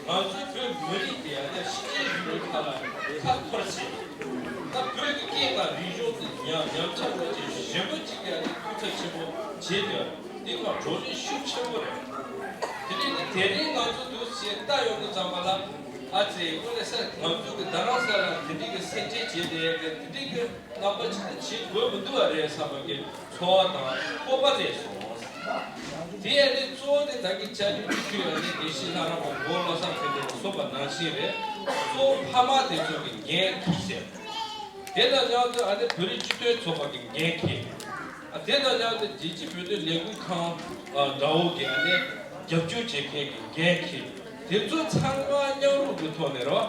ང་ཚོའི་བོད་མི་རིགས་དེ་ཨ་ནི་ཕྱི་རྒྱལ་ཡུལ་གྲུ་ཁག་ལ་ཁ་འཐོར་བྱས། ད་བོད་ཀྱི་སྐད་དང་རིག་གཞུང་དེ་ཉམས་ཉམས་ཆག་འགྲོ་ཅེས་ཞེ་པོ་ཅིག་གི་ཨ་ནི་སྐུ་ཚབ་ཆེན་པོ་བྱས་ཏེ་འདི་ཁོ་བགྲོ་གླེང་ཤུགས་ཆེན་པོ་རེད། དེ་ནས་དེ་རིང་ང་ཚོ་འདུག་ཅེས་ལྟ་ཡོང་དུས་ཙམ་པ་ལ། ཨ་ཙི་དངོས་གནས་ས་ང་ཚོ་གི་རྡ་རམ་ས་ལ་དེ་འདྲའི་གི་སེམས་ཁྲལ་བྱས་ཏེ་གི་དེ་འདྲའི་གི་རྣམ་པ་ཅིག་ཏུ་བྱེད་དགོས་མི་འདུག་བ་རེད་བསམ་པ་གི་ཚོར་བ་དང་སྤོབས་པ་སླེབས་སོང་། དེ་ཡང་ནི་གཙོ་བོ་དེ་ད་གི་བཅའ་ཁྲིམས་སྤྱི་འཐུས་ཡང་ནི་དགེ་བཤེས་ལྷ་རམས་པ་མགོན་བློ་བཟང་ཚེ་བརྟན་གྱིས་གསུངས་པ་ནང་བཞིན་རེད། གཙོ་བོ་ཕ་མ་དེ་ཚོ་གི་འགན་འཁྱེར་ཟེར། དེ་དང་མཉམ་དུ་ཨ་ནི་བོད་རིགས་སྤྱི་མཐུན་ཚོགས་པ་གི་འགན་འཁྱེར། ཨ་དེ་དང་མཉམ་དུ་རྒྱལ་སྤྱིའི་བོད་དོན་ལས་འགུལ་ཁང་ཨ་འདྲ་བོ་གི་ཨ་ནི་རྒྱབ་སྐྱོར་བྱེད་མཁན་གི་འགན་འཁྱེར། དེ་ཚོ་ཚང་མ་མཉམ་རུབ་ཀྱི་ཐོག་ནས་རོ།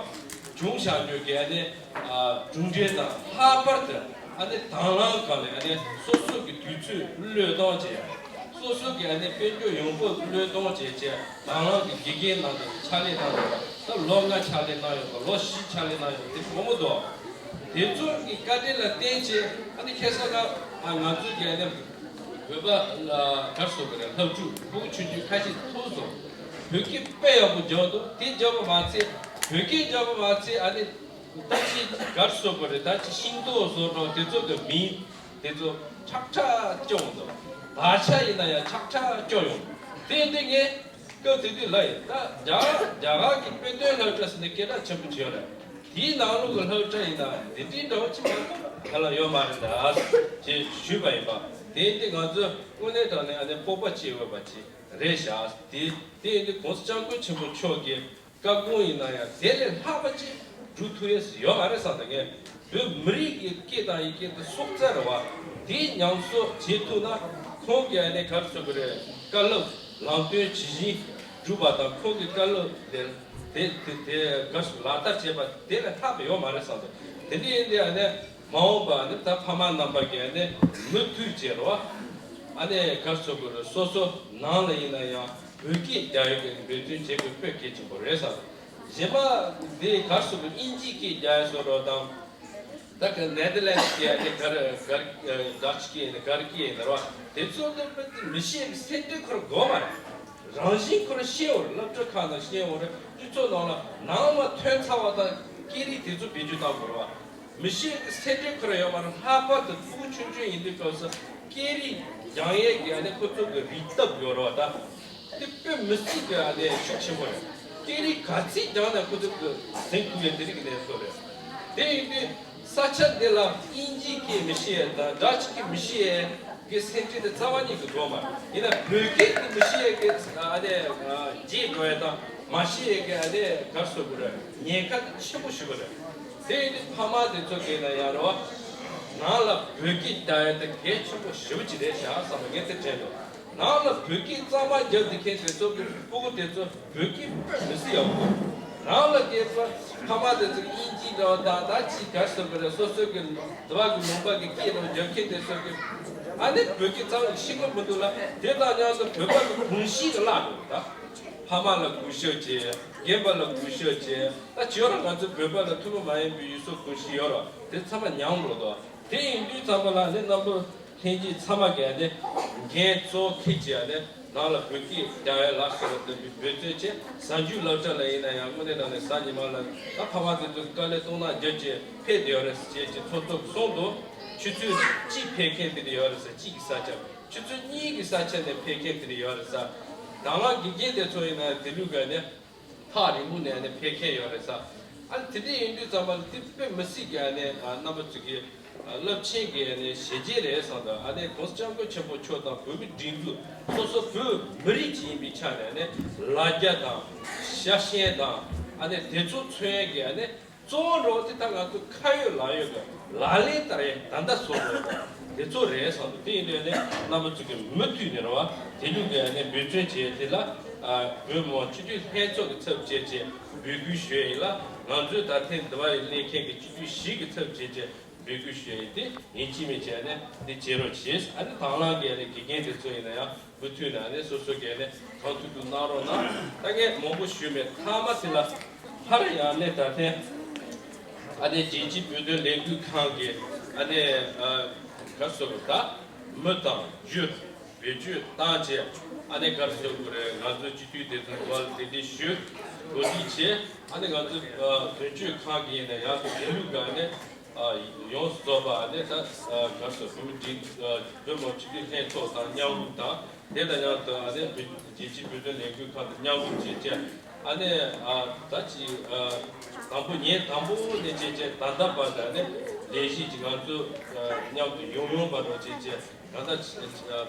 བྱུང་བཞག་རྒྱུ་གི་ཨ་ནི་ཨ་གྲུབ་འབྲས་དང་། ལྷག་པར་དུ་ཨ་ནི་དང་བླངས་སྒང་ལ་ཨ་ནི་སོ་སོ་གི་དུས་ཚོད་བློས་གཏོང་བྱས། སོ་སོ་གི་ཨ་ནི་དཔལ་འབྱོར་ཡོང་འབབ་བློས་གཏོང་བྱས་བྱས་དང་བླངས་ཀྱི་དགེ་རྒན་ནང་དུ་ཕྱག་ལས་གནང་བ། ད་ལོ་ལྔ་ཕྱག་ལས་གནང་ཡོད་པ། ལོ་བཞི་ཕྱག་ལས་གནང་ཡོད་པ་དེ་མང་པོ་འདུག་དེ་ཚོ་གི་བཀའ་དྲིན་ལ་བརྟེན་བྱས་ཨ་ནི་ཁ་སང་ང་ཨ་ང་ཚོ་གི་ཨ་ནི་བོད་པ་ལ་གར་སོགས་ཀྱི་ལྷབ་ཆུ་ཕྲུ་གུ་ཆུང་ཆུང་ཁ་ཤས་ཐུག་སོང་། བོད་སྐད་དཔེ་ཡག་པོ་སྦྱོང་འདུག་དེ་སྦྱོང་བ་མ་ཚད་བོད་སྐད་སྦྱོང་བ་མ་ཚད་ཨ་ནི་ད་ཅི་གར་སོགས་པ་རེད། ད་ཅི་ཤིང་ཏོག་བཟོ་གྲོགས་དེ་ཚོ་གི་མིང་དེ་ཚོ་ཆག་ཆག་སྐྱོ་འདུག་བར་ཆ་ཡིན་ན་ཡང་ཆག་ཆག་སྐྱོ་ཡོང་། དེ་འདི་ངས་སྐབས་དེ་དུས་ལ་ཡིན་ད་རྒྱ་རྒྱ་གར་གྱི་དཔེ་སྟོན་སློབ་གྲྭ་ཟེར་ནས་སྐད་གྲགས་ཆེན་པོ་བྱས་ཡོད་རེད། དེའི་ནང་ལོགས་ཀྱི་སློབ་གྲྭ་ཡིན་ན་འདི་འདྲའི་འདྲ་བོ་ཅི་མ་ག་ལ་ཡོད་མ་རེད་ད་ཅེས་ཞུས་པ་ཡིན་པ། དེ་འདི་ང་ཚོས་དངོས་གནས་དྲང་གནས་ཨ་ནི་སྤོབས་པ་སྐྱེ་འོས་པ་ཅིག་རེད་བཞག་དེ་དེ་ཡིན་དུས་༸གོང་ས་༸སྐྱབས་མགོན་ཆེན་པོ་མཆོག་གི་བཀའ་དགོངས་ཡིན་ན་ཡང་དེ་ལས་ལྷག་པ་ཅིག་སྒྲུབ་ཐུབ་ཡས་ཡོད་མ་རེད་བསམ་ད་ངས་བོད་མི་རིགས་ཀྱི་སྐད་དང་ཡི་གེ་དེ་སྲོག་རྩ་རེད་བ། དེ་ཉམས་གསོ་བྱེད་ཐུབ་ན་ཁོང་གི་ཨ་ནི་ག་རེ་ཟེར་དགོས་རེད། བཀའ་སློབ་ལམ་སྟོན་ཇི་བཞིན་སྒྲུབ་པ་དང་ཁོང་གི་བཀའ་སློབ་དེ་དེ་དེ་ག་རེ་ཟེར་ལག་བསྟར་བྱེད་པ་དེ་ལས་ལྷག་པ་ཡོད་མ་རེད་བསམ་ད། དེ་འདྲ་ཡིན་དུས་ཨ་ནི་མ་འོངས་པ་ཨ་ནི་ད་ཕ་མ་རྣམ་པ་གིས་ཨ་ནི་མུ་མཐུད་བྱས་རེད་བ། ཨ་ནི་ག་རེ་ཟེར་དགོས་རེད། སོ་སོ་ནང་ལ་ཡིན་ན་ཡང་བོད་སྐད་རྒྱག་ཡག་གི་འབད་བརྩོན་བྱེད་དགོས་དཔེ་གལ་ཆེན་པོ་རེད་བསམ། གཞན་པ་འདི་ག་རེ་ཟེར་དགོས། དབྱིན་ཇིའི་སྐད་རྒྱག་ཡག་བཟོ་འདྲ་དང་། ད་ག་ནེ་དར་ལེན་ཌི་སྐད་ཨ་ནི་ག་རེ་ག་རེ་ཌ་ཆི་སྐད་ཡིན་ན་ག་རེ་སྐད་ཡིན་ན་རེད་བ། དེ་ཚོ་འདི་མི་ཤེས་པའི་སེམས་ཁྲལ་ཁོ་རང་དགོས་མ་རེད། རང་བཞིན་ཁོ་རང་ཤེས་འོང་རེད། སློབ་གྲྭ་ཁག་ནང་ཤེས་འོང་རེད། སྤྱི་ཚོགས་ནང་ལ་ནང་མ་ཐོན་ཚར་བ་དང་སྐད་རིགས་དེ་ཚོ་བེད་སྤྱོད་བཏང་དགོས་རེད་བ། མི་ཤེས་ཀྱི་སེམས་ཁྲལ་ཁོ་རང་ཡོད་མ་རེད། ལྷག་པར་དུ་ཕྲུ་གུ་ཆུང་ཆུང་ཡིན་དུས་སྐབས་སུ་སྐད་རིགས་ སྦྱང་ཡས་ཀྱི་ཨ་ནི་ཁོ་ཚོ་གི་རིག་སྟོབས་ཡོད་རེད་བ་ད། དེ་དཔེ་མི་སྲིད་ཀྱི་ཨ་ནི་ཤུགས་ཆེན་པོ་རེད། སྐད་རིགས་ག་ཚད་སྦྱངས་ན་ཁོ་ཚོ་གི་ཟིན་ཐུབ་ཡས་དེ་རིགས་ཀྱི་གནས་ཚུལ་རེད། དེ་ཡིན་དུས་ས་ཆ་འདི་ལ་དབྱིན་ཇིའི་སྐད་མི་ཤེས་ཡས་དང་སྒྲ་གཅིག་གི་མི་ཤེས་ཡས་ཀྱི་སེམས་ཅན་དེ་རྩ་བ་ཉིད་ཀྱི་འགྲོ་མ་རེད། ཡིན་ན་བོད་སྐད་ཀྱི་མི་ཤེས་ཡས་ཀྱི་ཨ་ནི་རྗེས་འགྲོ་ཡས་དང་མ་ཤེས་ཡས་ཀྱི་ཨ་ནི་ག་རེ་ཟེར་དགོས་རེད། ཉེན་ཁ་ཆེན་པོ་ཞེ་པོ་རེད། དེ་ཡིན་དུས་ཕ་མ་དེ་ཚོ་གིས་ན་ཡང་རེད་བ། ནང་ལ་བོད་སྐད་བསྡད་ཡས་དེ་གལ་ཆེན་པོ་ཞེ་པོ་ཅིག་རེད་ཤག་བསམ་པ་ངས་དེ་དྲན་འདུག་ནང་ལ་བོད་སྐད་གཙང་མ་རྒྱབ་བསྡད་མཁན་དེ་ཚོ་གི་སྤུ་གུ་དེ་ཚོ་བོད་སྐད་དཔེ་མི་སྲིད་ཡག་པོ། ནང་ལ་སྐད་ཚོ་ཕ་མ་དེ་ཚོ་དབྱིན་ཇི་འདྲ་བ་དང་ད་ཅི་ག་རེ་ཟེར་དགོས་རེད། སོ་སོ་གི་དེ་བ་གི་ལུང་པ་གི་སྐད་རང་རྒྱབ་མཁན་དེ་ཚོ་གི་ཨ་ནི་བོད་སྐད་གཙང་མ་ཤེས་ཀྱི་མི་འདུག་ལ། དེ་དང་མཉམ་དུ་བོད་པ་གི་གོམས་གཤིས་ཀྱི་བརླག་འགྲོ་ད། ཕ་མ་ལ་གུས་ཞབས་བྱེད། རྒན་པ་ལ་གུས་ཞབས་བྱེད། ད་བྱས་ར་ང་ཚོ་བོད་པ་ལ་ཐུན་མོང་མ་ཡིན་པའི་ཡུལ་སྲོལ་གོམས་གཤིས་ཡོད་ར་དེ་ཚང་མ་ཉམས་འགྲོ་འདུག་དེ་ཡིན་དུས་ཚང་མ་ལ་ནི་རྣམ་པ་ལྷན་རྒྱས་ཚང་མ་གིས་ནི་འགན་གཙོ་བོ་འཁྱེར་བྱས་ནི་ནང་ལ་བོད་སྐད་རྒྱག་ཡ་ལ་སོགས་པ་འདོན་པའི་འབད་བརྩོན་བྱས། གཟའ་མཇུག་སློབ་གྲྭ་ལ་ཡིན་ན་ཡང་དངོས་གནས་དྲང་གནས་གཟའ་ཉི་མ་ལ་ད་ཕ་མ་དེ་ཚོ་དཀའ་ལས་གཏོང་གནང་རྒྱབ་བྱས་ཕེབས་བསྡད་ཡོད་རེད་ཟེར་བྱས་ཀྱི་ཚོགས་གཙོ་གིས་གསུངས་འདུག་ཆུ་ཚོད་གཅིག་ཕེབས་མཁན་དེ་འདྲ་ཡོད་རེད་ཟེར། གཅིག་གི་ས་ཆ། ཆུ་ཚོད་གཉིས་ཀྱི་ས་ཆ་ནས་ཕེབས་མཁན་དེ་འདྲ་ཡོད་རེད་ཟེར། དང་བླངས་དགེ་རྒན་དེ་ཚོ་ཡིན་ན་དེ་ལུགས་ཀྱི་ནས་ཐག་རིང་པོ་ནས་ནས་ཕེབས་མཁན་ཡོད་རེད་ཟེར། ཨ་ནི་དེ་འདྲ་ཡིན་དུས་ཙམ་པ་ལ་དེ་དཔེ་མི་སྲིད་ཀྱི་ནས་རྣམ་པ་ཚོ་གི་རླབས་ཆེན་གྱི་ནས་བྱས་རྗེས་རེད་བསམ་འདུག་ཨ་ནི་༸གོང་ས་༸སྐྱབས་མགོན་ཆེན་པོ་མཆོག་དང་བོད་མི་སྒྲིག་འཛུགས་སོ་སོ་བོད་མི་རིགས་ཅིག་ཡིན་པའི་ཆ་ནས་ནས་ལ་རྒྱ་དང་ཤ་ཞེན་དང་ཨ་ནི་དེ་ཚོ་མཚོན་ཡས་ཀྱི་ཨ་ནི། གཙོ་བོ་འདྲ་བོ་དེ་ད་ང་ཚོ་ཁ་ཡོད་ལག་ཡོད་ཀྱི་ལག་ལེན་བསྟར་ཡས་ད་ལྟ་བཟོ་དགོས་པ་དེ་ཚོ་རེད་བསམ་འདུག་དེ་ཡིན་དུས་ནས་རྣམ་པ་ཚོ་གིས་མུ་མཐུད་ནས་རེད་བ། དེ་ལུགས་ཀྱི་ནས་འབད་བརྩོན་བྱས་དེ་ལ་བོད་མི་མང་སྤྱི་འཐུས་ལྷན་ཚོགས་ཀྱི་ཚབ་བྱས་བྱས་འབོད་སྐུལ་ཞུ་ཡས་ཡིན་ལ། ང་ཚོའི་ད་ཐེངས་འདི་བ་ཡི་སླེབས་མཁན་གྱི་སྤྱི་འཐུས་བཞི་གི་ཚབ་བྱས་བྱས་འབོད་སྐུལ་ཞུ་ཡས་ཡིན། དེ་ཡིན་གཅིག་མིན་གཅིག་ནས་འདི་བྱེད་རོགས་བྱས། ཨ་ནི་དང་བླངས་ཀྱི་ནས་དགེ་རྒན་དེ་ཚོ་ཡིན་ན་ཡང་། མུ་མཐུད་ནས་ནས་སོ་སོ་གིས་ནས་གང་ཐུབ་ཐུབ་གནང་རོགས་གནང་། ད་ངས་མང་པོ་ཞུས་མེད། མཐའ་མ་དེ་ལ་སླར་ཡང་ནས་ད་ཐེངས་ཨ་ནི་རྒྱལ་སྤྱིའི་བོད་དོན་ལས་འགུལ་ཁང་གི་ཨ་ནི་ག་རེ་ཟེར་དགོས་རེད། ད་མི་དང་རྒྱུ་བེད་སྤྱོད་བཏང་བྱས་ཨ་ནི་ག་རེ་ཟེར་དགོས་རེད། ང་ཚོའི་སྤྱི་འཐུས་དེ་ཚོ་འདི་བ་ལ་གདན་འདྲེན་ཞུས། གོ་སྒྲིག་བྱས། ཨ་ནི་ང་ཚོའི་དོན་གཅོད་ཁང་གི་ཡིན་ན་ཡང་དེ་ལུགས་ཀྱི་ནས། ཡོངས་སུ་རྫོགས་པ་ནི་ད་ག་རེ་ཟེར། བོད་མི་སྒྲིག་བོད་མི་སྤྱི་འཐུས་ལྷན་ཚོགས་དང་མཉམ་རུབ་དང་། དེ་དང་མཉམ་དུ་ཨ་ནི་རྒྱལ་སྤྱིའི་བོད་དོན་ལས་འགུལ་ཁང་དང་མཉམ་རུབ་བྱས་བྱས། ཨ་ནི་ད་ཅི་དང་པོ་ཉིན་དང་པོ་ནས་བྱས་བྱས་ད་ལྟ་བར་དུ་ཨ་ནི་ལས་གཞི་ཅིག་ང་ཚོ་མཉམ་དུ་ཡོང་ཡོང་བ་རོགས་བྱས་བྱས། ད་ལྟ་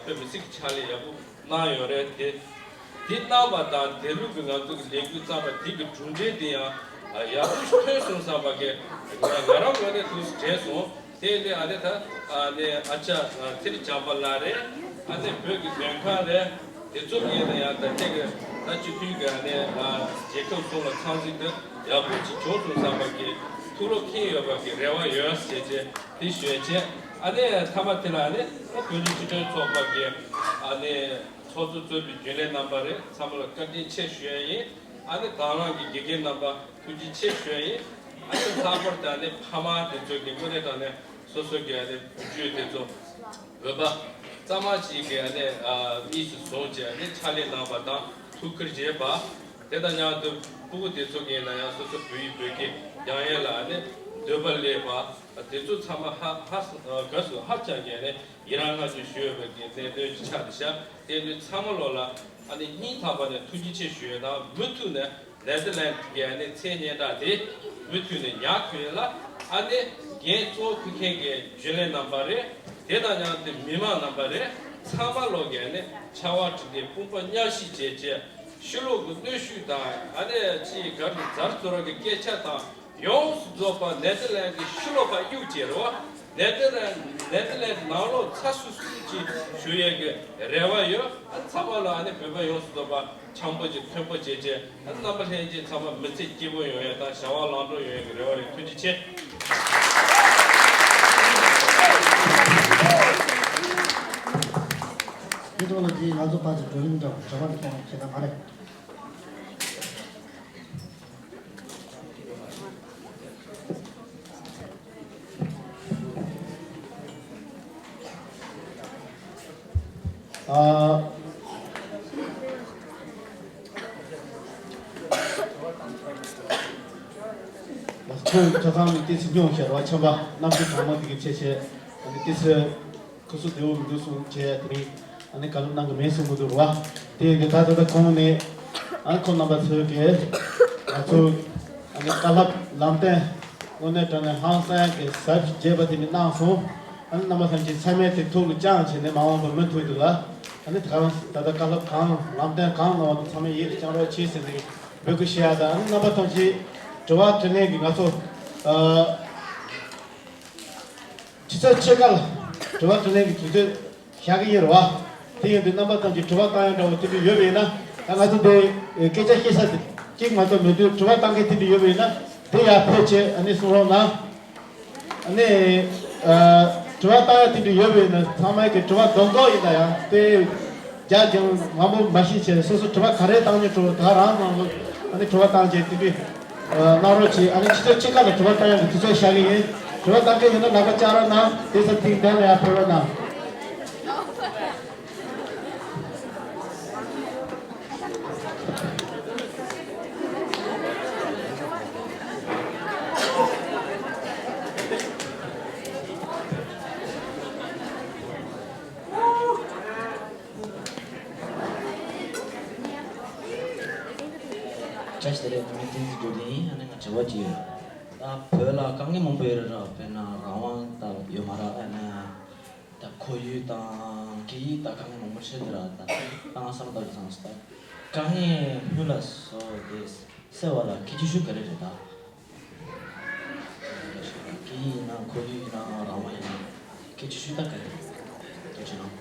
དཔེ་མི་སྲིད་ཀྱི་ཕྱག་ལས་ཡག་པོ་གནང་ཡོད་རེད་དེ། དེ་གནང་བ་དང་དེ་ལུགས་ཀྱི་ང་ཚོ་གི་ལས་འགུལ་བརྩམས་པ་དེ་གི་གྲུབ་འབྲས་དེ་ཡང་ཡག་པོ་ཞིག་ཐོན་སོང་བསམ་པ་གི་ང་རང་ངོས་ནས་ཐུགས་སུ་དྲན་སོང་། དེ་ནས་ཨ་ནི་ད་ཨ་ནི་ཨ་ཅག་ཚེ་རིང་བྱམས་པ་ལགས་རེད། ཨ་ནི་བོད་ཀྱི་མགོན་ཁང་རེད། དེ་ཚོ་གི་ནས་ཡང་ད་ཐེངས་ཀྱི་ད་སྤྱི་འཐུས་ཀྱི་ཨ་ནི་རྒྱལ་ཁབ་གསུམ་ལ་འཚམས་གཟིགས་དེ་ཡག་པོ་ཅིག་བྱུང་སོང་བསམ་པ་གི་ཐུགས་བློ་ཁེངས་ཡོད་པ་གི་རེ་བ་ཡོད་ཟེར་བྱས་དེ་ཞུ་ཡས་བྱས། ཨ་ནི་མཐའ་མ་དེ་ལ་ཨ་ནི་ད་བོད་མིའི་སྤྱི་མཐུན་ཚོགས་པ་གི་ཨ་ནི་ཚོགས་གཙོ་གཙོས་པའི་རྒྱུན་ལས་རྣམ་པ་རེད། ཚང་མ་ལ་བཀའ་དྲིན་ཆེ་ཞུ་ཡས་ཡིན། ཨ་ནི་དང་བླངས་ཀྱི་དགེ་རྒན་རྣམ་པ་ཐུགས་རྗེ་ཆེ་ཞུ་ཡས་ཡིན། ཨ་ནི་ལྷག་པར་དུ་ཨ་ནི་ཕ་མ་དེ་ཚོ་གི་དངོས་གནས་དྲང་གནས་སོ་སོ་གི་ཨ་ནི་བུ་བརྒྱུད་དེ་ཚོ་བོད་པ་གཙང་མ་ཞིག་གི་ཨ་ནི་དམིགས་སུ་བཟུང་བྱས་ཨ་ནི་ཕྱག་ལས་གནང་བ་དང་ཐུགས་ཁུར་བཞེས་པ། དེ་དང་མཉམ་དུ་སྤུ་གུ་དེ་ཚོ་གི་ཡིན་ན་ཡང་སོ་སོ་བོད་ཡིག་བོད་སྐད་སྦྱང་ཡས་ལ་ཨ་ནི་འདོད་པ་སླེབས་པ། དེ་ཚོ་ཚང་མ་ཧ་ཧ་ག་སུ་ཧ་ཅང་གི་ཨ་ནི་ཡི་རང་བསྔགས་བརྗོད་ཞུ་འོས་པའི་གི་གནད་དོན་ཅིག་ཆགས་བསྡད་ཤག་དེ་ཚོ་ཚང་མ་ལོག་ལ་ཨ་ནི་སྙིང་ཐག་པ་ནས་ཐུགས་རྗེ་ཆེ་ཞུ་ཡས་དང་མུ་མཐུད་ནས་ནེ་ཐར་ལེན་ཌི་གི་ཨ་ནི་མཚན་སྙན་གྲགས་དེ་མུ་མཐུད་ནས་ཉར་ཐུབ་ཡས་ལ་ཨ་ནི་འགན་གཙོ་བོ་འཁུར་མཁན་གྱི་རྒྱུན་ལས་རྣམ་པ་རེད། དེ་དང་མཉམ་དུ་མི་མང་རྣམ་པ་རེད། ཚང་མ་ལོག་གི་ཨ་ནི་ཕྱར་བ་གྲུ་འདེགས་དཔུང་པ་མཉམ་གཤིབ་བྱས་བྱས་ཕྱི་ལོགས་ཀྱི་གནོན་ཤུགས་དང་ཨ་ནི་ཅིག་ག་རེ་ཛར་ཛོར་གྱི་སྐད་ཆ་དང་ཡོངས་སུ་རྫོགས་པ་ནེ་ཐར་ལེན་ཌི་གི་ཕྱི་ལོགས་ཕར་གཡུག་བྱས་རེད་བ། ནེ་ཐར་ལེན་ཌི་ནེ་ཐར་ལེན་ཌི་ནང་ལོགས་ཚ་སུ་སུ་ཅིག་ཞུ་ཡས་ཀྱི་རེ་བ་ཡོད། ཨ་ཚང་མ་ལ་ཨ་ནི་བོད་པ་ཡོངས་སུ་རྫོགས་པ་འཆམ་པོ་ཅིག་མཐུན་པོ་བྱས་བྱས་ཨ་རྣམ་པ་ལྷན་རྒྱས་ཚང་མ་མི་ཚེ་སྐྱིད་པོ་ཡོང་ཡས་དང་བྱ་བ་ལམ་འགྲོ་ཡོང་ཡས་ཀྱི་རེ་བ་རེད། ཐུགས་རྗེ་ཆེ། དེ་ཐོག་ལ་དེ་ང་ཚོ་ཕར་ཚུར་བགྲོ་གླེང་འདྲ་བོ་བྱ་བ་རེ་གཏོང་བྱེད་ན་མ་རེད། ཨ། ཁོང་ཆ་ཚང་ནས་ཏི་སི་སྙུང་ཤར་བ་ཆམ་པ་གནམ་གྲུ་གྲང་མོ་དེ་གི་ཆེ་ཆེ་ཨ་ནི་ཏི་སི། ཁུ་སུ་བདེ་བོ་མི་འདུག་གསུངས་བྱས་ཡ་དེ་རིང་ཨ་ནི་བཀའ་སློབ་གནང་གི་མེད་གསུང་གི་འདུག་ར། དེ་ཡིན་དུས་ད་ལྟ་ད་ཁོང་ནས་ཨ་ནི་ཁོང་རྣམ་པ་ཚོས་ཀྱིས་ང་ཚོ་ཨ་ནི་བཀའ་སློབ་ལམ་སྟོན་དངོས་གནས་དྲང་གནས་ཧང་སང་གི་ཟབ་ཅིང་རྒྱས་པ་དེ་ནི་གནང་སོང་། ཨ་ནི་རྣམ་པ་ཐམས་ཅད་ཚང་མས་དེ་ཐུགས་ལ་བཅངས་བྱས་ནས་མ་འོངས་པར་མུ་མཐུད་དུ་ལ་ཨ་ནི་ད་ག་རང་ད་ལྟ་བཀའ་སློབ་གང་ལམ་སྟོན་གང་གནང་བ་དེ་ཚང་མས་ཡིད་ལ་བཅངས་རོགས་གྱིས་ཟེར་ནས་འབོད་སྐུལ་ཞུ་ཡ་དང་། ཨ་ནི་རྣམ་པ་ཐམས་ཅད་དྲི་བ་དྲིས་ལན་གྱི་ང་ཚོ་ཨ། ཆུ་ཚོད་ཕྱེད་ཀ་ལ་དྲི་བ་དྲིས་ལན་གྱི་དུས་ཚོད་བཞག་གི་ཡིན་རེད་བ། དེ་ཡིན་དུས་རྣམ་པ་ཐམས་ཅད་དྲི་བ་བཏང་ཡ་འདྲ་བོ་དེ་འདྲ་ཡོད་པ་ཡིན་ན། ད་ང་ཚོ་འདི་སྐད་ཆ་བཤད་ས་དེ་གཅིག་མ་གཏོགས་མེད་དུས། དྲི་བ་བཏང་མཁན་དེ་འདྲ་ཡོད་པ་ཡིན་ན་དེ་ཡར་ཕེབས་བྱས་ཨ་ནི་གསུང་རོགས་གནང་། ཨ་ནི་ཨ་དྲི་བ་བཏང་ཡ་དེ་འདྲ་ཡོད་པ་ཡིན་ན་ཚང་མ་གི་དྲི་བ་རྡོག་རྡོག་ཡིན་ན་ཡང་དཔེ་རྒྱ་ཅིག་མང་པོ་མ་བཤད་བྱས་སོ་སོ་དྲི་བ་ག་རེ་བཏང་མྱོང་འགྲོ་ད་རང་རང་ལ་ཨ་ནི་དྲི་བ་བཏང་བྱས་དེ་འདྲ། ཨ་གནང་རོགས་གྱིས། ཨ་ནི་ཆུ་ཚོད་ཕྱེད་ཀ་ལ་དྲི་བ་བཏང་ཡག་གི་དུས་ཚོད་བཞག་གི་ཡིན། དྲི་བ་བཏང་མཁན་ཡོད་ན་ལག་པ་བརྐྱང་རོགས་གནང་། དེ་ཚོ་དེའི་གདན་ལ་ཡར་ཕེབས་རོགས་གནང་། བཀྲ་ཤིས་བདེ་ལེགས། ང་བསྟན་འཛིན་སྒྲོལ་ལྡན་ཡིན། ཨ་ནི་ང་དྲི་བ་གཅིག་ཡོད། ད་བོད་ལ་དཀའ་ངལ་མང་པོ་ཡོད་རེད་ར། དཔེར་ན་རང་དབང་ད་ཡོད་མ་རེད། ཨ་ནི་ད་ཁོར་ཡུག་དང་སྐད་ཡིག་ད་དཀའ་ངལ་མང་པོ་འཕྲད་འདུག་ར། ད་ད་ང་བསམ་བློ་བཏང་དུས་ཙང་ད་དཀའ་ངལ་སྔོན་ལ་བཟོ་དེ་སེལ་བ་ལ་གལ་ཆེ་ཤོས་ག་རེ་རེད་ད། སྐད་ཡིག་ཡིན་ན་ཁོར་ཡུག་ཡིན་ན་རང་དབང་ཡིན་ན་སྐད་ཆ་ཞུ་ད་ག་རེ་རེད། ཐུགས་རྗེ་གནང་།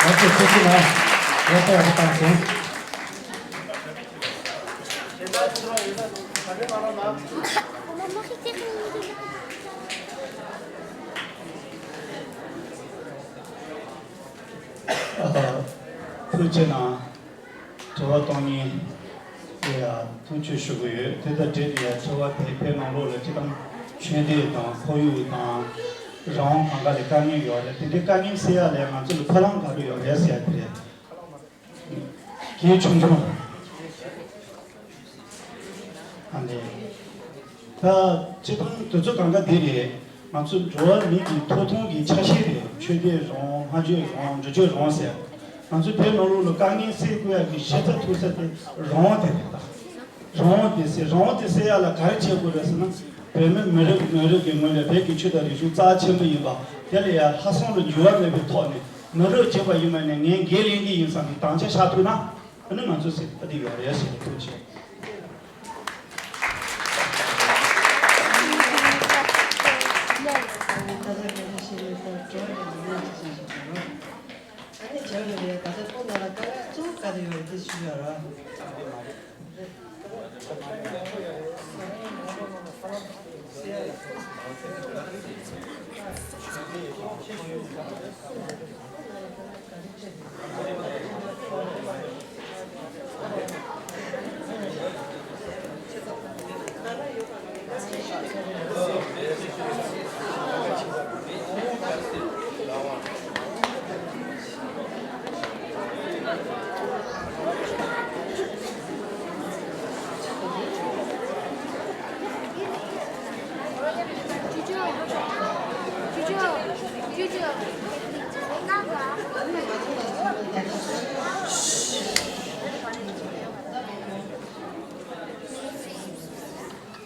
ང་ཚོ་ཐུགས་རྗེ་གནང་། ལོ་ཏོག་ཡག་པོ་བཏང་སོང་། ཨ། ཐུགས་རྗེ་གནང་། དྲི་བ་གཏོང་མཁན་དེ་ཡང་ཐུགས་རྗེ་ཆེ་ཞུ་གི་ཡོད། དེ་དང་འབྲེལ་ཏེ་ཡང་དྲི་བ་དེ་བོད་ནང་ལོགས་ལ་སྤྱིར་བཏང་ཆོས་དད་དང་ཁོར་ཡུག་དང་རང་དབང་སྒང་ག་ལ་དཀའ་ངལ་ཡོད་རེད། དེ་འདྲའི་དཀའ་ངལ་སེལ་ཡག་ལ་ང་ཚོ་ལ་ཕ་ལང་ག་རེ་ཡོད་རེད་ཟེར་ཡག་དེ་རེད། གལ་ཆུང་ཆུང་། ཨ་ནི། ད་སྤྱིར་བཏང་དུས་ཚོད་གང་ག་འདི་རེད། ང་ཚོ་འགྲོ་བ་མི་གི་ཐོབ་ཐང་གི་ཆ་ཤས་རེད། ཆོས་དད་རང་དབང་། སྨྲ་བརྗོད་རང་དབང་། འགྲོ་སྐྱོད་རང་དབང་ཟེར། ང་ཚོ་བོད་ནང་ལོགས་ལ་དཀའ་ངལ་སེལ་དགོས་ཡག་གི་གཞི་རྩ་ཐུག་ས་དེ་རང་དབང་དེ་རེད་ད། རང་དབང་དེ་སེལ། རང་དབང་དེ་སེལ་ཡག་ལ་ག་རེ་བྱེད་དགོས་རེད་ཟེར་ན། བོད་མི་མི་རབས་མི་རབས་ཀྱི་ངོས་ནས་བོད་ཀྱི་ཆོས་དང་རིག་གཞུང་རྩ་ཆེན་པོ་ཡིན་པ་དེ་ལ་ཡང་ལྷག་བསམ་དང་འགྱུར་བ་མེད་པའི་ཐོག་ནས་མི་རབས་རྗེས་མ་ཡིན་པ་ནས་ངས་འགན་ལེན་གྱི་ཡིན་བསམ་པའི་དམ་བཅའ་བཞག་ཐུབ་ན། ཨ་ནི་ང་ཚོ་སྲིད་པ་འདི་ཡོད་རེད་ཟེར་ཐུགས་རྗེ་ཆེ། ཨ་ནི་བྱས་པ་རེད། ད་ལྟ་ཁོང་རྣམས་ལ་དཀའ་ངལ་གཙོ་བོ་ག་རེ་ཡོད་རེད་དེ་ཞུས་ཡོད་རེད།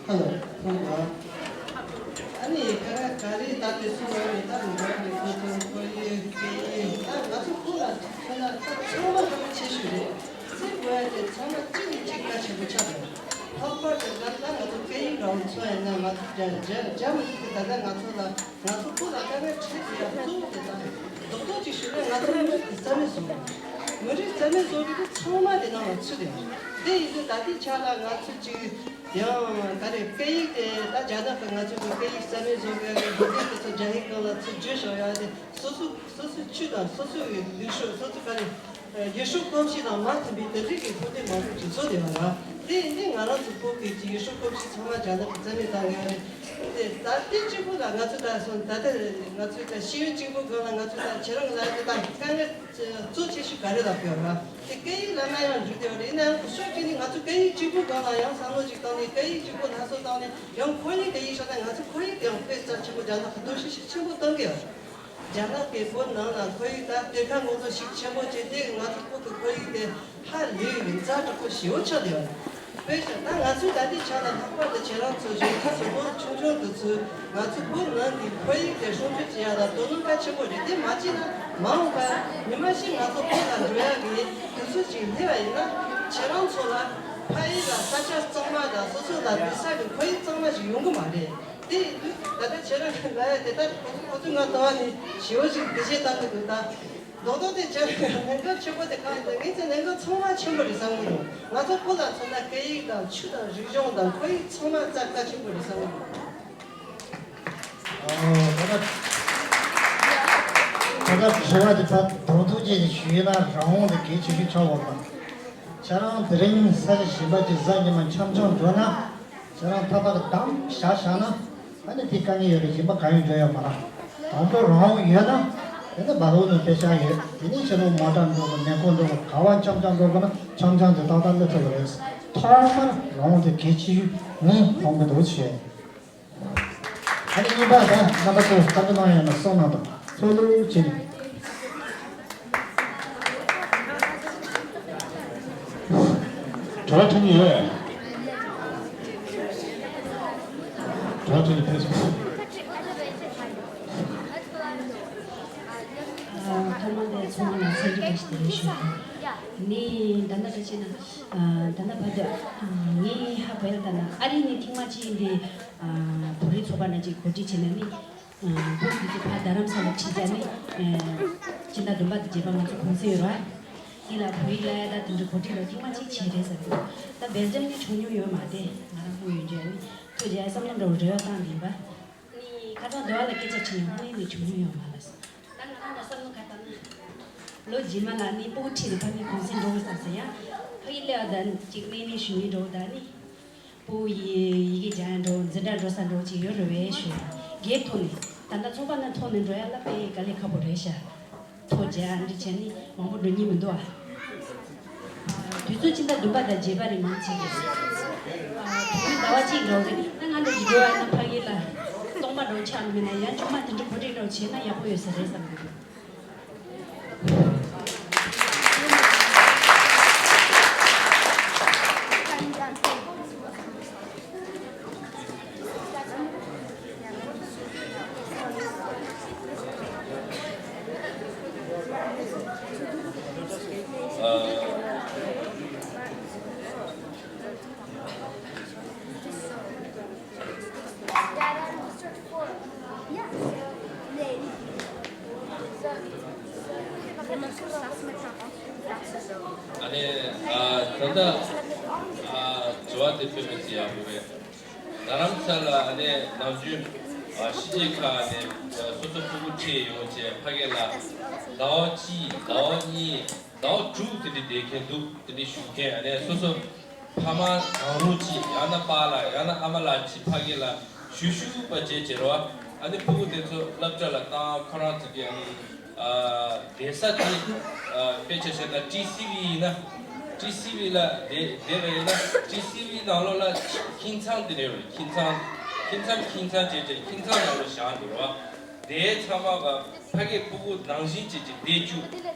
ཧ་ལོ། ཐུགས་རྗེ་གནང་། ཨ་ནི་དཀའ་ངལ་ག་རེ་ད་དེ་ཚོ་ཡོད་རེད། ད་མི་འདྲ་བའི་ཁོ་ཚོ་ཁོར་ཡུག་སྐད་ཡིག་ད་ང་ཚོ་ཁོ་ལ་མཚོན་ན་ད་ཚང་མ་ཧ་ལས་ཆེ་ཤོས་རེད། སེམས་འགུལ་ཡ་དེ་ཚང་མ་གཅིག་ནས་གཅིག་གལ་ཆེན་པོ་ཆགས་འདུག་ལྷག་པར་དུ་ད་ལྟ་ང་ཚོ་སྐད་ཡིག་རང་མཚོན་ཡིན་ན་ང་ཚོ་རྒྱ་རྒྱ་རྒྱ་མི་ཐུབ་ཀྱི་ད་ལྟ་ང་ཚོ་ལ་ང་ཚོ་ཁོ་ལ་དཀའ་ངལ་འཕྲད་ཀྱི་ཡ་གཙོ་བོ་དེ་དང་རྡོག་རྡོག་ཅིག་ཞུས་ན་ང་ཚོ་མི་རིགས་ཀྱི་རྩ་མེད་བཟོ་དགོས། མི་རིགས་རྩ་མེད་བཟོ་རྒྱུ་དེ་ཚང་མ་དེ་ནང་ལ་ཚུད་དེ་ཡོད། དེ་ཡིན་དུས་ད་ལྟའི་ཆ་ལ་ང་ཚོ་ཅིག་ཡང་ག་རེ་སྐད་ཡིག་དེ་ད་རྒྱ་ནག་གི་ང་ཚོ་གི་སྐད་ཡིག་རྩ་མེད་བཟོ་དགོས་ཡ་གི་འགོ་ཁྲིད་དེ་ཚོ་རྒྱ་ཡིག་སྒང་ལ་ཚུར་བསྒྱུར་ཤོག་ཡ་དེ་སོ་སོ་སོ་སོའི་ཆོས་དང་སོ་སོའི་ལུགས་སྲོལ། སོ་སོ་ག་རེ་ཡུལ་སྲོལ་གོམས་གཤིས་དང་མ་མཐུན་པའི་དེ་འདྲའི་གི་ཐུགས་འདུན་མང་པོ་ཅིག་བཟོ་བསྡད་པ་རེད། དེ་ཡིན་དུས་ང་རང་ཚོ་བོད་ཀྱི་ཡུལ་སྲོལ་གོམས་གཤིས་ཚང་མ་རྒྱ་ནག་གིས་རྩ་མེད་བཏང་ཡ་རེད། དེ་ད་ལྟའི་གཅིག་པུ་ལ་ང་ཚོ་ད་སོང་ད་ལྟ་ང་ཚོའི་ད་ཤེས་ཡོན་གཅིག་པུ་སྒང་ལ་ང་ཚོ་ད་ཁྱེད་རང་ལ་དེ་ད་དཀའ་ངལ་གཙོ་ཆེ་ཤོས་ ག་རེ་ལབ་ཡོད་ར། དེ་སྐད་ཡིག་ལབ་ན་ཡང་འགྲིག་དེ་རེད། ཡིན་ནའང་ཕྱོགས་གཅིག་ནས་ང་ཚོ་སྐད་ཡིག་གཅིག་པུ་སྒང་ལ་ཡང་བསམ་བློ་ཅིག་བཏང་ནས་སྐད་ཡིག་གཅིག་པུ་སླར་གསོ་བཏང་ནས་ཡང་ཁོར་ཡུག་དེ་ཡིན་ཤག་ད་ང་ཚོ་ཁོར་ཡུག་དེ་ཡང་དཔེ་རྩ་ཆེན་པོ་རྒྱ་ནག་གི་གཏོར་བཤིག་ཤུགས་ཆེན་པོ་བཏང་གི་ཡོད། རྒྱ་ནག་གི་བོད་ནང་ལ་ཁོར་ཡུག་དང་གཏེར་ཁ་འགོ་ཚུགས་ཤུགས་ཆེན་པོ་བྱས་ཏེ་ང་ཚོ་བོད་ཀྱི་ཁོར་ཡུག་དེ་ཧ་ལས་ཡོད་རིགས་ཛ་དྲག་པོ་ཞེ་པོ་ཆགས་བསྡད་ཡོད། དཔེ་བཞག་ན་ང་ཚོའི་ད་ལྟའི་ཆ་ལ་ལྷག་པར་དུ་ཁྱེད་རང་ཚོ་གཞོན་སྐྱེས་ཚོ་ལོ་ཆུང་ཆུང་དེ་ཚོས་ང་ཚོ་བོད་ནང་གི་ཁོར་ཡུག་དེ་སྲུང་སྐྱོབ་བྱེད་ཡ་ལ་དོ་སྣང་གལ་ཆེན་པོ་རེད། དེ་མ་བྱས་ན་མ་འོངས་པར་ཉི་མ་ཞིག་ང་ཚོ་བོད་ལ་འགྲོ་ཡ་གི་དུས་ཚོད་ཅིག་སླེབས་པ་ཡིན་ན་ཁྱེད་རང་ཚོ་ལ་ཕ་ཡུལ་ལ་ས་ཆ་གཙང་མ་དང་སོ་སོ་ལ་སྡོད་ས་གི་ཁོར་ཡུག་གཙང་མ་ཞིག་ཡོང་གི་མ་རེད། དེ་ཡིན་དུས་ད་ལྟ་ཁྱེད་རང་གི་ལ་ཡ་དེ་ལྟར་ཁོ་ཚོ་ཁོ་ཚོས་ང་ལྟ་བ་ནི་ཞེ་པོ་ཞིག་འདུ་ཤེས་བཏང་གི་འདུག་ད། རྡོག་རྡོག་དེ་ཅར་གནད་འགག་ཆེན་པོ་དེ་གང་ཡིན་ཟེར་ངས་ཚེ་གནད་འགག་ཚང་མ་ཆེན་པོ་རེད་བསམ་གི་འདུག་ང་ཚོ་བོད་ལ་མཚོན་ན་སྐད་ཡིག་དང་ཆོས་དང་རིག་གཞུང་དང་ཁོར་ཡུག་ཚང་མ་རྩ་གལ་ཆེན་པོ་རེད་བསམ་གི་འདུག་ཨོ། ད་ལྟ་ད་ལྟ་དྲི་བ་དེ་ཕར་དོན་ཐུག་ཅིག་ཞུས་ན་རང་དབང་དེ་གལ་ཆེ་ཤོས་ཆགས་འོང་དང་། ཁྱེད་རང་དེ་རིང་ས་ཆ་གཞན་པ་ཅིག་གཟའ་ཉི་མ་འཆམ་འཆམ་འགྲོ་ན། ཁྱེད་རང་ཐ་ཐག་གི་བདམས་བཞག་བཞག་ན། ཨ་ནི་དེ་དཀའ་ངལ་ཡོད་རེད། གཞན་པ་གང་ཡང་འགྲོ་ཡོད་མ་རེད། དང་པོ་རང་དབང་ཡོད་ན། དེ་ནི་བ་ལོ་ནི་དཔེ་ཆ་ཡོད། དེ་ནི་ཕྱི་ལོགས་མ་དྲག་འགྲོ་གི་མེ་འཁོར་འགྲོ་གི་ག་བ་འཆམ་འཆམ་འགྲོ་གི་ན་འཆམ་འཆམ་དེ་ཏག་ཏག་སླེབས་ཐུབ་ཀྱི་རེད། ཐོག་མར་རང་དབང་དེ་གལ་ཆེ་ཤོས་ངས་མཐོང་གི་འདུག་བྱས། ཨ་ནི་གཉིས་པ་ད་རྣམ་པ་ཚོས་བཀའ་འདྲི་གནང་ཡོད་ན་གསུང་གནང་དང་། ཚོགས་ལུགས་བྱས་ནས། དྲི་བ་དྲི་ནི་ཡོད། དྲི་བ་དྲི་ནི་ཕེབས་སོང་། ཐོག་མར་དེ་ཚང་མ་ལ་འཚམས་འདྲི་བཀྲ་ཤིས་བདེ་ལེགས་ཞུ། ནི་ད་ལྟ་ད་ཅི་ན་ད་ལྟ་བར་དུ་ངས་ཧ་གོ་ཡ་ལྟར་ན་ཨ་རི་ནས་ཐེངས་མ་གཅིག་འདི་བོད་རིགས་ཚོགས་པ་ནང་གཅིག་གོ་སྒྲིག་བྱས་ནས་ནི། བོད་ཀྱི་ཚོ་ཕར་རྡ་རམ་ས་ལ་ཁྲིད་ཡ་ནི། སྤྱི་ཟླ་བདུན་པ་དང་བརྒྱད་པ་ང་ཚོ་གུང་སེང་ཡོད་ར། འདི་ལ་བོད་ཡིག་བསླབ་ཡ་ད་དེ་འདྲ་གོ་སྒྲིག་ལ་ཐེངས་མ་གཅིག་བྱས་རེད་ཟེར་གི་འདུག་ད་སྦེལ་ཇམ་ནི་བྱུང་མྱོང་ཡོད་མ་རེད། ང་རང་ཧོན་ཡོད་འཇོག་ནི་ཐུགས་རྗེ་བསམ་བློ་འདྲ་བོ་རེ་བ་བཏང་གི་ཡིན་པ། ནི་ཁ་སང་འདི་བ་ལ་སྐད་ཆ་དྲིས་ཡོང་ཧོན་ནི་བྱུང་མྱོང་ཡོད་མ་རེད། ད་ང་རང་ལ་བསམ་བློ་ག་ལྟར་ན། ལོ་རྗེས་མ་ལ་ནི་སྤུ་གུ་ཁྲིད་ནས་ཕ་མའི་གུང་སེང་འགྲོ་དགོས་བསམ་ཟེར་ཡ། ཕ་གི་སླེབས་པ་ད་ཅིག་གནས་ནས་ཞུ་ནི་འགྲོ་ད་ནི། སྤུ་གུ་ཡི་ཡི་གེ་སྦྱང་ཡ་འགྲོ་འཛིན་གྲྭ་འགྲོ་ས་འགྲོ་ཅིག་ཡོད་རེད་བས་ཞུ་ཡ། སྒེར་ཐོག་ནས་ད་ལྟ་ཚོགས་པ་ནང་ཐོག་ནས་འགྲོ་ཡ་ལ་དཔེ་དཀའ་ལས་ཁག་པོ་རེད་ཤག་ཐོ་རྒྱག་ཨ་འདྲི་བྱས་ནི་མང་པོ་འགྲོ་སྙིང་མི་འདུག་ཨ། དུས་ཚོད་སྤྱི་ཟླ་བདུན་པ་དང་བརྒྱད་པ་རེད་མང་ཆེ་གི། དུས་ཡུན་ཟླ་བ་གཅིག་འགྲོ་རེད། ད་ང་འདྲ་ཞིག་འགྲོ་ཡ་ན་ཕ་གི་ལ་སྟོང་པ་འགྲོ་ཆགས་མེད་ན་ཡང་ཆུང་མ་དེ་འདྲ་གོ་སྒྲིག་འགྲོ་བྱས་ན་ཡག་པོ་ཡོད་ས་རེད་བསམ་གི་འདུག་ཨ་ནི། ཨ། ད་ལྟ། ཨ། དྲི་བ་དེ་དཔེ་མི་སྲིད་ཡག་པོ་རེད། རྡ་རམ་ས་ལ་ཨ་ནི་ནམ་རྒྱུན་ཨ་ཕྱི་རྒྱལ་ཁག་ནས་སོ་སོ་སྤུ་གུ་ཁྲིད་ཡོང་བྱས་ཕ་གི་ལ་ཟླ་བ་གཅིག་ཟླ་བ་གཉིས་ཟླ་བ་དྲུག་དེ་འདྲ་བསྡད་མཁན་འདུག་དེ་འདྲ་བཞུགས་མཁན་ཨ་ནི་སོ་སོ་ཕ་མ་གང་རུང་གཅིག་ཡང་ན་པཱ་ལགས་ཡང་ན་ཨ་མ་ལགས་གཅིག་ཕ་གི་ལ་ཞུ་ཞུ་བ་བྱས་བྱས་རོགས། ཨ་ནི་སྤུ་གུ་དེ་ཚོ་སློབ་གྲྭ་ལ་བཏང་ཁོ་རང་ཚོ་གི་ཨ་ནི། ཨ། བསྡད་ས་དེ། ཨ། དཔེ་ཆ་བཤད་ན་ཊི་སི་ཝི་ཡིན་ན། ཊི་སི་ཝི་ལ་བསྡད་བསྡད་པ་ཡིན་ན་ཊི་སི་ཝི་ནང་ལོགས་ལ་ཁྱིམ་ཚང་དེ་རེད་བས། ཁྱིམ་ཚང་། ཁྱིམ་ཚང་ཁྱིམ་ཚང་བྱས་བྱས་ཁྱིམ་ཚང་ནང་ལོགས་བཞག་འདུག་ར། དེ་ཚང་མ་ག་ཕ་གིའི་སྤུ་གུ་ནང་བཞིན་བྱས་བྱས་བསྡད་བཅུག་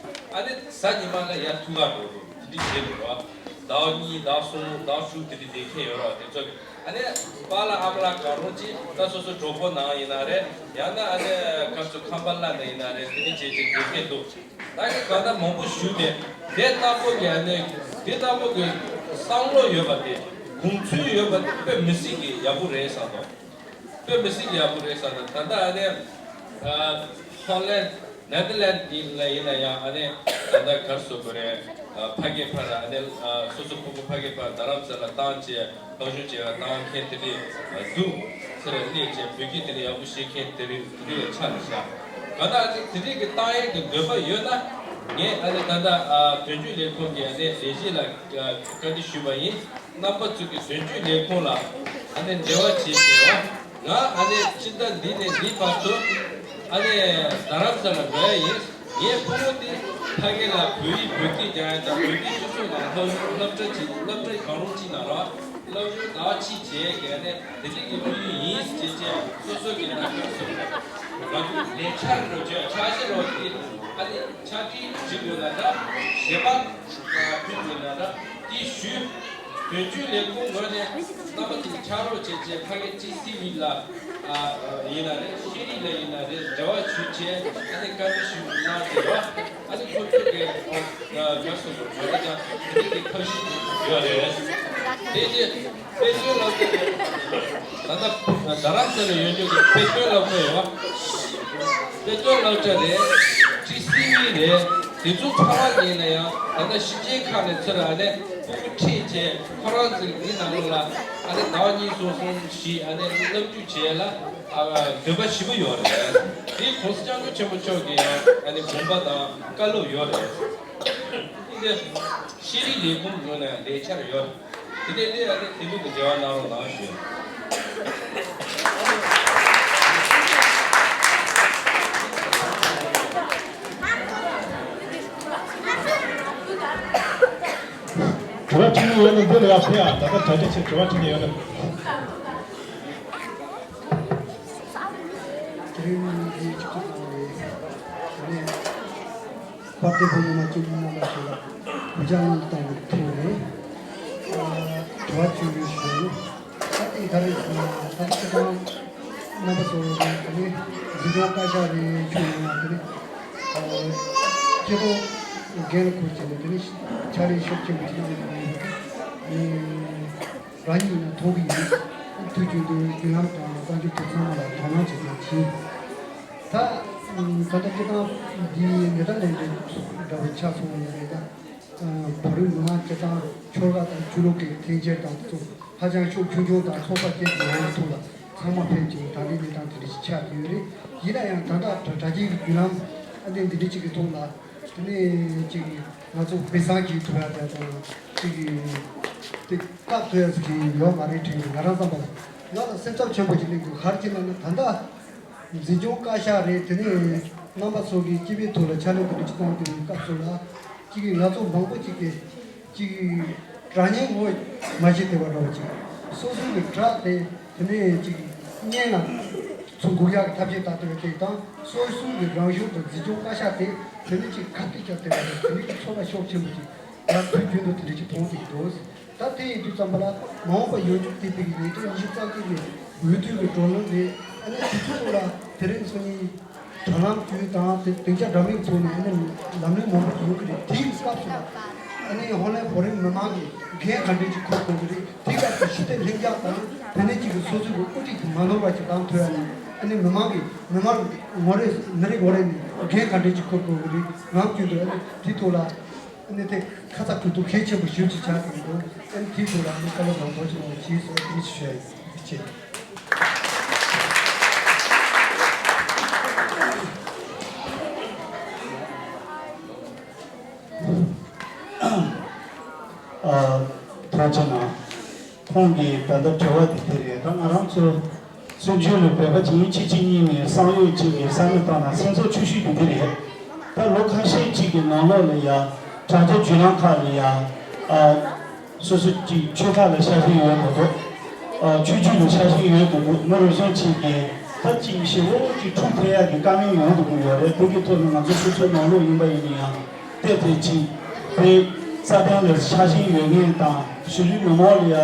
ཨ་ནི་གཟའ་ཉི་མ་ལ་ཡར་ཐུག་ག་འགྲོ་འགྲོ་དེ་འདྲ་བྱས་འདུག་ར། ཟླ་བ་གཉིས་ཟླ་གསུམ་ཟླ་དྲུག་དེ་འདྲ་བསྡད་མཁན་ཡོད་ར། དེ་ཚོ་གི་ཨ་ནི་པཱ་ལགས་ཨ་མ་ལགས་གང་རུང་གཅིག་ད་སོ་སོ་གྲོགས་པོ་ནང་ཡིན་ན་རེད། ཡང་ན་ཨ་ནི་ཁ་སོ་ཁམས་པ་ལ་ནས་ཡིན་ན་རེད། དེ་འདྲ་བྱས་བྱས་བསྡད་མཁན་འདུག་ད་གི་གང་ལྟར་མང་པོ་ཞུས་ཏེ་དེ་ལྟ་བུ་གི་ཨ་ནི་དེ་ལྟ་བུ་གི་བསམ་བློ་ཡོད་པ་དེ་དགོངས་ཚུལ་ཡོད་པ་དེ་དཔེ་མི་སྲིད་ཀྱི་ཡག་པོ་རེད་བསམ་འདུག་དཔེ་མི་སྲིད་ཀྱི་ཡག་པོ་རེད་བསམ་འདུག་ད་ལྟ་ཨ་ནི་ཧོ་ལན་ནེ་དར་ལན་འདི་ལ་ཡིན་ན་ཡང་ཨ་ནི་ད་ལྟ་གར་སོ་གོ་རེ་ཕ་གི་ཕར་ཨ་ནི་སོ་སོ་སྤུ་གུ་ཕ་གི་ཕར་རྡ་རམ་ས་ལ་བཏང་བྱས། གང་བྱུང་བྱས་པ་བཏང་མཁན་དེ་འདྲས་འདུག་ཚུར་སླེབས་བྱས་བོད་སྐད་དེ་འདྲས་ཡག་པོ་ཤེས་མཁན་དེ་རིགས་དེ་འདྲས་ལ་ཆགས་ནས་བཞག་གང་ལྟར་ཨ་ཙི་དེ་རིགས་ཀྱི་བཏང་ཡས་ཀྱི་འདོད་པ་ཡོད་ན། ངས་ཨ་ནི་ད་ལྟ་དོན་གཅོད་ལས་ཁུངས་ཀྱི་ཨ་ནི་ལས་བྱེད་ལ་བཀའ་འདྲི་ཞུས་པ་ཡིན། རྣམ་པ་ཚོ་གི་དོན་གཅོད་ལས་ཁུངས་ལ་ཨ་ནི་འབྲེལ་བ་བྱེད་ཟེར་བ། ང་ཨ་ནི་སྤྱི་ཟླ་འདི་ནས་འདི་བར་དུ་ཨ་ནི་རྡ་རམ་ས་ལ་འགྲོ་ཡ་ཡིན། ངའི་ཕྲུ་གུ་དེ་ ཕ་གི་ལ་བོད་ཡིག་བོད་སྐད་རྒྱག་ཡ་དང་བོད་སྐད་སོ་སོ་ལ་སློབ་སློབ་གྲྭ་གཅིག་སློབ་གྲྭ་གང་རུང་གཅིག་ནང་ར་སློབ་སྦྱོང་ཟླ་བ་གཅིག་བྱས་བསྡད་ནས་དེ་འདྲ་གི་སློབ་ཡོན་ཡིན་ཟེར་བྱས་སོ་སོ་གི་ལག་ཁྱེར་སོ་སོ་ལ་ལས་འཆར་རོགས་བྱས་འཆར་གཞི་རོགས་ཀྱི་ཨ་ནི་ཕྱག་བྲིས་བྲིས་དགོས་ན་འདྲ་གཞས་པ་ཕུལ་དགོས་ན་འདྲ་དེ་ཞུས། དོན་གཅོད་ལས་ཁུངས་ངོས་ནས་རྣམ་པ་ཚོ་ཕྱག་རོགས་བྱས་བྱས་ཕ་གི་ཅི་སི་ཝི་ལ་ཨ་ཡིན་ན་རེད་ཤེས་རིག་ལ་ཡིན་ན་རེད་འབྲེལ་བ་ཞུས་བྱས་ཨ་ནི་བཀའ་འདྲི་ཞུ་གནང་བྱས་པ་ཨ་ནི་ཁོ་ཚོས་གི་ཨ་ང་སོ་སོ་ངོས་ནས་ཀྱང་དེ་འདྲ་གི་ཐབས་ཤེས་ཡོད་རེད། དེ་རྗེས་དཔེ་སྟོན་སློབ་གྲྭ་རེད། ད་ལྟ་རྡ་རམ་ས་ལ་ཡོད་རྒྱུ་གི་དཔེ་སྟོན་སློབ་གྲྭ་ཡོད། དཔེ་སྟོན་སློབ་གྲྭ་རེད། ཅི་སི་ཝི་རེད། དེ་ཚོ་ཚང་མ་ཡིན་ན་ཡང་ད་ལྟ་ཕྱི་རྒྱལ་ཁག་ནས་ཚུར་ཨ་ནི་ཕྲུ་གུ་ཁྲིད་བྱས་ཁོ་རང་ཚོའི་མི་ནང་ལ་ཨ་ནི་ཟླ་བ་གཉིས་གསུམ་གསུམ་བཞི་ཨ་ནི་སློབ་ཁྲིད་བྱས་ལ་ཨ་འདོད་པ་ཞེ་པོ་ཡོད་རེད། དེ་༸གོང་ས་༸སྐྱབས་མགོན་ཆེན་པོ་མཆོག་གི་ཡང་ཨ་ནི་དགོངས་པ་དང་བཀའ་སློབ་ཡོད་རེད། འདི་ཤེས་རིག་ལས་ཁུངས་ངོས་ནས་ལས་འཆར་ཡོད། དེ་ནས་ལས་ཨ་ནི་དེ་ལུགས་ཀྱི་འབྲེལ་བ་གནང་རོགས་གནང་ཞུ། དྲི་བ་དྲི་ནི་ཡོད་ན་འདི་ལ་ཡར་ཕེབས་ཨ། ད་ལྟ་གྲ་སྒྲིག་བྱས་དྲི་བ་དྲི་ནི་ཡོད་ན། དེ་རིང་འདི་ཆིག་སྒྲིལ་གནང་བའི་དེ་ནས་དཔལ་ལྡན་བོད་མི་མང་སྤྱི་འཐུས་རྣམ་པ་ཚོ་ལ་གུས་ཕྱག་སྔོན་དུ་བཏང་བའི་ཐོག་ནས་དྲི་བ་བཅོལ་ཞུ། ད་ལྟའི་ད་རེས་ད་ལྟ་ཁྱེད་རང་རྣམ་པ་ཚོ་ལ་དེ་ནས་འཛིན་སྐྱོང་བཀའ་ཤག་རེ་ཞུ་ཡོང་ཡ་དེ་ནས་སྐྱེ་ཐོག་འགན་ལ་འཁུར་བྱས་ནས་དེ་ནས་ཕྱག་ལས་ཤུགས་ཆེན་པོ་ཞིག་གནང་ཡོད། རང་ཉིད་ཡིན་ན་མཐོང་གི་ཡིན། དུས་རྒྱུན་དུ་བརྒྱུད་ལམ་དང་གསར་འགྱུར་དེ་ཚང་མ་ལ་དོ་སྣང་བྱེད་མཁན་ཡིན། ད་ད་ལྟ་སྤྱིར་བཏང་འདིའི་ནེ་ཐར་ལེན་ཌི་འདྲ་བོ་ཆགས་སོང་བ་ཡིན་ན་ད་བོད་རིགས་མི་མང་སྤྱིར་བཏང་ཆོལ་ཁ་དང་ཆོས་ལུགས་ཀྱི་འཐེན་འཁྱེར་དང་དེ་ཚོ་ཧ་ཅང་ཤུགས་ཆུང་ཆུང་དང་ཚོགས་པ་སྐྱེད་ཀྱི་ཡོང་བའི་ཐོག་ལ་ཚང་མ་ཕེབས་ཀྱི་ད་ལྟའི་གནས་སྟངས་དེ་འདྲ་ཞིག་ཆགས་ཀྱི་ཡོད་རེད། ཡིན་ན་ཡང་ད་ལྟ་དྲ་རྒྱའི་བརྒྱུད་ལམ་ཨ་ནི་འདི་འདྲ་ཅིག་གི་ཐོག་ལ། དེ་ནས་ཅིག་ང་ཚོ་དཔེ་བཟང་གི་ཐུབ་ཡ་དེ་དང་ཅིག་དེ་སྐབས་ཐུབ་ཡ་ཟིག་གི་ཡོད་མ་རེད་དྲན་གི། ང་རང་བསམ་པ་ལ་ང་ལ་སེམས་འཚབ་ཆེན་པོ་ཅིག་སླེབས་འདུག་ག་རེ་བྱས་ན་ནི་ད་ལྟ་འཛིན་སྐྱོང་བཀའ་ཤག་རེད། དེ་ནས་རྣམ་པ་ཚོ་གི་སྤྱི་པའི་ཐོག་ལ་ཕྱག་ལས་དེ་འདྲ་ཅིག་གཏོང་དུས་སྐབས་སུ་ལ་ཅིག་ང་ཚོ་མང་པོ་ཅིག་གི་ཅིག་དྲ་བརྙན་ངོ་མ་ཤེས་བསྡད་པ་འདྲ་བོ་ཅིག་སོ་སོ་གི་དྲ་དེ་དེ་ནས་ཅིག་བརྙན་ལ་ཚུར་འགུག་ཡག་གི་ཐབས་ཤེས་ད་ལྟ་བྱས་དང་སོ་སོ་གི་རང་གཞུང་དང་འཛིན་སྐྱོང་བཀའ་ཤག་དེ་དེ་ནས་ཅིག་ཁ་གཏད་བཅག་བསྡད་པ་རེད། དེ་ནས་ཅིག་ཚོར་བ་ཤུགས་ཆེན་པོ་ཅིག་ང་དུས་རྒྱུན་དུ་དེ་འདྲ་ཅིག་མཐོང་བསྡད་ཀྱི་འདུག་ད་དེ་ཡིན་དུས་ཙམ་པ་ལ་མ་འོངས་པ་ཡོང་རྒྱུ་དེ་དེ་གི་ཉིས་སྟོང་ཉི་ཤུ་རྩ་གཅིག་གི་འོས་བསྡུ་གི་བགྲོ་གླེང་རེད། ཨ་ནི་དེ་ཚོ་ལ་དེ་རིང་སང་ཉིན། དྲ་ལམ་བརྒྱུད་དང་དེ་སྡིངས་ཆ་འདྲ་མིན་ཐོག་ནས་ཨ་ནི་ལམ་ལུགས་མང་པོ་ཡོང་གི་རེད། དེའི་སྐབས་སུ་ཨ་ནི་ཧོ་ལན་བོད་རིགས་མི་མང་གིས་འགན་ག་འདྲས་ཅིག་འཁུར་དགོས་ཀྱི་རེད། དེའི་སྐབས་སུ་ཞི་བདེ་ལྷིང་འཇགས་དང་དེ་ནས་ཅིག་གི་སོ་སོའི་གི་དབུ་ཁྲིད་ཀྱི་མ་ནོར་བ་ཅིག་བདམས་ཐུབ་ཡ་ནི་ཨ་ནི་མི་མང་གིས་མི་མང་ངོ་རེ་མི་རེ་ངོ་རེ་ནས་འགན་ག་འདྲས་ཅིག་འཁུར་དགོས་ཀྱི་རེད། ནམ་རྒྱུན་དུ་ཨ་ནི་དེའི་ཐོག་ལ་ཨ་ནི་དེ་ཁ་ཚ་དགོས་གཏུག་གལ་ཆེན་པོ་ཞེ་པོ་ཅིག་ཆགས་ཀྱི་འདུག་ཨ་ནི་དེའི་ཐོག་ལ་ཨ་ནི་བཀའ་སློབ་དང་ཐུགས་རྗེ་གནང་བ་ཞེས་སོགས་དེ་ཞུ་ཡ་ཡིན། ཐུགས་རྗེ་ཆེ། ཨ། ཐུགས་རྗེ་གནང་། ཁོང་གིས་ད་ལྟ་དྲི་བ་དེ་དེ་རེད། ད་ང་རང་ཚོ་བཙན་བྱོལ་ལ་བོད་པ་བྱེས་གཅིག་གཉིས་ནས་བསམ་ཡོད་ཅིག་གི་བསམ་བློ་བཏང་ན་སེམས་ཚོར་ཆེ་ཤོས་དེ་དེ་རེད། ད་ལོ་ཁ་ཤས་ཅིག་གི་ནང་ལོགས་ལ་ཡ་དྲ་རྒྱ་བརྒྱུད་ལམ་ཁག་ལ་ཡ། ཨ། སོ་སོ་གཅིག་ཆོལ་ཁ་ལ་ཤ་ཞེན་ཡོད་མི་འདུག་ཨ། ཆོས་བརྒྱུད་ལ་ཤ་ཞེན་ཡོད་མི་འདུག་མི་རེ་ཟུང་གཅིག་གིས་ད་གཅིག་ཞེ་པོ་གཅིག་འཁྲུག་ཐེབས་ཡག་གི་དཀའ་ངལ་ཡོང་གི་འདུག་ཡོད་རེད། དེ་གི་ཐོག་ནས་ང་ཚོ་སོ་སོའི་ནང་ལོགས་ཡིན་པ་ཡིན་ན་ཡང་ཏོག་ཙམ་གཅིག་དེ་རྩ་དོན་ལ་ཤ་ཞེན་ཡོད་མཁན་དང་གཞིས་ལུས་མི་མང་ལ་ཡ་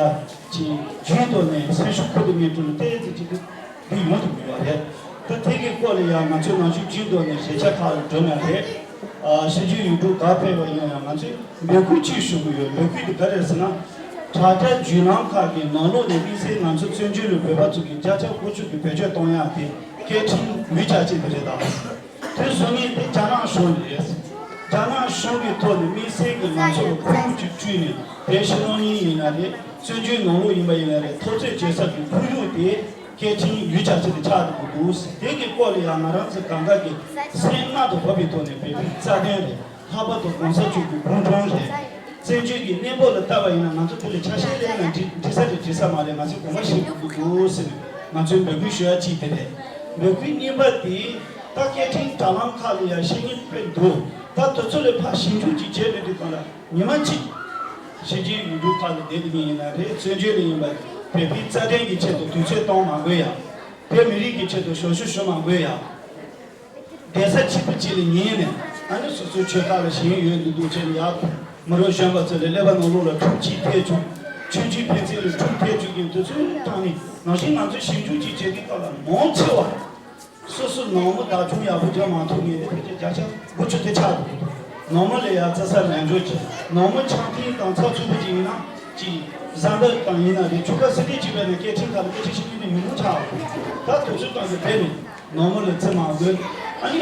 གཅིག་རྒྱུན་དུ་ནས་སེམས་ཤུགས་འཁོར་ཐུབ་མཁན་དེ་ལ་ཏོག་ཙམ་གཅིག་འདི་ཡོང་ཐུབ་ཀྱི་ཡོད་རེད། ད་དེ་གི་སྐོར་ལ་ཡང་ང་ཚོས་ནང་ཆོས་སྤྱི་ཚོགས་ནས་བརྗོད་བྱ་ཁག་ལ་འགྲོ་ཡ་རེད། ཨ། ཕྱི་རྒྱལ་ཡུལ་གྲུ་ག་ཕེབས་པ་ཡིན་ཡང་ང་ཚོས་འབོད་སྐུལ་གཅིག་ཞུ་གི་ཡོད། འབོད་སྐུལ་དེ་ག་རེ་རེད་ཟེར་ན། དྲ་རྒྱ་བརྒྱུད་ལམ་ཁག་གི་ནང་ལོགས་ནས་དམིགས་བསལ་ང་ཚོ་བཙན་བྱོལ་བོད་པ་ཚོ་གི་བརྒྱ་ཆ་དགུ་བཅུ་གི་བེད་སྤྱོད་གཏོང་ཡ་དེ་སྐད་འཕྲིན་ཡུལ་གྱར་ཅིག་དེ་རེད་དམ། དེ་བཟོ་མཁན་དེ་རྒྱ་ནག་གཞུང་རེད། རྒྱ་ནག་གཞུང་གི་ཐོག་ནས་དམིགས་བསལ་གྱི་ང་ཚོ་ལ་ཁོར་ཡུག་ཅིག་བསྐྲུན་ནས་བོད་ཕྱི་ནང་གཉིས་ཡིན་ན་རེད། བཙན་བྱོལ་ནང་ལོགས་ཡིན་པ་ཡིན་ན་རེད། འཐབ་རྩོད་བྱེད་ས་ཀྱི་ཁོར་ཡུག་དེ་སྐད་འཕྲིན་ཡུལ་གྱར་ཅིག་ཏུ་ཆགས་འདུག་དེ་གི་སྐོར་ལ་ཡང་ང་རང་ཚོ་གང་ག་གི་སེམས་རྣལ་དུ་ཕབ་པའི་ཐོག་ནས་བོད་པའི་རྩ་དོན་རེད། ལྷག་པར་དུ་གོང་ས་མཆོག་གི་དགུང་གྲངས་རེད། བཙན་བྱོལ་གྱི་གནས་བབ་ལ་བལྟས་པ་ཡིན་ན་ང་ཚོ་དེ་ལ་ཆ་ཤས་ལེན་ན་འགྲིག་འགྲིག་ས་རེད་འགྲིག་ས་མ་རེད། ང་ཚོས་དགོངས་པ་བཞེས་དགོས་ཀྱི་འདུག་ཟེར་ནས་ང་ཚོའི་འབོད་སྐུལ་ཞུ་ཡ་གཅིག་དེ་རེད། འབོད་སྐུལ་གཉིས་པ་དེ་ད་སྐད་འཕྲིན་དྲ་ལམ་ཁག་ལ་ཡང་བཤད་མཁན་དཔེ་འདུག་ད་དུས་ཚོད་ལས་ཕར་ཞིབ་འཇུག་ཅིག་བྱས་ཡོང་དུས་གང་ལ་ཉི་མ་གཅིག་ཕྱི་རྒྱལ་ཡུལ་གྲུ་ཁག་ལ་བསྡད་དེ་ཡིན་ན་རེད། བཙན་བྱོལ་ལ་ཡིན་པ་བོད་པའི་རྩ་དོན་གྱི་ཆེད་དུ་དུས་ཚོད་གཏོང་མ་དགོས་ཡ། བོད་མི་རིགས་ཀྱི་ཆེད་དུ་ཞབས་ཞུ་ཞུ་མ་དགོས་ཡ། གདན་ས་ཆེན་པོ་གཅིག་ལ་ཉན་ནས་ཨ་ནི་སོ་སོའི་ཆོལ་ཁ་ལ་ཞེན་ཡོད་འདུག་འདུག་བྱས་ནས་ཡར་མི་རབས་གཞོན་པ་ཚོ་ལ་ཀླད་པ་ནང་ལོགས་ལ་འཁྲུག་ཆ་ཐེབས་བཅུག་ཆོས་བརྒྱུད་ཕན་ཚུན་ལ་འཁྲུག་ཐེབས་བཅུག་གི་དུས་ཚོད་བཏང་ནས་ནང་བཞིན་ང་ཚོས་ཞིབ་འཇུག་ཅིག་བྱེད་དུས་སྐབས་ལ་མང་ཆེ་བ། སོ་སོའི་ནང་མི་བདག་སྐྱོང་ཡག་པོ་རྒྱག་མ་ཐུབ་མཁན་དེ་ཕལ་ཆེར་བརྒྱ་ཆ་དགུ་བཅུ་དེ་ཆགས་འདུག་ནང་མི་ལ་ཡ་རྩྭ་ས་ལན་འགྲོ་གྱི། ནང་མི་ཆང་འཐུང་དང་ཚགས་ཚུད་པོ་ཅིག་ཡིན་ན་ཅིག་བཟའ་ཟླ་དང་ཡིན་ན་རེད། ཆོལ་ཁ་སྲིད་དོན་གཅིག་པའི་ནང་སྐད་འཕྲིན་ཁག་ལ་སྐད་ཆ་བཤད་མཁན་དེ་ཉུང་ཉུང་ཆགས་འདུག་ད་དུས་ཚོད་སྟོང་གི་བེད་ནས་ནང་མི་ལ་བརྩི་མ་དགོས། ཨ་ནི་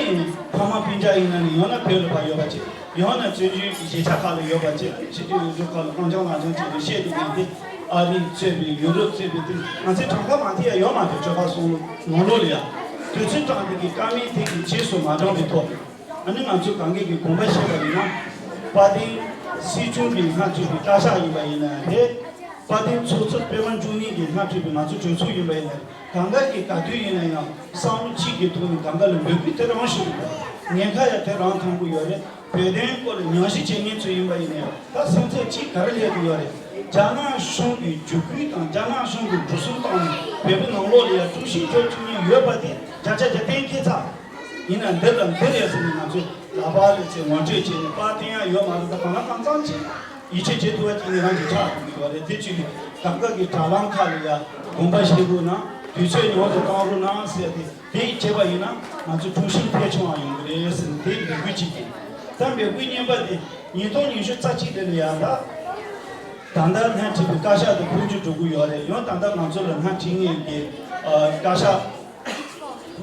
ཕ་མ་སྤུན་ཀྱག་ཡིན་ན་ནི་ཡང་ན་བོད་ལ་ཕར་ཡོད་པ་ཅིག་ཡང་ན་བཙན་བྱོལ་གྱི་གཞིས་ཆགས་ཁག་ལ་ཡོད་པ་ཅིག་ཕྱི་རྒྱལ་ཡུལ་གྲུ་ཁག་ལ་ཨང་ཅང་ལག་ཅང་བྱས་ཏེ་བཤད་དེ་ཡིན་ཏེ། ཨ་རི་གཙོས་པའི་ཡུ་རོབ་གཙོས་པའི་དེ་ང་ཚོའི་གྲངས་ཀ་མང་ཐལ་ཡ་ཡོད་མ་རེད། ཆོལ་ཁ་གསུམ་ནང་ལོགས་ལ་ཡ། དུས་ཚོད་སྟོང་དེ་གི་ཀ་མེད་དེ་གི་རྗེས་སུ་མ་འབྲངས་པའི་ཐོག་ཨ་ནི་ང་ཚོ་གང་གས་ཀྱི་དགོངས་པ་བཞེས་པ་ཡིན་ན། དཔལ་ལྡན་སྲིད་སྐྱོང་གི་སྔ་ཕྱི་གི་བཀའ་ཤག་ཡིན་པ་ཡིན་ན་རེད། དཔལ་ལྡན་ཚོགས་གཙོ་སྤེན་པ་འབྱུང་གནས་ཀྱི་སྔ་ཕྱི་གི་ང་ཚོ་གྲོས་ཚོགས་ཡིན་པ་ཡིན་ན་རེད། གང་ག་གི་ག་དུས་ཡིན་ན་ཡང་བསམ་བློ་གཅིག་གི་ཐོག་ནས་གང་ག་ལ་འབོད་སྐུལ་དེ་རང་ཞུ་དགོས། ཉེན་ཁ་ཡང་དེ་རང་ཐོན་གྱི་ཡོད་རེད། བོད་དོན་སྐོར་ལ་ཉམས་ཞིབ་བྱེད་མཁན་ཚོ་ཡིན་པ་ཡིན་ན་ཡང་ད་སེམས་ཚོར་གཅིག་ག་རེ་སླེབས་ཀྱི་ཡོད་རེད། རྒྱ་ནག་གཞུང་གི་བརྒྱུད་སྐུལ་དང་རྒྱ་ནག་གཞུང་གི་འགྲོ་སོང་བཏང་ནས་བོད་པའི་ནང་ལོགས་ལ་ཡང་དཀྲུག་ཤིང་རྒྱག་བཅུག་མཁན་ཡོད་པ་དེ་བརྒྱ་ཆ་བརྒྱ་གཏན་འཁེལ་ཚར། ཡིན་ན་འདི་དང་འདི་རེད་ཟེར་ནས་ང་ཚོས་ལག་པ་ལ་ཚེ་ངོ་སྤྲོད་བྱས་ནས་པར་བསྟན་ཡ་ཡོད་མ་རེད། ད་གང་ལ་གང་འཚམ་ཅིག་ཡིད་ཆེས་བྱེད་ཐུབ་པ་ཅིག་ནི་རང་གི་ཕྱག་ཏུ་ཡོད་རེད། དེ་ཅིག་གི་གང་ག་གི་དྲ་ལམ་ཁག་ལ་ཡ་དགོངས་པ་བཞེས་རོགས་གནང་། དུས་ཚོད་ཉུང་དུ་གཏོང་རོགས་གནང་ཟེར་ཏེ། དེ་བྱས་པ་ཡིན་ན་ང་ཚོ་དཀྲུག་ཤིང་ཐལ་ཆུང་བ་ཡོང་གི་རེད་ཟེར་ནས་དེ་འབོད་སྐུལ་ཅིག་གིས། ད་འབོད་སྐུལ་གཉིས་པ་དེ་ཉིས་སྟོང་ཉི་ཤུ་རྩ་གཅིག་དེ་ལ་ཡ་ད། ད་ལྟ་སྔ་ཕྱི་གི་བཀའ་ཤག་དེ་འཕོ་འགྱུར་འགྲོ་གི་ཡོད་རེད། ཡང་ད་ལྟ་ང་ཚོ་ལ་སྔ་ཕྱི་ངེས་ཀྱི་བཀའ་ཤག་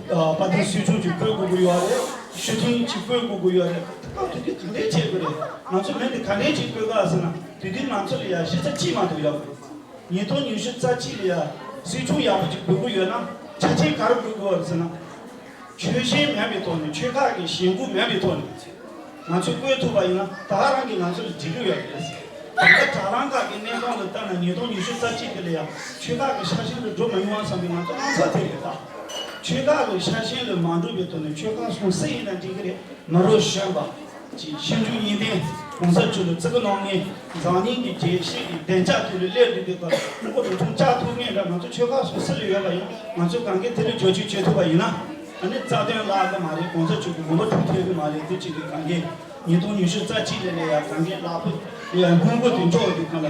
དཔལ་ལྡན་སྲིད་སྐྱོང་ཅིག་བསྐོ་དགོས་ཀྱི་ཡོད་རེད། ཞུ་མཁན་ཅིག་བསྐོ་དགོས་ཀྱི་ཡོད་རེད། ད་དེ་དུས་ག་འདྲས་བྱེད་དགོས་རེད། ང་ཚོ་མི་འདི་ག་འདྲས་ཅིག་བསྐོ་ག་ཟེར་ན་དེ་དུས་ང་ཚོ་ལ་ཡ་གཞི་རྩ་གཅིག་མ་གཏོགས་ཡོད་མ་རེད། ཉིས་སྟོང་ཉི་ཤུ་རྩ་གཅིག་ལ་ཡ་སྲིད་སྐྱོང་ཡག་པོ་ཅིག་དགོས་ཀྱི་ཡོད་ན་ཆ་རྐྱེན་ག་རེ་དགོས་ཀྱི་ཡོད་རེད་ཟེར་ན། ཆོལ་ཞེན་མེད་པའི་ཐོག་ནས་ཆོལ་ཁ་གི་ཞེན་ཁོག་མེད་པའི་ཐོག་ནས་ང་ཚོས་བསྐོས་ཐུབ་པ་ཡིན་ན་ད་ག་རང་གིས་ང་ཚོ་ལ་འགྲིག་གི་ཡོད་རེད། ད་ལྟ་དྲ་ལམ་ཁག་གི་གནས་སྟངས་ལ་ལྟ་ན་ཉིས་སྟོང་ཉི་ཤུ་རྩ་གཅིག་དེ་ལ་ཡང་ཆོལ་ཁ་གི་ཤ་ཞེན་ལ་འགྲོ་མ་མྱོང་བསམ་པའི་ང་ཚོ་སྣང་ཚུལ་དེ་རེད་ད། ཆོལ་ཁ་གི་ཤ་ཞེན་ལ་མ་འགྲོ་བའི་ཐོག་ནས་ཆོལ་ཁ་གསུམ་སུ་ཡིན་ན་འགྲིག་གི་རེད། མི་རབས་གཞོན་པ་ཅིག་ཤེས་འཇོན་གཉིས་ལྡན་གོང་ས་མཆོག་ལ་བརྩི་བཀུར་གནང་མཁན་འཛམ་གླིང་གི་རྒྱལ་སྤྱི་གི་བདེ་འཇགས་དེ་ལ་སླེབས་འདུག་པའི་སྐོར་ལ་ཁོང་ཁྲོ་ཆུང་བཅག་ཐུབ་མཁན་འདྲ་ང་ཚོ་ཆོལ་ཁ་གསུམ་སུ་ལ་ཡོད་པ་ཡིན། ང་ཚོ་གང་གས་དེ་ལ་བསྒྱུར་བཅོས་བྱེད་ཐུབ་པ་ཡིན་ན། ཨ་ནི་རྩ་དོན་བརླག་གི་མ་རེད། གོང་ས་མཆོག་གི་དགོངས་པ་འཁྲུག་ཐེབས་གི་མ་རེད། དེ་ཅིག་གི་གང་གས་ཉིས་སྟོང་ཉི་ཤུ་རྩ་གཅིག་ལས་ལས་ཡ་གང་གས་བརླག་པོ་ཡ་སྔོན་འགོག་དེ་འཇོག་དུས་གང་ལ་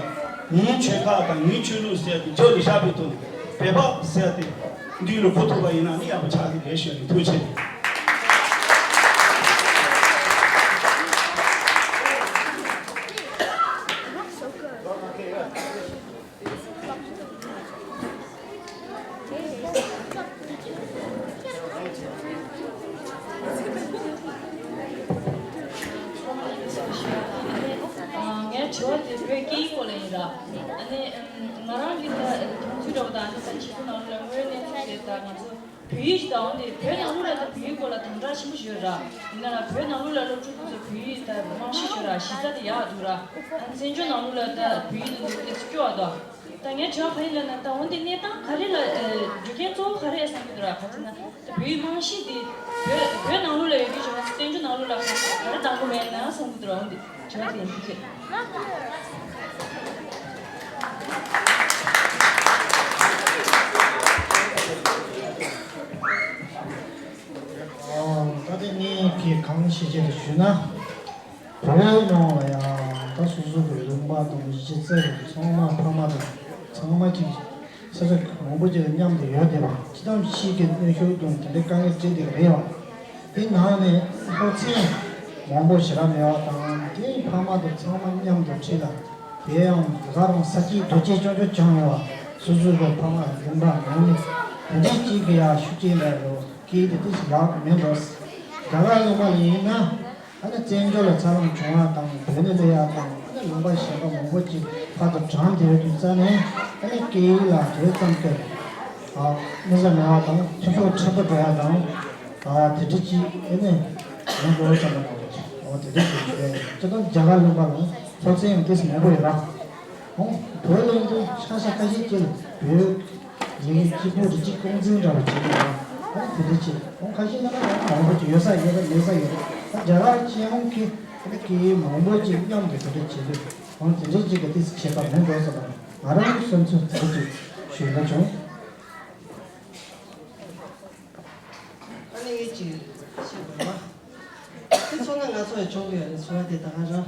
ངའི་ཆོལ་ཁ་དང་ངའི་ཆོས་ལུགས་ཟེར་དེ་འཇོག་ལས་བཞག་པའི་ཐོག་ནས་བོད་པ་ཟེར་དེ་མདུན་ལ་འཁོར་ཐུབ་པ་ཡིན་ན་ནི་ཡག་པོ་ཆགས་ཀྱི་རེད་ཞུ་ནས་ཐུགས་རྗེ་ཆེ། ངའི་དྲི་བ་དེ་བོད་སྐད་ཡིག་སྐོར་ལ་ཡིན་ར། ཨ་ནི་ང་རང་གི་ད་མཐོང་ཚུལ་འདྲ་བོ་དང་ཨ་ནི་ད་ཕྱི་ཚུལ་ནང་ལོགས་ལ་དངོས་གནས་ཚུལ་དེ་ད་ང་ཚོ་བོད་ཡིག་ཞིག་དང་འོན་ཏེ་བོད་ནང་ལོགས་ལ་ད་བོད་ཡིག་སྐོར་ལ་དམ་དྲག་ཆེན་པོ་ཞིག་ཡོད་ར། ཡིན་ན་ལ་བོད་ནང་ལོགས་ལ་སློབ་ཕྲུག་ཚོ་བོད་ཡིག་ད་རྨང་གཞི་ཞིག་ཡོད་ར། གཞི་རྩ་དེ་ཡག་འདུག་ར། ཨ་ནི་བཙན་བྱོལ་ནང་ལོགས་ལ་ད་བོད་ཡིག་འདི་འདུག་དེ་ཚོ་སྐྱོ་བ་དོ། ད་ངས་དྲི་བ་ག་ཡིན་ལབ་ན་ད་འོན་ཏེ་གནས་སྟངས་ག་རེ་ལ་ཨེ་འགྲོ་རྐྱེན་གཙོ་བོ་ག་རེ་བསམ་གྱི་འདུག་ར། ག་ཅི་ན་ད་བོད་ཡིག་རྨང་གཞི་འདི་བོད་བོད་ནང་ལོགས་ལ་ཡོད་རྒྱུ་བྱུང་ན་བཙན་བྱོལ་ནང་ལོགས་ལ་ག་རེ་གདང་དགོས་མེད་ན་བསམ་གྱི་འདུག་ར། འོན་ཏེ་དྲི་བ་དེ་ཡིན་གྱི། ད་དེ་ངས་ཀྱིས་གང་ཤེས་ཀྱི་རེད་ཞུས་ན། བོད་ནང་ལ་ཡང་ད་སོ་སོ་གི་ལུང་པ་དང་གཞི་རྩ་རེད། ཚང་མ་ཕ་མ་དང་ཚང་མ་གཅིག་ས་ཆ་མང་པོ་ཅིག་ལ་མཉམ་དུ་ཡོད་བསྡད་པ། ཅི་ལྟར་ཕྱིའི་གི་གནོན་ཤུགས་དང་དེ་འདྲའི་དཀའ་ངལ་འཕྲད་བསྡད་ཀྱི་རེད་བ། དེ་ནང་ནས་སློབ་ཚན་མང་པོ་ཞེ་དྲག་མེད་པ་དང་དེ་ཕ་མ་དང་ཚང་མ་མཉམ་དུ་ཁྲིད་ལ་དེ་ཡང་རང་རང་ས་སྐྱིད་རྡོ་སྐྱིད་ཅང་ཅང་ཅང་ཡོད་པ། སོ་སོ་གི་ཕ་མ་ལུང་པ་ནང་ནས་དེ་འདྲའི་གཅིག་གི་ཡང་ཤུགས་རྐྱེན་འདྲ་རེད། སྐད་དེ་དེ་ཞིག་ཡག་མེད་འགྲོ། རྒྱ་གར་ལུང་པ་ལ་ཡིན་ན། ཨ་ནི་བཙན་བྱོལ་ལ་འཚར་ལོངས་བྱུང་བ་དང་བོད་ནས་སླེབས་ཡག་དང་ཨ་ནི་ལུང་པ་གཞན་པ་མང་པོ་ཅིག་ཕར་དུ་གྲམ་བསྡད་ཡོད་དུས་ཙ་ནས་ཨ་ནི་སྐད་ཡིག་ལ་དེ་ཙམ་གྱི་ཨ་གནོད་འཚེ་མེད་པ་དང་འཐུས་ཤོར་ཕྲན་བུ་འགྲོ་ཡག་དང་ཨ་དེ་འདྲ་ཅིག་ཨ་ནི་མི་འགྲོ་ཙམ་མ་གཏོགས་ཨོ་དེ་འདྲ་ཅིག་རེད། སྤྱིར་བཏང་རྒྱ་གར་ལུང་པ་ལ་སློབ་ཚན་ཡང་ཏོག་ཙམ་མེད་པོ་ཡོད་ར། ཨོ་བོད་ལ་ཡིན་དུས་ཆ་ཤས་ཁ་ཤས་ཅིག་ལ་བོད། ཡིན་གཅིག་པུ་རེ་གཅིག་རྐང་འཛིན་འདྲ་བ་བྱེད་ཀྱི་ཡོད། ཨ་ནི་དེ་འདྲ་བྱེད། ཁོང་ཁ་ཤས་ན་ན་ཡང་མང་པོ་ཅིག་ཡོད་ས་ཡོད་པ་མེད་ས་ཡོད། རྒྱ་གར་སྤྱི་ཡོངས་ཀྱི་སྐད་ཡིག་མང་པོ་ཅིག་མཉམ་དུ་དེ་འདྲ་བྱེད་དུས་འོང་དེ་འདྲའི་ཅིག་གི་དེ་བྱེད་པ་མིན་འགྲོ་བསམ་པ་ང་རང་གི་བསམ་ཚུལ་དེ་འདྲ་ཅིག་ཞུ་འདོད་བྱུང་། ཨ་ནི་ངས་ཅིག་བཤད་དགོས་པ། དེ་ཚོ་ན་ང་ཚོ་ཡང་ཆོག་གི་ཡོད་རེད་ཚོར་བ་དེ་ད་ག་རང་།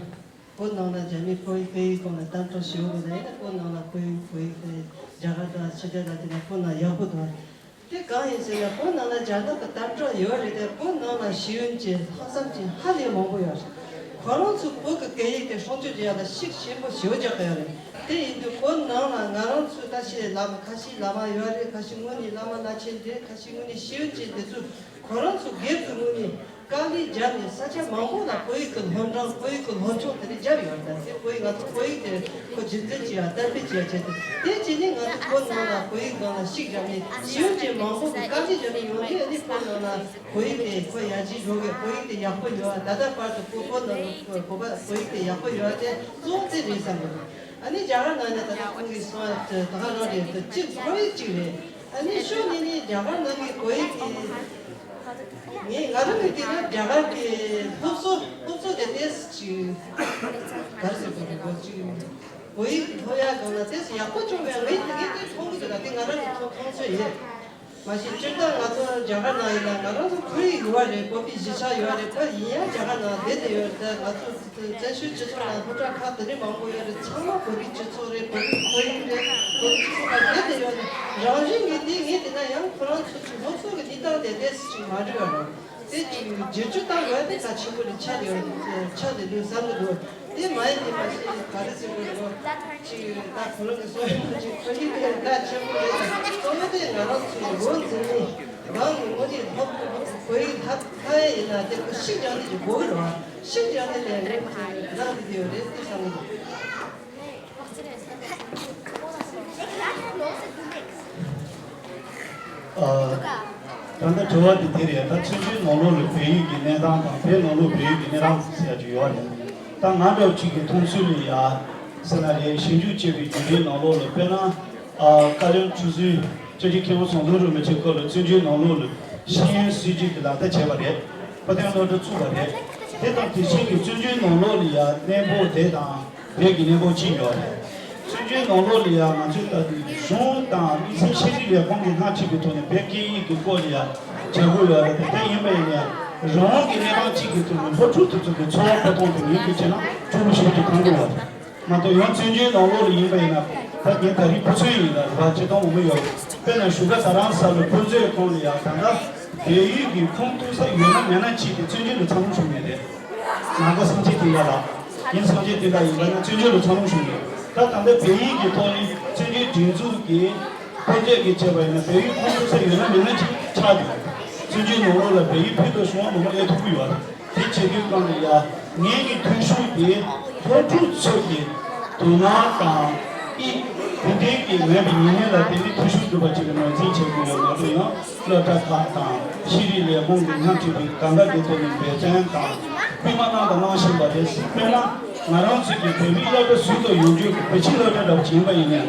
བོད་ནང་ལ་རྒྱ་མིས་བོད་ཡིག་སྐད་ཡིག་སྐོར་ལ་དམ་དྲག་ཞེ་པོ་གི་ན་ཡིན་ན་བོད་ནང་ལ་བོད་ཡིག་བོད་ཡིག་དེ་རྒྱ་གར་དང་ཕྱི་རྒྱལ་དང་དེ་ནས་བོད་ནང་ཡག་པོ་འདུག་དེ་གང་ཡིན་ཟེར་ན་བོད་ནང་ལ་རྒྱ་ནག་གི་དམ་དྲག་ཡོད་རེད་དེ་བོད་ནང་ལ་ཤེས་ཡོན་ཅན་ལྷག་བསམ་ཅན་ཧ་ལས་མང་པོ་ཡོད་རེད། ཁོ་རང་ཚོ་བོད་ཀྱི་སྐད་ཡིག་དེ་སྲུང་སྐྱོབ་བྱེད་ཡག་ལ་ཤུགས་ཆེན་པོ་ཞེ་པོ་རྒྱག་གི་ཡོད་རེད། དེ་ཡིན་དུས་བོད་ནང་ལ་ང་རང་ཚོའི་ད་ཤེས་བླ་མ་ཁ་ཤས་བླ་མ་ཡོད་རེད། ཁ་ཤས་དངོས་གནས་བླ་མ་བླ་ཆེན་རེད། ཁ་ཤས་དངོས་གནས་ཤེས་ཡོན་ཅན་དེ་ཚོས་ཁོ་རང་ཚོ་སྒེར་གྱི་ངོས་ནས་དཀའ་ལས་བརྒྱབ་ནས་ས་ཆ་མང་པོ་ལ་བོད་ཡིག་གི་སློབ་འབྲིང་བོད་ཡིག་གི་སློབ་སྦྱོང་དེ་འདྲ་བརྒྱབ་ཡོད་རེད། ད་དེ་བོད་ཡིག་ང་ཚོ་བོད་ཡིག་དེ་ཁོ་རྒྱུན་འཛིན་བྱེད་ཡག་དར་སྤེལ་བྱེད་ཡག་ཆེད་དུ་དེ་བྱས་ནས་ང་ཚོ་བོད་ནང་ལ་བོད་ཡིག་སྒང་ལ་ཤུགས་བརྒྱབ་ནས་ཤེས་ཡོན་ཅན་མང་པོ་གིས་དཀའ་ལས་བརྒྱབ་ནས་ཡོང་དུས་ཨ་ནི་བོད་ནང་ལ་བོད་ཡིག་དེ་ཁོ་ཡར་རྒྱས་འགྲོ་གི་བོད་ཡིག་དེ་ཡག་པོ་ཡོད་ད་ལྟ་བར་དུ་བོད་བོད་ནང་ལ་བོད་པ་བོད་ཡིག་དེ་ཡག་པོ་ཡོད་དེ་གཙོ་བོ་དེ་རེད་བསམ་གི་འདུག་ཨ་ནི་རྒྱ་གར་ནང་ནས་ད་ལྟ་ཁོང་གིས་གསུངས་པ་ད་ག་རང་རེད་ད་གཅིག་བོད་ཡིག་གཅིག་རེད། ཨ་ནི་ཤོ་ནི་ནི་རྒྱ་གར་ནང་གི་བོད་ཡིག་གི་ངས་ང་རང་གི་དེ་ན་རྒྱ་གར་གི་སློབ་གསོ་སློབ་གསོ་དེ་ཏོག་ཙམ་ཅིག་ག་རེ་ཟེར་དགོས་རེད་གོ་ཅིག་བོད་ཡིག་སློབ་ཡག་སྒང་ལ་ཏོག་ཙམ་ཡག་པོ་བྱུང་བས་ངས་དེ་གས་དེ་མཐོང་གི་འདུག་ལ་དེ་ང་རང་གི་མཐོང་མཐོང་ཚོད་ཡིན། མ་གཞི་སྤྱིར་བཏང་ང་ཚོ་རྒྱ་གར་ནང་ཡིན་ན་ང་རང་ཚོ་བོད་ཡིག་ཡོད་རེད། བོད་པའི་གཞིས་ཆགས་ཡོད་རེད། ཁོ་ཡིན་ཡང་རྒྱ་གར་ནང་བསྡད་དེ་ཡོད་རེད། ད་ང་ཚོ་བཙན་བྱོལ་སྤྱི་ཚོགས་ནང་སློབ་གྲྭ་ཁག་དེ་འདྲ་མང་པོ་ཡོད་རེད། ཚང་མ་བོད་པའི་སྤྱི་ཚོགས་རེད། བོད་པའི་ཁོར་ཡུག་རེད། བོད་པའི་སྤྱི་ཚོགས་ནང་བསྡད་དེ་ཡོད་རེད། རང་བཞིན་གྱིས་དེ་ངས་བལྟས་ན་ཡང་ཁོ་རང་ཚོ་ཚོའི་སློབ་གསོ་གི་གནས་སྟངས་དེ་ཏོག་ཙམ་ཅིག་མ་འགྲིག་པ་རེད། དེ་ཅིག་བསྒྱུར་བཅོས་བཏང་དགོས་དེ་གལ་ཆེན་པོ་རེད་ཆགས་བསྡད་ཡོད་ཆགས་བསྡད་འདུག་བསམ་གྱི་འདུག་དེ་མ་ཡིན་དེ་མ་ཤེས་ག་རེ་ཟེར་དགོས་རེད་གོ་ཅིག་ད་གོ་ལ་གི་སོ་ཡོད་ཅིག་ཁོ་ཡིག་དེ་གལ་ཆེན་པོ་རེད། གཙོ་བོ་དེ་ང་རང་ཚོའི་འགོ་འཛིན་མི་གང་གི་ངོ་དེ་ལྷབ་གོ་ཡིག་ལྷབ་ལྷ་ཡ་ཡིན་ན་དེ་ཁོ་ཤིག་རྒྱག་ནི་ཅིག་དགོས་གི་རེད་བ། ཤིག་རྒྱག་ནི་ལས་ངོ་དེ་ལྷབ་དེ་ཡོད་རེད་དེ་བསམ་གི་འདུག་ཨ། ད་ལྟ་དྲི་བ་འདི་དེ་རེད། ད་བཙན་བྱོལ་ནང་ལོགས་ལ་བོད་ཡིག་གི་གནས་སྟངས་དང་བོད་ནང་ལོགས་བོད་ཡིག་གི་གནས་སྟངས་ཟེར་ཡ་ཅིག་ཡོད་རེད། ད་ང་འདྲ་བོ་ཅིག་གི་མཐོང་ཚུལ་ལ་ཡ་ཟེར་ན་རེད། ཞིབ་འཇུག་བྱས་པའི་བརྒྱུད་རིམ་ནང་ལོགས་ལ་དཔེར་ན་ཨ་བཀའ་བློན་ཁྲི་ཟུར་བཅའ་བརྒྱུད་མཁན་པོ་ཟམ་གདོང་རིན་པོ་ཆེ་སྐབས་ལ་བཙན་བྱོལ་ནང་ལོགས་ལ་ཤེས་ཡོན་སྲིད་བྱུས་ཀྱི་ལག་བསྟར་བྱས་པ་རེད། དཔལ་ལྡན་སློབ་གྲྭ་བཙུགས་པ་རེད། དེ་དང་དེ་བཞིན་གྱི་བཙན་བྱོལ་ནང་ལོགས་ལ་ཡ་གནས་སྤོ་དེ་དང་། བོད་ཀྱི་གནས་བབ་ཅི་ཡོད་རེད། བཙན་བྱོལ་ནང་ལོགས་ལ་ཡང་ང་ཚོས་ལྟ་དུས་གཞུང་དང་དམིགས་བསལ་ཤེས་རིག་ལས་ཁུངས་ཀྱིས་སྣེ་ཁྲིད་པའི་ཐོག་ནས་བོད་སྐད་ཡིག་གི་སྐོར་ལ་ཡང་བྱ་དགོས་ཡོད་རེད་དེ། དེ་ཡིན་པ་ཡིན་ན་ཡང་རང་དབང་གི་གནས་སྟངས་གཅིག་གི་ཐོག་ནས་སློབ་ཕྲུག་དེ་ཚོ་གི་འཚོ་བ་འཕྲོད་སྟངས་དེ་ངེས་གཏན་བྱས་ན་ཕྲུ་གུ་ཞིག་གིས་ཁག་པོ་ཡོད་རེད་མ་གཏོགས། ཡང་བཙན་བྱོལ་ནང་ལོགས་ལ་ཡིན་པ་ཡིན་ན་ད་ངས་ད་རིང་ཕུ་ཚོད་ཡིན་ལ་རེ་བ་བྱེད་སྟངས་འོ་མ་ཡོད་རེད། དཔེར་ན་བཞུགས་སྒར་རྡ་རམ་ས་ལ་ཕུན་ཚོགས་ཁང་ལ་ཡང་ད་ལྟ་བལ་ཡུལ་གྱི་ཁུངས་གཏུགས་ས་ཡོད་ན་མེད་ན་ཅིག་དེ་བཙན་བྱོལ་ལ་འཚར་ལོངས་བྱུང་ཡོད་རེད། ནང་པ་སངས་རྒྱས་བསྟན་པ་ལ། ཡིན་སངས་རྒྱས་བསྟན་པ་ཡིན་པ་ན་བཙན་བྱོལ་ལ་འཚར་ལོངས་བྱུང་ཡོད། ད་ད་ལྟ་བལ་ཡུལ་གྱི་ཐོག་ནས་བཙན་བྱོལ་སྒྲིག་འཛུགས་ཀྱི་འཕེལ་རྒྱས་ཀྱི་བྱས་པ་ཡིན་ན་བལ་ཡུལ་ཁོངས་གཏོགས་ས་ཡོད་ན་མེད་ན་ཅིག་ཆགས་ཡོད། བཙན་བྱོལ་ནང་ལོགས་ལ་བལ་ཡུལ་ཕུད་དུ་བྱུང་བ་མང་པོ་སླེབས་ཐུབ་ཀྱི་ཡོད། དེ་བྱེད་དུས་སྒང་ལ་ཡ་ངེད་ཀྱི་ཐུགས་ཤུགས་དེ་སློབ་ཕྲུག་ཚོ་གི་དོ་སྣང་དང་ཨི་དེ་འདྲའི་གི་མེད་པའི་ཉིན་ནས་ལ་དེ་ནི་ཐུགས་ཤུགས་སྒྲུབ་པ་བྱེད་པའི་ངོས་འཛིན་བྱེད་དགོས་ཡོད་མ་གཏོགས་ཡང་། སློབ་གྲྭ་ཁག་དང་ཤེས་རིག་ལས་ཁུངས་ཀྱི་སྣེ་ཁྲིད་པའི་གང་ཟག་དེ་ཚོ་ནས་འབད་བརྩོན་དང་སྐུལ་མ་གནང་དང་གནང་བཞིན་པ་རེད། དཔེར་ན་ང་རང་ཚོ་གི་བོད་མིའི་སློབ་གྲྭ་ཟུར་དུ་ཡོང་རྒྱུ་གི་བོད་ཕྱི་སློབ་གྲྭ་འདྲ་བོ་ཅིག་ཡིན་པ་ཡིན་ནའི་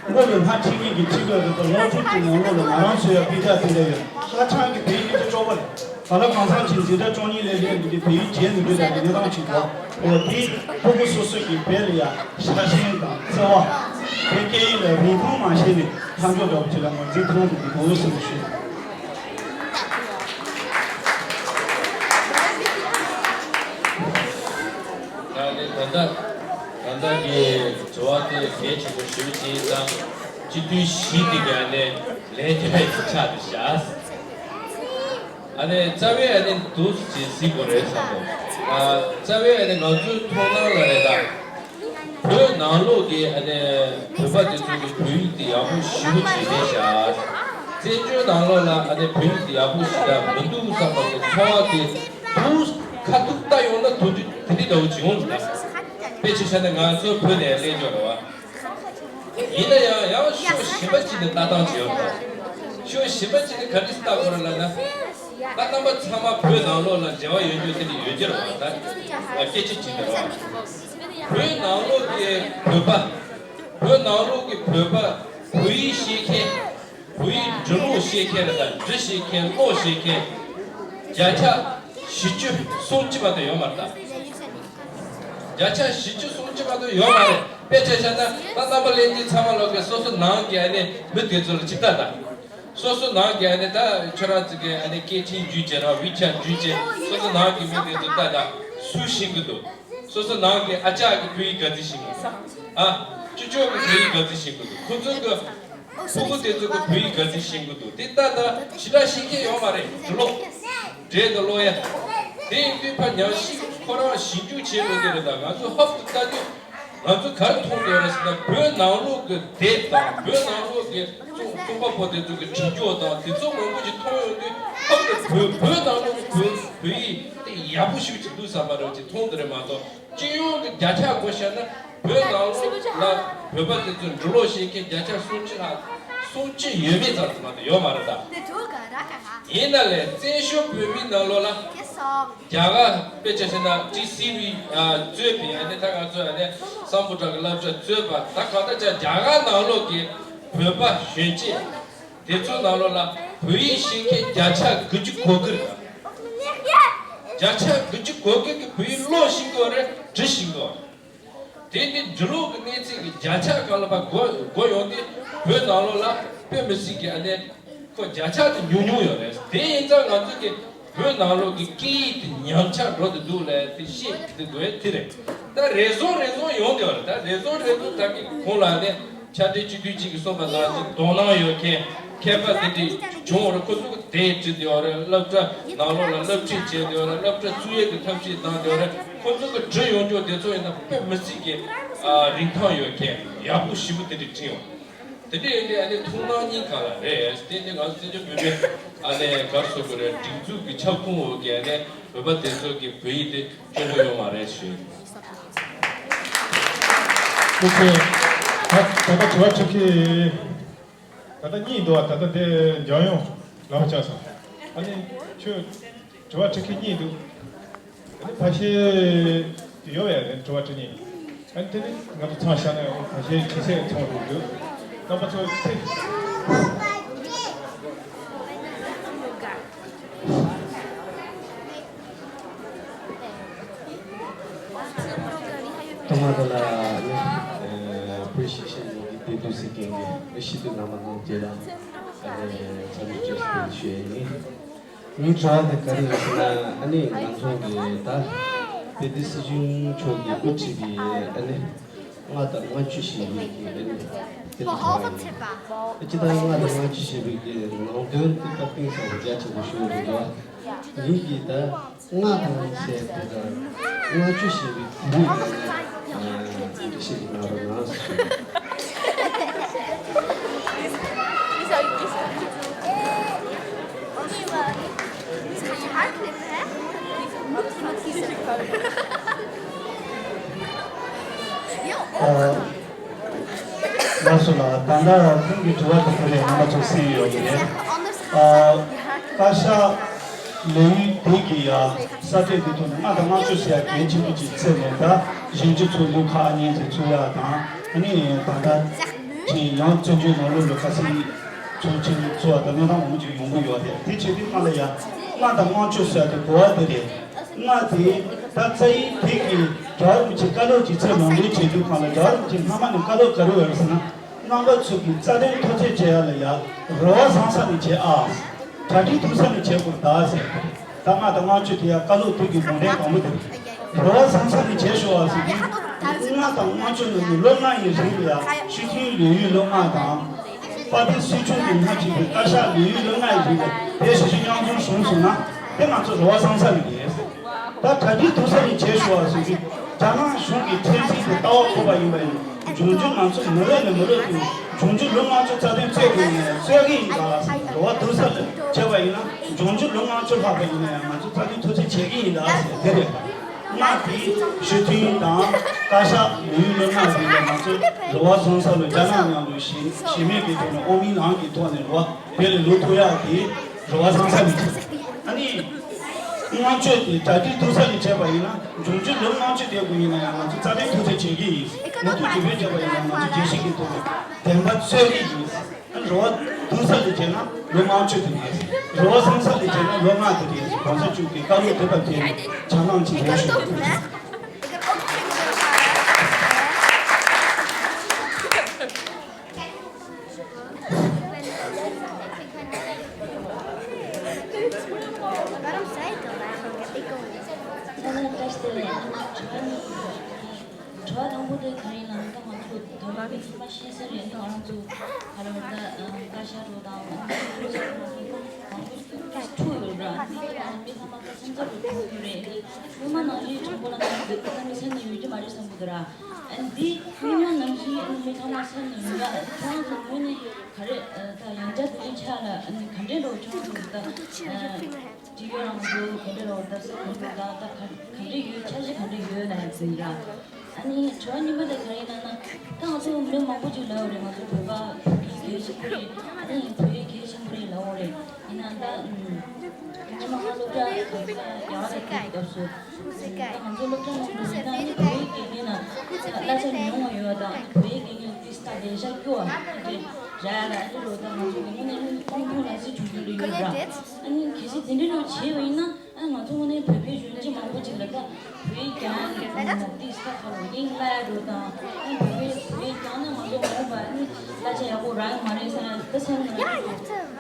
མགོ་ལ་སྣེ་ཁྲིད་མཁན་གྱི་ཁྲིད་དགོས་རེད་པ། སློབ་ཕྲུག་གི་ནང་ལོགས་ལ་ང་རང་ཚོ་ཡང་སྤུས་དག་དེ་འདྲ་ཡོད། ཧ་ཅང་གི་བོད་ཡིག་སྐད་ཆ་ལྕོགས་པ་རེད། ག་ལ་གང་འཚམ་ཅིག་འཛིན་གྲྭ་བཅུ་གཉིས་ལས་སླེབས་མི་འདུག་བོད་ཡིག་བརྗེད་མི་འདུག་ད་དེ་གནས་སྟངས་ཅིག་འདུག་འོ་དེ་ཕྲུ་གུ་སོ་སོ་གི་བོད་ལ་ཡང་ཤ་ཞེན་དང་བརྩེ་བ། བོད་སྐད་ཡིག་ལ་རིན་ཐང་མ་ཤེས་ནས་ཐལ་འགྱུར་འདྲ་བོ་ཅིག་ལ་ངོས་འཛིན་གཏོང་དགོས་ཀྱི་འདུག་ཟེར་ཞུ། ད་ནི་ད་ལྟ་ད་ལྟ་གི་དྲི་བ་དེ་གལ་ཆེན་པོ་ཞེ་པོ་ཅིག་དང་། སྤྱི་འཐུས་བཞི་དེ་ག་ནས་ལན་རྒྱག་ཡ་ཅིག་ཆགས་འདུག་ཤག་ཨ་ནི་རྩ་བའི་ཨ་ནི་འདུག་ཅེས་གཟིགས་དགོས་རེད་བསམ་པ། ཨ་རྩ་བའི་ཨ་ནི་ང་ཚོའི་མཐོང་སྣང་ལ་རེད་ད། བོད་ནང་ལོགས་ཀྱི་ཨ་ནི་བོད་པ་དེ་ཚོ་གི་བོད་ཡིག་དེ་ཡག་པོ་ཞེ་པོ་ཅིག་རེད་ཤག་བཙན་བྱོལ་ནང་ལོགས་ལ་ཨ་ནི་བོད་ཡིག་དེ་ཡག་པོ་ཞེ་དྲག་མི་འདུག་བསམ་པ་གི་ཚོར་བ་དེ་འདུག་ཁ་ཐུག་ལྟ་ཡོང་ན་དོན་དུ་དེ་འདྲ་འདྲ་བོ་ཅིག་ཡོང་འདུག་ད། དཔེ་ཆ་བཞག་ན་ང་ཚོ་བོད་ནས་སླེབས་ཀྱོག་རེད་བ། ཡིན་ན་ཡང་ཡང་ཕྱོགས་གཞན་པ་ཅིག་ནས་ལྟ་སྟངས་ཅིག་ཡོད་རེད། ཕྱོགས་གཞན་པ་ཅིག་ནས་ག་འདྲ་ལྟ་དགོས་རེད་ལབ་ན། ད་རྣམ་པ་ཚང་མ་བོད་ནང་ལོགས་ལ་འབྲེལ་བ་ཡོད་རྒྱུ་དེ་འདྲ་ཡོད་ཀྱི་རེད་བ། ད་སྐད་ཆ་ཅིག་འདི་རེད་བ། བོད་ནང་ལོགས་ཀྱི་བོད་པ། བོད་ནང་ལོགས་ཀྱི་བོད་པ། བོད་ཡིག་ཤེས་མཁན། བོད་ཡིག་འབྲི་ཀློག་ཤེས་མཁན་ལ་ད་འབྲི་ཤེས་མཁན་ཀློག་ཤེས་མཁན། བརྒྱ་ཆ་ བཞི་བཅུ་སུམ་ཅུ་མ་གཏོགས་ཡོད་མ་རེད་ད། བརྒྱ་ཆ་བཞི་བཅུ་སུམ་ཅུ་མ་གཏོགས་ཡོད་མ་རེད། དཔེ་ཆ་བཞག་ན་ད་རྣམ་པ་ལྷན་རྒྱས་ཚང་མ་ལོག་གི་སོ་སོ་ནང་གི་ཨ་ནི་མི་དེ་ཚོ་ལ་ཅིག་ལྟ་ད། སོ་སོ་ནང་གི་ཨ་ནི་ད་ཁྱོད་རང་ཚོ་གི་ཨ་ནི་སྐད་འཕྲིན་བརྒྱུད་བྱས་ར་ཝི་ཆེ་ཊི་བརྒྱུད་བྱས་སོ་སོ་ནང་གི་མི་དེ་ཚོ་ལྟ་ད། སུ་ཤེས་ཀྱི་འདུག་སོ་སོ་ནང་གི་ཨ་ཅག་གི་བོད་ཡིག་ག་ཚོད་ཤེས་ཀྱི་འདུག་ཨ། ཅོ་ཅོ་གི་བོད་ཡིག་ག་ཚོད་ཤེས་ཀྱི་འདུག་ཁོ་ཚོ་གི་ཕྲུ་གུ་དེ་ཚོ་གི་བོད་ཡིག་ག་ཚོད་ཤེས་ཀྱི་འདུག་དེ་ལྟ་ད་ཞེ་དྲག་ཤེས་མཁན་ཡོད་མ་རེད། འབྲི་ཀློག་འགྲེལ་དང་ཀློག་ཡ། དེ་ཡིན་དུས་ཕར་ཉམས་ཞིབ་ཁོ་རང་ཞིབ་འཇུག་བྱེད་དགོས་ཀྱི་རེད། ད་ང་ཚོ་ཧོབ་ཏེ་ལྟ་དུས་ང་ཚོ་ག་རེ་མཐོང་གི་ཡོད་རེད་ཟེར་ན། བོད་ནང་ལོགས་ཀྱི་དེབ་དང་བོད་ནང་ལོགས་ཀྱི་རྩོམ་རྩོམ་པ་པོ་དེ་ཚོ་གི་བྲིས་སྐྱོར་དང་དེ་ཚོ་མང་པོ་ཞིག་མཐོང་ཡོང་དུས་ཧོབ་ཏེ་བོད་བོད་ནང་ལོགས་ཀྱི་བོད་བོད་ཡིག་དེ་ཡག་པོ་ཞིག་ཅིག་འདུག་བསམ་པ་རེད་ཅིག་མཐོང་གི་རེད་མ་གཏོགས། སྤྱི་ཡོངས་ཀྱི་བརྒྱ་ཆ་བགོ་བཤའ་ན་བོད་ནང་ལོགས་ལ་བོད་པ་དེ་ཚོས་འབྲི་ཀློག་ཤེས་མཁན་བརྒྱ་ཆ་སུམ་ཅུ་ལྷག་སུམ་ཅུ་ཡོད་མེད་ཙམ་དུ་མ་གཏོགས་ཡོད་མ་རེད་ད། ཡིན་ན་ལས་བཙན་བྱོལ་བོད་མིའི་ནང་ལོགས་ལ་རྒྱ་གར་དཔེ་ཆ་བཞག་ན་ཊི་སི་ཝི་གཙོས་པའི་ཨ་ནི་ད་ང་ཚོ་ཨ་ནི་སམ་བྷོ་ཊ་གི་སློབ་གྲྭ་གཙོས་པ་ད་གང་ལྟར་ཀྱང་རྒྱ་གར་ནང་ལོགས་ཀྱི་བོད་པ་གཞོན་སྐྱེས། དེ་ཚོའི་ནང་ལོགས་ལ་བོད་ཡིག་ཤེས་མཁན་བརྒྱ་ཆ་དགུ་བཅུ་གོ་དགུ་རེད། བརྒྱ་ཆ་དགུ་བཅུ་གོ་དགུ་གིས་བོད་ཡིག་ཀློག་ཤེས་ཀྱི་ཡོད་རེད། འབྲི་ཤེས་ཀྱི་ཡོད་རེད། དེ་ནི་འབྲི་ཀློག་གི་གནས་ཚད་ཀྱི་བརྒྱ་ཆ་གང་ལ་ཕར་འགོ་འགོ་ཡོང་དུས་བོད་ནང་ལོགས་ལ་དཔེ་མི་སྲིད་ཀྱི་ཨ་ནི་ཁོ་བརྒྱ་ཆ་དེ་ཉུང་ཉུང་ཡོད་རེད། དེ་ཡིན་ཙང་ང་ཚོ་གི་བོད་ནང་ལོགས་ཀྱི་སྐད་ཡིག་དེ་ཉམས་ཆག་འགྲོ་དུ་འདུག་ལབ་དེ་ཤེས་དེ་དགོས་དེ་རེད། ད་རེ་ཟུང་རེ་ཟུང་ཡོང་དེ་བ་རེད། ད་རེ་ཟུང་རེ་ཟུང་ད་གི་གོང་ལ་ནས་ཕྱག་སྦྲེལ་སྤྱི་འཐུས་གཅིག་གིས་གསུངས་པ་ནང་བཞིན་དོ་སྣང་ཡོད་མཁན་མཁས་པ་དེ་འདྲ་བྱུང་བ་རེད། ཁོ་ཚོ་གི་དེབ་བྲིས་དེ་བ་རེད། སློབ་གྲྭ་ནང་ལོགས་ལ་སློབ་ཁྲིད་བྱས་དེ་བ་རེད། སློབ་གྲྭ་བཙུགས་ཡས་ཀྱི་ཐབས་ཤེས་བཏང་དེ་བ་རེད། ཁོ་ཚོ་གི་འབྲི་ཡོང་རྒྱུ་དེ་ཚོ་ཡིན་ན་དཔེ་མི་སྲིད་ཀྱི་རིན་ཐང་ཡོད་མཁན་ཡག་པོ་ཞེ་པོ་དེ་འདྲ་བྲིས་ཡོང་། དེ་འདྲ་ཡིན་དུས་ཨ་ནི་ཐུགས་སྣང་གཉིས་ག་ལ་རེད། དེ་ནི་ང་ཚོ་བཙན་བྱོལ་བོད་མི་ཨ་ནི་ག་རེ་ཟེར་དགོས་རེད། སྒྲིག་འཛུགས་ཀྱི་ཁྱབ་ཁོངས་འོག་གི་ཨ་ནི་བོད་པ་དེ་ཚོ་གི་བོད་ཡིག་དེ་སྐྱོ་པོ་ཡོད་མ་རེད་ཞུ། ཐུགས་རྗེ་ཆེ། ད་ད་ལྟ་དྲི་བ་དྲི་མཁན་ད་ལྟ་གཉིས་འདུག་བ། ད་ལྟ་དེ་འཇམ་དབྱངས་ལག་པ་བཅག་སོང་། ཨ་ནི་ཁྱོད་དྲི་བ་དྲི་མཁན་གཉིས་འདུག་ཨ་ནི་ཕལ་ཆེར་ཡོད་པ་ཡ་རེད། དྲི་བ་དྲི་མཁན། ཨ་ནི་དེ་ནི་ང་ཚོ་ཚང་བཞག་ན་ཡང་ཕལ་ཆེར་ཇེ་ཆེར་སོང་འགྲོ་གི་འདུག་རྣམ་པ་ཚོ་ཚེ། ཐོག་མ་དེ་ལ་ནི་བོད་གཞིས་བྱེས་གཉིས་ཀྱི་བདེ་སྡུག་གཟིགས་མཁན་གྱི་ཤེས་ལྡན་རྣམ་པ་རྣམས་ཀྱིས་ལ་ཚ་འདུ་བཅོས་སུ་ཞུ་ཡས་ཡིན། ངའི་དྲི་བ་དེ་ག་རེ་རེད་ཟེར་ན། ཨ་ནི་ང་ཚོ་གི་ད་དཔལ་ལྡན་སྲིད་སྐྱོང་མཆོག་གིས་དབུ་ཁྲིད་པའི་ཨ་ནི་ལྔ་དང་ལྔ་བཅུ་ཞེས་པའི་གི་ཨ་ནི་དེ་ལ་དྲི་བ་ཡིན། སྤྱིར་བཏང་ལྔ་དང་ལྔ་བཅུ་ཞེས་པའི་གི་ནང་དོན་དེ་ད་གཏིང་ཟབ་པོ་རྒྱ་ཆེན་པོ་ཞིག་རེད་འདུག་ངེད་ཀྱིས་ད་ལྔ་དང་ཞེས་པ་དང་ལྔ་བཅུ་ཞེས་པའི་གི་རིགས་ལ་ནི་འགྲེལ་བཤད་ཞིག་གནང་རོགས་གནང་ཞུ། ལགས་སོ་ལགས། ད་ལྟ་ཁོང་གི་དྲི་བ་དེ་ཁོ་རེ་རྣམ་པ་ཚོ་གསན་ཡོད་ཀྱི་རེད། ཨ། བཀའ་ཤག་ལས་ཡུན་དེ་གི་ཡ་ས་བཅད་དེ་ཐོག་ནས་ལྔ་དང་ལྔ་བཅུ་ཟེར་ཡ་གལ་ཆེན་པོ་ཅིག་བརྩིས་ནས། ད་གཞོན་སྐྱེས་ཚོ་ལོ་ཁག་གཉིས་ཙམ་ཚུད་ཡ་དང་། ཨ་ནི་ད་ལྟ་ཅིག་ཡང་བཙན་བྱོལ་ནང་ལོགས་ལ་ག་ཚོད་ཚོགས་ཆེན་ཚོགས་པ་དང་གནས་སྟངས་མང་པོ་ཅིག་ཡོང་གི་ཡོད་རེད། དེ་བྱེད་དུས་སྒང་ལ་ཡ་ལྔ་དང་ལྔ་བཅུ་ཟེར་ཡ་དེ་གོ་བ་དེ་རེད། ལྔ་དེ་ད་རྩ་ཡིག་དེ་གི་རྒྱལ་བ་རིན་པོ་ཆེ་བཀའ་སློབ་ཅིག་ཚད་ལོངས་སྤྱོད་བྱེད་དུས་སྒང་ལ་རྒྱལ་བ་རིན་པོ་ཆེ་སྔ་མ་ནས་བཀའ་སློབ་ག་རེ་ཡོད་རེད་ཟེར་ན། རྣམ་པ་ཚོ་གི་རྩ་དོན་མཐོ་ཚད་བྱེད་ཡ་ལ་ཡ་རེ་བ་བཟང་ས་ནས་བྱེད་ཨ། གྲ་སྒྲིག་སྡུག་ས་ནས་བྱེད་དགོས་ད་ཟེར། ད་ལྔ་དང་ལྔ་བཅུ་དེ་ཡ་བཀའ་སློབ་དེ་གི་དགོངས་དོན་དང་པོ་དེ་རེད། རེ་བ་བཟང་ས་ནས་བྱེད་ཤོག་ཨ་ཟེར་གི། ལྔ་དང་ལྔ་བཅུ་ནང་ནས་ལོ་ལྔ་ཡི་རིང་ལ་ཡ་སྤྱི་འཐུས་ལས་ཡུན་ལོ་ལྔ་དང་། དཔལ་ལྡན་སྲིད་སྐྱོང་གི་སྔ་ཕྱི་གི་བཀའ་ཤག་ལས་ཡུན་ལོ་ལྔ་ཡི་རིང་ལ་དེ་ཞིག་ཞིག་མཉམ་འཛོམས་བྱུང་སོང་ན་དེ་ང་ཚོ་རེ་བ་བཟང་ས་རེད། ད་གྲ་སྒྲིག་སྡུག་ས་ནས་བྱེད་ཤོག་ཨ་ཟེར་གི། རྒྱ་ནག་གཞུང་གི་ཁྲིམས་འཛིན་དེ་ལྟ་བ་ཕོག་པ་ཡིན་པ་ཡིན། འབྱུང་འགྱུར་ང་ཚོ་མི་ལོ་ནས་མི་ལོ་དུ་འབྱུང་འགྱུར་ལོ་ལྔ་བཅུ་རྩ་དོན་རྩོད་དགོས་ཡིན་ན་རྩོད་ཀྱི་ཡིན་ད་ཟེར། རེ་བ་སྡུག་ས་ལ་བྱས་པ་ཡིན་ན་འབྱུང་འགྱུར་ལོ་ལྔ་བཅུ་ལྷག་པ་ཡིན་ན་ཡང་ང་ཚོ་རྩ་དོན་ཐུགས་རྗེ་བྱེད་ཀྱི་ཡིན་ད་ཟེར་དེ་རེད། ལྔ་དེ་སྤྱི་འཐུས་དང་བཀའ་ཤག་ལས་ཡུན་ལོ་ལྔ་རིང་ལ་ང་ཚོ་རེ་བ་བཟང་ས་ལ་རྒྱ་ནག་མཉམ་དུ་ཞི་ཞི་མོལ་གྱི་ཐོག་ནས་དབུ་མའི་ལམ་གྱི་ཐོག་ནས་རེ་བ་དེ་ལས་ལོག་ཐུབ་ཡག་དེ་རེ་བ་བཟང་ས་ནས་བྱེད། ཨ་ནི། ལྔ་བཅུ་དེ་གྲ་སྒྲིག་སྡུག་ས་ནས་བྱས་པ་ཡིན་ན་འབྱུང་འགྱུར་ལོ་ལྔ་བཅུ་བསྡད་དགོས་ཡིན་ན་ཡང་ང་ཚོ་རྩ་དོན་ཐུགས་རྗེ་བྱེད་ཀྱི་ཡིན། མུ་མཐུད་ཇུས་འབུལ་བྱས་པ་ཡིན་ན་ང་ཚོ་རྒྱལ་སྤྱི་གི་ཐོག་ནས་བདེན་པ་རྩོད་ཀྱི་ཡིན། ཨ་ནི་རེ་ ཐོན་ས་ལ་བྱས་ན་ལོ་ལྔ་བཅུ་དེ་ཡིན། རེ་བ་བཟང་ས་ལ་བྱས་ན་ལོ་ལྔ་དེ་ཡིན། གོང་ས་མཆོག་གི་བཀའ་སློབ་དེ་དང་འབྲེལ་ནས་ཆ་ལང་ཅིག་ཡོད་ཞུ་རྒྱུ་ཡིན། དྲི་བ་དང་པོ་དེ་ག་རེ་ཡིན་ལབ་ན། ད་ང་ཚོ་དོ་སྣང་གི་ཚོད་མ་ཤེས་ས་རེད། ད་ང་ཚོ་ག་རེ་བར་ད་བཀའ་ཤག་རུ་དང་ང་ཚོ་ཚོགས་པ་ཚོ་མང་པོ་ཐུག་ཡོད་ར། ཨ་ནི་མི་ཚང་མ་ད་སེམས་འཚབ་རུ་ཐུག་ཡོད་རེད། སྔོན་མ་ནང་བཞིན་དྲང་པོ་ལ་ང་ཚོ་ད་མི་ཚང་ནས་ཡོད་ཀྱི་མ་རེད་བསམ་གི་འདུག་ར། ཨ་ནི་འདི་སྔོན་མ་ནང་བཞིན་ཨ་ནི་མི་ཚང་མ་སེམས་ནས་ཡོད་ར། ཁྱེད་རང་ཚོ་ངོས་ནས་ག་རེ་ད་ཡང་བསྐྱར་དེ་རིང་ཆ་ལ་ཨ་ནི་ག་འདྲས་འགྲོ། ཁྱེད་རང་ཚོ་ད། སྤྱི་ཡོངས་རང་བྱུང་ག་འདྲ་རོགས་ད་ས་གོང་དུ་ད་ད་ག་ག་འདྲ་ཡོད། འཆར་གཞི་ག་འདྲ་ཡོད་ལ་ཡ་ཟིན་ར། ཨ་ནི་དྲི་བ་གཉིས་པ་དེ་ག་རེ་ཡིན་ན། ད་ང་ཚོ་མི་མང་པོ་ཅིག་ལབ་ཡོད་རེད། ང་ཚོ་བོད་པ་བོད་ཀྱི་གལ་ཆེན་པོ་རེད། ཨ་ནི་བོད་ཡིག་གལ་ཆེན་པོ་རེད་ལབ་ཡོད་རེད། ཡིན་ན་ད་ཉི་མ་ང་སློབ་གྲྭ་ག་ས་ཡག་ལ་ཐུག་སྐབས་སུ། ད་ང་ཚོ་སློབ་གྲྭ་ནང་དུ་ཡིན་ན་ཨ་ནི་བོད་ཡིག་དགེ་རྒན་ལ་གླ་ཆ་ཉུང་བ་ཡོད་པ་དང་། ཨ་ནི་བོད་ཡིག་དགེ་རྒན་ལ་ཏིས་ད་ལས་ཤག་སྐྱོ་བ་དེ་ར་ཡ་ལ་ཨ་ནི་རོ་ད་ང་ཚོ་གི་དངོས་གནས་དངོས་མཐོང་ལ་སྲིད་བྱུང་རྒྱུ་རེ་ཡོད་ར། ཨ་ནི་གལ་སྲིད་དེ་འདྲའི་རོགས་བྱས་པ་ཡིན་ན། ཨ་ང་ཚོ་དངོས་གནས་བོད་པའི་གཞོན་སྐྱེས་མང་པོ་ཅིག་ལ་ད་བོད་ཡིག་སྦྱང་ཡག་གི་ད་ཏིས་ཁ་ཁ་རུ་གླིང་གླ་ཡ་འགྲོ་དང་། ཨ་བོད་པའི་བོད་ཡིག་སྦྱང་ན་ང་ཚོ་མ་འོངས་པ་ནི་གླ་ཆ་ཡག་པོ་རག་གི་མ་རེད་ཟེར་ན། ད་སེམས་ནང་ད་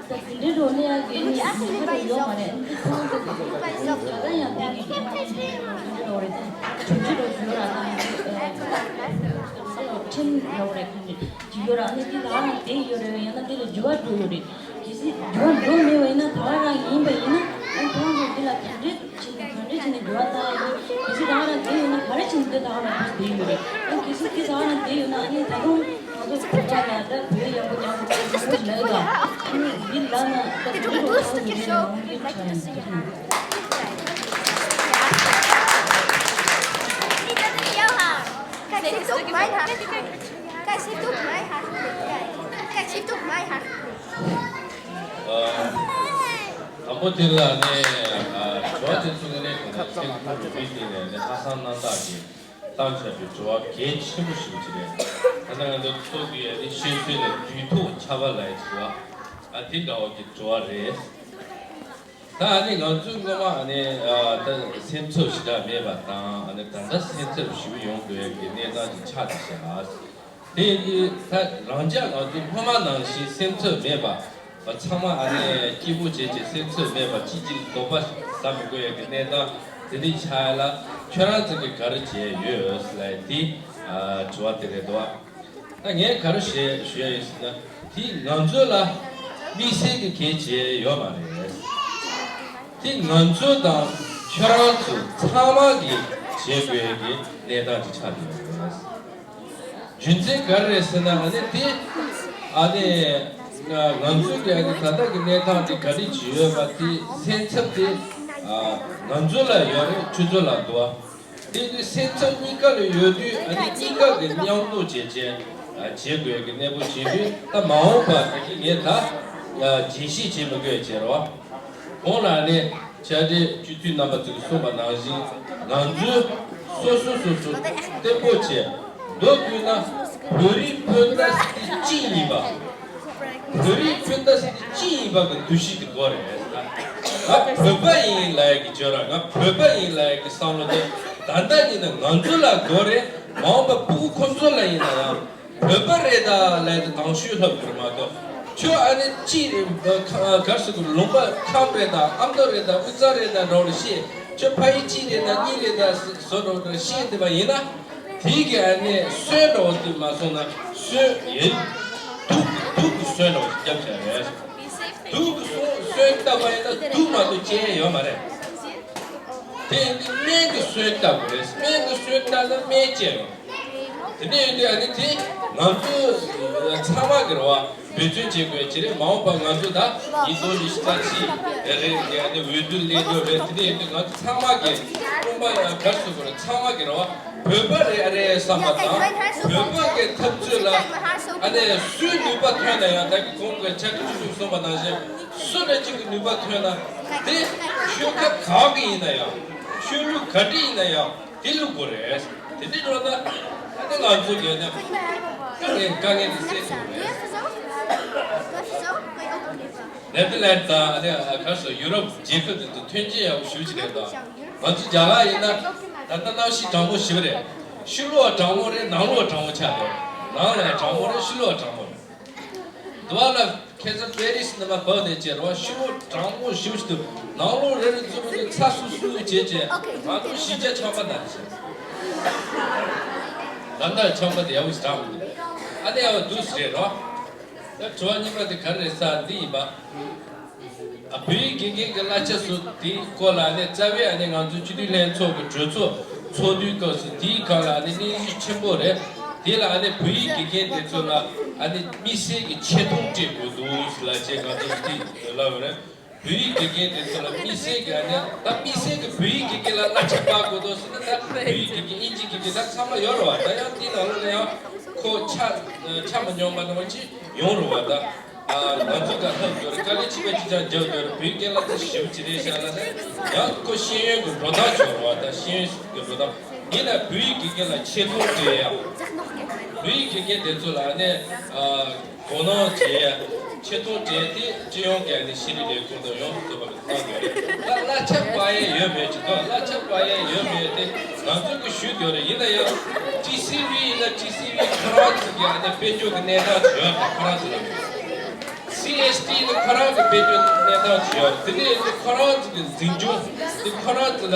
དེ་འདྲའི་འགྲོ་ལས་ཡག་གི་ནི་ཁ་ཁ་ཡོད་མ་རེད། ཨ་ནི་ཁོང་ཚོ་གི་ད་ཡང་བོད་ཀྱི་དེ་འདྲའི་འགྲོ་རེད། ད་གྲུབ་ཆུ་འགྲོ་ཞུ་ར་ད་ཁྲིམས་ཡོད་རེད། ཁོང་གི་ཅི་ཡོད་ར། ཨ་ནི་དེ་ད་རང་བསྡད་ཡོད་རེད། ཡང་ན་དེ་ལ་འགྱུར་བ་འགྲོ་ཡོད་རེད། གལ་སྲིད་འགྱུར་བ་འགྲོ་མེད་པ་ཡིན་ན། ད་ག་རང་ཡིན་པ་ཡིན་ན། ཨ་ཁོང་ཚོ་འདི་ལ་ག་འདྲས་བྱས་ནས་ག་འདྲས་བྱས་ནས་འགྱུར་བ་བཏང་ཡ་ཡིན། གལ་སྲིད་ད་ག་རང་བསྡད་ཡོད་ན་ག་རེ་བྱས་ནས་འདི་ད་ག་རང་བསྡད་ཡོད་རེད། ཨ་གལ་སྲིད་འདི་ད་ག་རང་བསྡད་ཡོད་ན། ཨ་ནི་ད་དུང་ང་ཚོ་བོད་པ་ལ་ད་བོད་ཡག་པོ་ཉམས་པོ་ད་ཡག་པོ་ཞིག་མེད་ད། ཨ་ནི་འདི་ལ་ན་ད་དེ་འདྲས་ལོ་ཚོགས་ཀྱི་རེད་ལ་འོང་གི་ཆ་ཡིན། Kannst du mein Haar? Kannst du mein Haar? Kannst du mein Haar? དང་པོ་དེ་ལ་ནི་དྲི་བ་དེ་ཚོ་ནི་ག་ཚོད་ཁོང་རུ་བི་དེ་ནས་ནི་ལྷག་བསམ་རྣམ་དག་གིས་བཏང་བཞག་པའི་དྲི་བ་གལ་ཆེན་པོ་ཞིག་ཅིག་རེད། ད་ནི་ང་ཚོ་ཚོགས་ཀྱི་ནི་ཤེས་ཚོད་ལ་དུས་ཐོག་ཆར་པ་ལ་ཡི་དྲི་བ་ཨ་དེ་འདྲ་བ་གི་དྲི་བ་རེད། ད་ཨ་ནི་ང་ཚོས་སྔོན་མ་ཨ་ནི་ཨ་ད་སེམས་འཚབ་ཞེ་དྲག་མེད་པ་དང་། ཨ་ནི་ད་ལྟ་སེམས་འཚབ་ཞེ་པོ་ཡོང་དགོས་ཀྱི་གནས་སྟངས་ཅིག་ཆགས་བསྡད་ཤག་དེ་ཡིན་དུས་ད་རང་ཅག་ང་ཚོ་སྔོན་མ་ནང་བཞིན་སེམས་འཚབ་མེད་པ། ཚང་མ་ཨ་ནི་སྐྱིད་པོ་བྱས་བྱས་སེམས་འཚབ་མེད་པ། གཅིག་གཅིག་ལ་དོགས་པ་ཟ་མི་དགོས་ཡ་གི་གནས་སྟངས་དེ་འདྲ་ཆགས་ཡ་ལ་ཁྱོད་རང་ཚོ་གིས་ག་རེ་བྱས་ཡོད་ལབ་ཡ་དེ་ཨ་དྲི་བ་དེ་རེད་འདུག་ད་ངས་ག་རེ་ཞུ་ཞུ་ཡ་ཡིན་ཟེར་ན། དེ་ང་ཚོ་ལ་དམིགས་བསལ་གྱི་གལ་ཆེ་ཡོད་མ་རེད། དེ་ང་ཚོ་དང་ཁྱོད་རང་ཚོ་ཚང་མ་གིས་བྱེད་དགོས་ཀྱི་གནས་སྟངས་ཅིག་ཆགས་བསྡད་ཡོད་རེད། རྒྱུ་མཚན་ག་རེ་རེད་ཟེར་ན། ཨ་ནི་དེ་ཨ་ནི་ང་ང་ཚོ་གི་ཨ་ནི་ད་ལྟ་གི་གནས་སྟངས་དེ་ག་རེ་ཅིག་ཡོད་པ་དེ་སེམས་འཚབ་དེ་ཨ་ང་ཚོ་ལ་ཡོད་རེད། ཁྱོད་ཚོ་ལ་འདུག་ཨ། དེ་དུས་སེམས་འཚབ་གཉིས་ཀ་ལ་ཡོད་དུས། ཨ་ནི་གཉིས་ཀ་གི་མཉམ་དུ་བྱས་བྱས་ཨ་བྱེད་དགོས་ཀྱི་གནས་པོ་བྱེད་དུས། ད་མ་འོངས་པ་ད་གི་ངས་ད་ཨ་རྒྱས་བཤད་བྱེད་མི་དགོས་བྱས་རོགས། གོང་ལ་ནི་བཅར་འདྲི་སྤྱི་འཐུས་རྣམ་པ་ཚོས་གསུངས་པ་ནང་བཞིན། ང་ཚོས་སོ་སོ་སོ་སོ་བརྟན་པོ་བྱས། མདོར་བསྡུས་ན་བོད་རིགས་སྤུན་ཟླ་ཟེར་དེ་གཅིག་ཡིན་པ། བོད་རིགས་སྤུན་ཟླ་ཟེར་དེ་གཅིག་ཡིན་པ་གི་འདུ་ཤེས་དེ་དགོས་རེད། ང་བོད་པ་ཡིན་ལབ་ཡ་གི་བརྗོད་ར། ང་བོད་པ་ཡིན་ལབ་ཡ་གི་བསམ་བློ་དེ་ད་ལྟ་ཡིན་ན་ང་ཚོ་ལ་དགོས་རེད། མ་འོངས་པ་ཕྲུ་གུ་ཁོ་ཚོ་ལ་ཡིན་ན་ཡང་བོད་པ་རེད་ད་ལབ་དེ་དང་ཤོས་ལྷབ་དགོས་རེད་མ་གཏོགས། ཁྱོད་ཨ་ནི་གཅིག་རེད། ག་ག་རེ་ཟེར་དགོས། ལུང་པ་ཁམས་རེད་ད། ཨ་མདོ་རེད་ད། དབུས་གཙང་རེད་ད་འདྲ་བོ་ལ་བཤད། ཁྱོད་ཕ་ཡུལ་གཅིག་རེད་ད་གཉིས་རེད་ད་བཟོ་འདྲ་བོ་འདྲ་བཤད་བསྡད་པ་ཡིན་ན། དེ་གི་ཨ་ནི་སོན་འདྲ་བོ་དེ་མ་སོང་ན་སོན་ཡིན། དུག་དུག་གི་སོན་འདྲ་བོ་ཞིག་བརྒྱབ་བཞག་རེད། དུག་གི་སོན་སོན་བཏབ་པ་ཡིན་ན་དུག་མ་གཏོགས་སྐྱེ་ཡ་ཡོད་མ་རེད། དེ་ཡིན་དུས་སྨན་གྱི་སོན་བཏབ་དགོས་རེད། སྨན་གྱི་སོན་བཏབ་ན་སྨན་སྐྱེ་ཡོང་། དེ་འདྲ་ཡིན་དུས་ཨ་ནི་དེ་ང་ཚོ་ཚང་མ་གི་རེད་བ། འབད་བརྩོན་བྱེད་དགོས་ཀྱི་རེད། མ་འོངས་པ་ང་ཚོ་ད་ཉིས་སྟོང་ཉི་ཤུ་རྩ་གཅིག་རེད། དེ་ཨ་ནི་འོས་བསྡུ་སླེབས་འགྲོ་རེད། དེ་འདྲ་ཡིན་དུས་ང་ཚོ་ཚང་མ་གི་སྤུན་པ་ག་རེ་ཟེར་དགོས་རེད། ཚང་མ་གི་རེད་བ། བོད་པ་རེད་ཨ་རེད་བསམ་པ་དང་། བོད་པ་གི་འཐབ་རྩོད་ལ་ཨ་ནི་སུའི་ནུས་པ་ཐོན་ན་ཡང་། ད་གི་གོང་གི་ཕྱག་ཁྲིད་ཆུང་ཆུང་གསུངས་པ་ནང་བཞིན། སུ་འདྲ་གཅིག་གི་ནུས་པ་ཐོན་ན་དེ་ཤོག་ཁག་ག་གི་ཡིན་ན་ཡང་། ཆོས་ལུགས་ག་འདྲ་ཡིན་ན་ཡང་དེ་བླུག་དགོས་རེད། དེ་འདྲ་འགྲོ་ན་ཨ་ནི་ང་ཚོ་གི་ནི་དཀའ་ངལ་དཀའ་ངལ་དེ་སེལ་ཐུབ་རེད། ནེ་དར་ལེན་དང་ཨ་ནི་ག་སོ་ཡུ་རོབ་རྒྱལ་ཁབ་དེ་ཚོ་མཐུན་རྐྱེན་ཡག་པོ་ཞེ་པོ་ཅིག་རེད་དོ། ང་ཚོ་རྒྱ་གར་ཡིན་ན་ད་ལྟ་གནམ་གཤིས་གྲང་མོ་ཞེ་པོ་རེད། ཕྱི་ལོགས་གྲང་མོ་རེད། ནང་ལོགས་གྲང་མོ་ཆགས་འདུག། ནང་ལ་ཡང་གྲང་མོ་རེད། ཕྱི་ལོགས་གྲང་མོ་རེད། དུ་བ་ལ་ཁ་སང་པེ་རི་སི་ནང་མ་བབས་ནས་བྱས་རོགས། ཕྱི་ལོགས་གྲང་མོ་ཞེ་པོ་ཞིག་འདུག། ནང་ལོགས་རེ་རེ་ཙམ་ནས་ཚ་སུ་སུ་བྱས་བྱས། ང་ཚོ་གཞིས་ཆགས་ཆམ་པ་ན་རེད་ཟེར། ད་ལྟ་ཆམ་པ་དེ་ཡག་པོ་ཞིག་དྲག་མི་འདུག། ཨ་ནི་ཡག་པོ་འདུག་ཟེར་རོགས། ད་དྲི་བ་གཉིས་པ་དེ་ག་རེ་རེད་ཟེར་འདི་ཡིན་པ། ཨ། བོད་ཡིག་དགེ་རྒན་གྱི་གླ་ཆ་སོགས་དེའི་སྐོར་ལ་ནི་རྩ་བའི་ཨ་ནི་ང་ཚོ་སྤྱི་འཐུས་ལྷན་ཚོགས་ཀྱི་གྲོས་ཚོགས་ཚོགས་དུས་སྐབས་སུ་དེའི་སྒང་ལ་ཨ་ནི་གནས་ཚུལ་ཆེན་པོ་རེད། དེ་ལ་ཨ་ནི་བོད་ཡིག་དགེ་རྒན་དེ་ཚོ་ལ་ཨ་ནི་དམིགས་བསལ་གྱི་ཆེ་མཐོང་སྤྲད་དགོས་འདུག་ལ་བྱས་ང་ཚོ་དེ་ལབ་ཡོད་རེད། བོད་ཡིག་དགེ་རྒན་དེ་ཚོ་ལ་དམིགས་བསལ་གྱི་ཨ་ནི་ད་དམིགས་བསལ་གྱི་བོད་ཡིག་དགེ་རྒན་ལ་གླ་ཆ་སྤར་དགོས་འདུག་ཟེར་ན། ད་བོད་ཡིག་དགེ་རྒན་དབྱིན་ཇིའི་དགེ་རྒན་ད་ཚང་མ་ཡོད་རེད་བ། ད་ཡང་དེའི་ནང་ལོགས་ལ་ཡང་ཁོ་ཆ་ཆ་མ་སྙོམས་པ་འདྲ་བོ་ཅིག་ཡོང་རེད་བ། ད། ཨ། ང་ཚོ་ག་ལྷག་དགོས་རེད། དཀའ་ལས་ཆེན་པོ་ཅིག་ཀྱང་རྒྱག་དགོས་རེད། བོད་སྐད་ལ་ཚིག་ཞིབ་ཅིག་རེད་བཞག་ན་ནི་ཡང་ཁོ་ཤེས་ཡོན་གྱི་འགྲོ་སྟངས་ཆགས་རེད་བ། ད་ཤེས་ཡོན་གྱི་འགྲོ་སྟངས་ཡིན་ན་བོད་ཡིག་དགེ་རྒན་ལ་ཆེ་མཐོང་སྤྲད་ཡ། བོད་ཡིག་དགེ་རྒན་དེ་ཚོ་ལ་ནི། ཨ། དོ་སྣང་བྱེད་ཡ། ཆེ་མཐོང་སྤྲད་དེ་སྤྱི་ཡོངས་ཀྱི་ནི་ཤེས་རིག་ལས་ཁུངས་དང་ཡོངས་སུ་རྫོགས་པ་གི་གནང་དགོས་རེད། ད་གླ་ཆ་སྤར་ཡ་ཡོད་མེད་ཅིག་དང་། གླ་ཆ་སྤར་ཡ་ཡོད་མེད་དེ་ང་ཚོ་གི་ཞུ་དགོས་རེད། ཡིན་ན་ཡང་ཊི་སི་ཝི་ཡིན་ན་ཊི་སི་ཝི་ཁོ་རང་ཚོ་གི་ཨ་ནི་དཔལ་འབྱོར་གྱི་གནས་སྟངས་ཅིག་ཡོད་རེད། ཁོ་རང་ཚོ་ལ། སི་ཨེཆ་ཌི་ནི་ཁོ་རང་གི་དཔལ་འབྱོར་གནས་སྟངས་ཅིག་ཡོད་རེད། དེ་ནས་ཁོ་རང་ཚོ་གི་འཛིན་སྐྱོང་དེ་ཁོ་རང་ཚོ་ལ་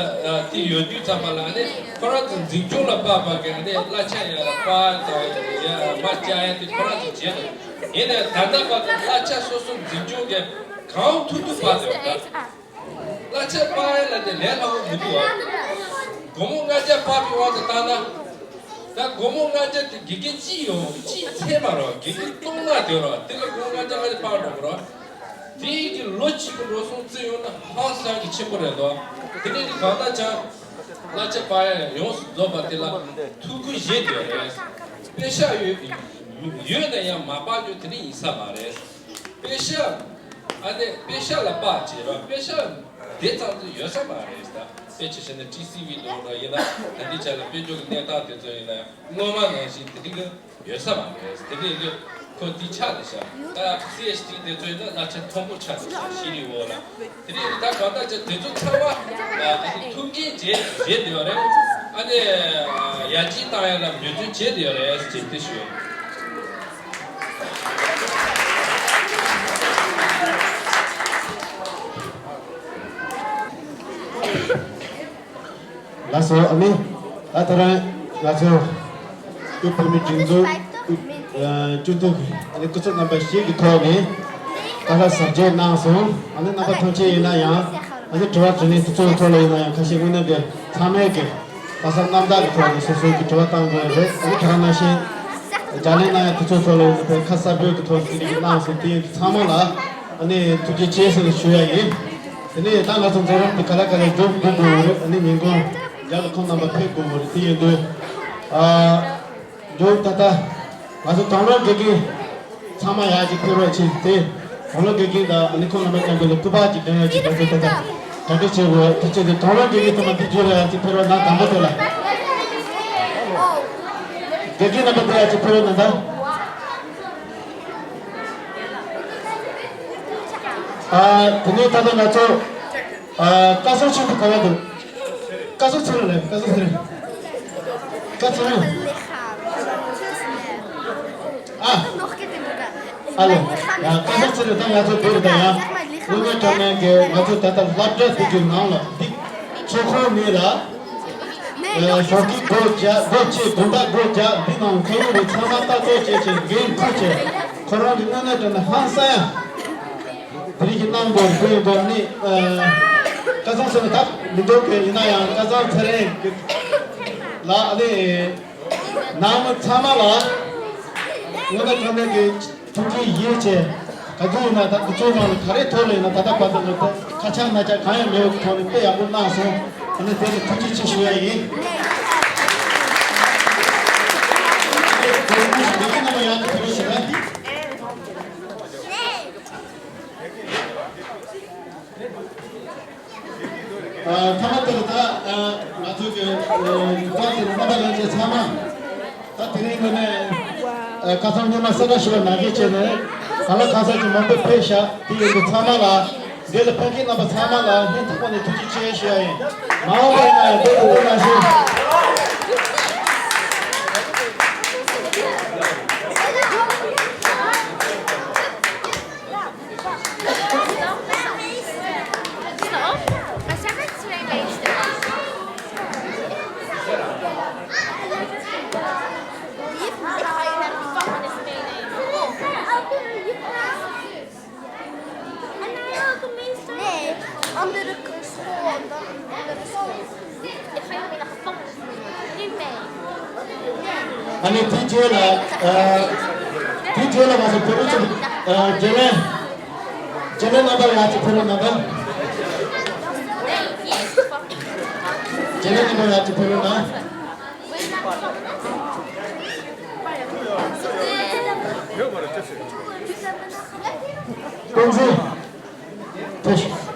དེ་ཡོད་དུས་ཙམ་པ་ལ་ཨ་ནི་ཁོ་རང་ཚོ་འཛིན་སྐྱོང་ལ་དཔག་པ་གི་ཨ་ནི་གླ་ཆ་ཡར་སྤར་དང་ཡར་མར་བཅག་ཡ་དེ་ཁོ་རང་ཚོ་བྱེད་དགོས། ཡིན་ནའི་ད་ལྟ་བར་དུ་གླ་ཆ་སོ་སོ་འཛིན་སྐྱོང་གིས་གང་ཐུབ་ཐུབ་སྤར་ཡོད་ད། གླ་ཆ་སྤར་ཡ་ལ་དེ་ལས་སླ་བོ་མི་འདུག་ཨ། སྒོར་མོ་ལྔ་བརྒྱ་སྤར་བའི་དབང་དུ་བཏང་ན། ད་སྒོར་མོ་ལྔ་བརྒྱ་དེ་དགེ་རྒན་གཅིག་ཡོང་། གཅིག་ཚད་མ་རོ། དགེ་རྒན་སྟོང་ལྔ་དེ་རོ། དེ་ལ་སྒོར་མོ་ལྔ་བརྒྱ་ལྔ་བརྒྱ་སྤར་འགྲོ་གི་རོ། དེའི་གི་ལོ་གཅིག་གི་འགྲོ་སོང་བརྩི་ཡོང་ན་ཧང་སང་གི་ཆེན་པོ་རེད་དོ། དེ་ནས་དེ་གང་ལྟར་ཀྱང་གླ་ཆ་སྤར་ཡ་ཡོངས་སུ་རྫོགས་པ་དེ་ལ་ཐུགས་ཁུར་བཞེས་དགོས་རེད། པེ་ཤག་ཡོད་ཡོད་ན་ཡང་མ་སྤར་རྒྱུ་དེ་འདྲ་ཡིན་ས་མ་རེད། པེ་ཤག་ཨ་ནི་པེ་ཤག་ལ་དཔག་བྱེད་རོགས། པེ་ཤག་དེ་ཙམ་དུ་ཡོད་ས་མ་རེད་ད། དཔེ་ཆ་བཤད་ན་ཊི་སི་ཝི་འདྲ་བོ་ཡིན་ན། ད་འདི་ཆ་ལ་དཔལ་འབྱོར་གྱི་གནས་སྟངས་དེ་ཚོ་ཡིན་ན་སྔོན་མ་ནང་བཞིན་དེ་འདྲ་གི་ཡོད་ས་མ་རེད། དེ་འདྲ་ཡིན་དུས་ཁོ་འདི་ཆགས་བསྡད་ཤག། ད་སི་ཨེཆ་ཌི་དེ་ཚོ་ཡིན་ན་གླ་ཆ་མཐོན་པོ་ཆགས་བསྡད་ཤག། ཤེས་རིག་འོག་ལ། དེ་འདྲ་ཡིན་དུས་ད་གང་ལྟར་ཅིག་དེ་ཚོ་ཚང་མ་ཨ་ནི་ཐུགས་འགན་བཞེས་བཞེས་བསྡད་ཡོད་རེད། ཨ་ནི་ཡར་རྒྱས་བཏང་ཡ་ལ་འབད་བརྩོན་བྱས་བསྡད་ཡོད་རེད་ཅེས་དེ་ཞུ། ལགས་སོ། ཨ་ནི་ད་ད་རང་ང་ཚོ་དབུས་བོད་མིའི་སྒྲིག་འཛུགས་ཨ་སྤྱི་འཐུས་ཨ་ནི་སྐུ་ཚབ་རྣམ་པ་ཞིག་གི་ཐོག་ནས་བཀའ་སློབ་ཟབ་རྒྱས་གནང་སོང་། ཨ་ནི་རྣམ་པ་ཐམས་ཅད་ཡིན་ན་ཡང་ཨ་ནི་དྲི་བ་དྲིས་ལན་དེ་ཚོའི་ཐོག་ལ་ཡིན་ན་ཡང་ཁ་ཤས་དངོས་གནས་ཀྱི་ཚང་མས་ཀྱི་བཀའ་སློབ་རྣམ་དག་གི་ཐོག་ནས་སོ་སོའི་གི་དྲི་བ་བཏང་དགོས་རེད། ཨ་ནི་ཁྱེད་རང་ནང་བཞིན་ལྗགས་ལན་གནང་ཡ་དེ་ཚོའི་ཐོག་ལ་ཡིན་ན་ཁ་གསལ་པོའི་གི་ཐོག་ནས་དེ་འདྲ་གནང་སོང་། དེ་ཡིན་དུས་ཚང་མ་ལ་ཨ་ནི་ཐུགས་རྗེ་ཆེ་ཟེར་ནས་ཞུ་ཡ་ཡིན། དེ་ནས་ད་ང་ཚོ་མཛད་རིམ་དེ་ག་ལེ་ག་ལེ་མཇུག་བསྡུ་དགོས་རེད། ཨ་ནི་ཉིན་གུང་རྒྱབ་ལ་ཁོང་རྣམ་པ་ཕེབས་དགོས་རེད། དེ་ཡིན་དུས་ཨ་མཇུག་ད་ལྟ་ང་ཚོ་དོན་ལྷན་དགེ་རྒན་ཚང་མ་ཡར་ཅིག་ཕེབས་རོགས་བྱེད། དེ་དོན་ལྷན་དགེ་རྒན་དང་ཨ་ནི་ཁོང་རྣམ་པ་རྣམ་པ་ལ་སྐུ་པར་ཅིག་འདོན་ཡ་ཅིག་ང་ཚོ་ད་ལྟ་གྲ་སྒྲིག་བྱེད་དགོས། དེ་བྱས་ཏེ་དོན་ལྷན་དགེ་རྒན་ཚང་མ་འདི་བརྒྱུད་ལ་ཡར་ཅིག་ཕེབས་རོགས་གནང་། དང་པོ་དེ་ལ་དགེ་རྒན་རྣམ་པ་དེ་ཡར་ཅིག་ཕེབས་རོགས་གནང་ད། ཨ། དེ་ནས་ད་ལྟ་ང་ཚོ་ཨ་བཀའ་ཟུར་ཆེན་པོ་ག་པར་འདུག། བཀའ་ཟུར་ཚེ་རིང་ལགས། བཀའ་ཟུར་ཚེ་རིང་། བཀའ་ཚེ་རིང་། ཨ། ཨ་ལེ། ཡ། བཀའ་ཟུར་ཚེ་རིང་། ད་ང་ཚོ་འདིར་ད་ཡང་དངོས་གནས་དྲང་གནས་ཀྱི་ང་ཚོ་ད་ལྟ་སློབ་གྲྭ་འདི་གི་ནང་ལ་འདི་ཚོགས་ཁང་ནས་ལ། ཨ། ཞོགས་ཀའི་སྒོ་བརྒྱབ། སྒོ་ཕྱེ། དགོང་དག་སྒོ་བརྒྱབ། འདི་ནང་ཁོར་ཡུག་རེ་ཚང་མ་ལྟ་རྟོག་བྱས་བྱས་འགན་འཁུར་བྱས་ཁོ་རང་གི་དངོས་གནས་དྲང་གནས་ཧང་སང་ཡ། དེ་རིགས་ཀྱི་གནང་དགོས་དགོས་དགོས་ནི། ཨ། བཀའ་ཚང་ཟེར་ན་ད་མི་འདུག་གི། ཡིན་ན་ཡང་བཀའ་ཚང་ཚེ་རིང་ལགས་ཨ་ནི་ནང་མི་ཚང་མ་ལ་དངོས་གནས་དྲང་གནས་ཀྱི་ཐུགས་རྗེ་ཡིད་ཆེས། ག་དུས་ཡིན་ན་ད་འདི་ཚོའི་ནང་ལ་ག་རེ་ཐོག་ལ་ཡིན་ན་ད་ལྟ་བར་དུ་ལ་ད་ཁ་ཆག་སྣ་ཆག་གང་ཡང་མེད་པའི་ཐོག་ནས་དཔེ་ཡག་པོ་གནང་སོང་། ཨ་ནི་དེ་ལ་ཐུགས་རྗེ་ཆེ་ཞུ་ཡ་ཡིན། ཨ། ཐ་མ་དེ་ལ་ད་ཨ་ང་ཚོའི་གི་ཨ་རིག་པ་དེ་རྣམ་པ་ལྷན་རྒྱས་ཚང་མ་ད་དེ་རིང་ངོ་ནས་ཨ་ཁ་སང་ཉི་མ་གསལ་བསྒྲགས་ཞུ་བ་ནང་བཞིན་བྱས་ནས། ག་ལ་གང་ཟག་ཅིག་མང་པོ་ཕེབས་ཤག་དེ་ཡིན་དུས་ཚང་མ་ལ། འདི་ལ་ཕེབས་མཁན་རྣམ་པ་ཚང་མ་ལ་སྙིང་ཐག་པ་ནས་ཐུགས་རྗེ་ཆེ་ཞུ་ཡ་ཡིན། མ་འོངས་པ་ཡིན་ན་ཡང་བོད་དུ་བསྡད་གནང་ཞུ། Nee, andere school, andere school. ཨ་ནི་དེའི་རྗེས་ལ། ཨ། དེའི་རྗེས་ལ་ང་ཚོ་བོད་རིགས་ཚོ། ཨ། རྒྱལ་བློན། རྒྱལ་བློན་རྣམ་པ་ཡར་ཅིག་ཕེབས་རོགས་གནང་དང་། རྒྱལ་བློན་རྣམ་པ་ཡར་ཅིག་ཕེབས་རོགས་གནང་། བསྟན་འཛིན། ཐུགས།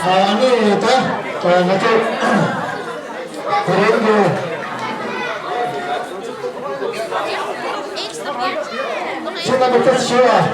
ཨ་ནི་ད་ང་ཚོ་ད་རེས་ཀྱི་ཁྱེད་རྣམ་པ་ཐུགས་རྗེ་ཆེ།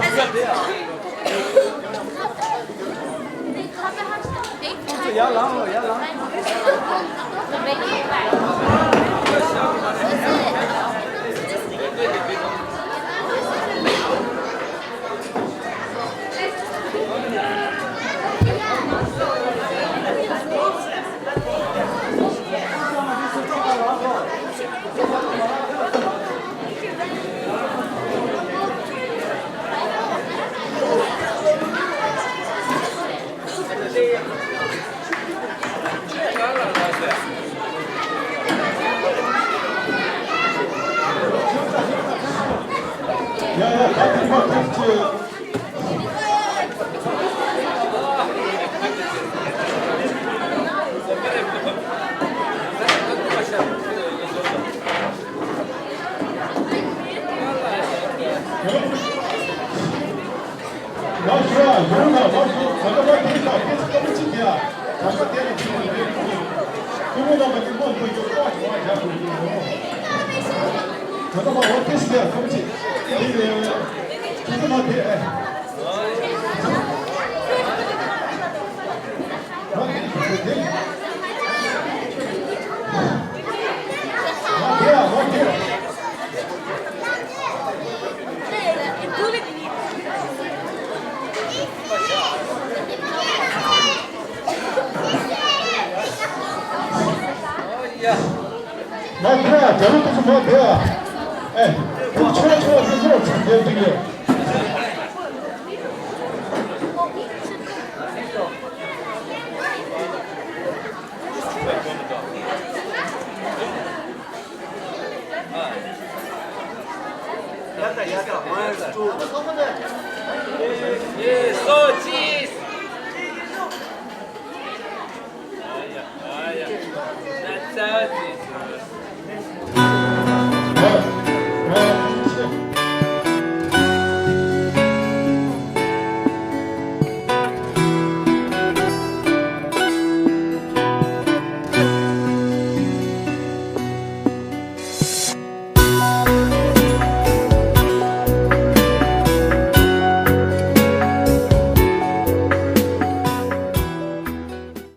ང་ཁྱེད་རང་རྒྱ་ལོ་དེ་ཚོ་མ་བསྡད་ཨ། ཨེ། ཁྱོད་ཆོག་ཆོག་དེ་ཚོ་ཚོ་བསྡད་འདུག་ཡོད།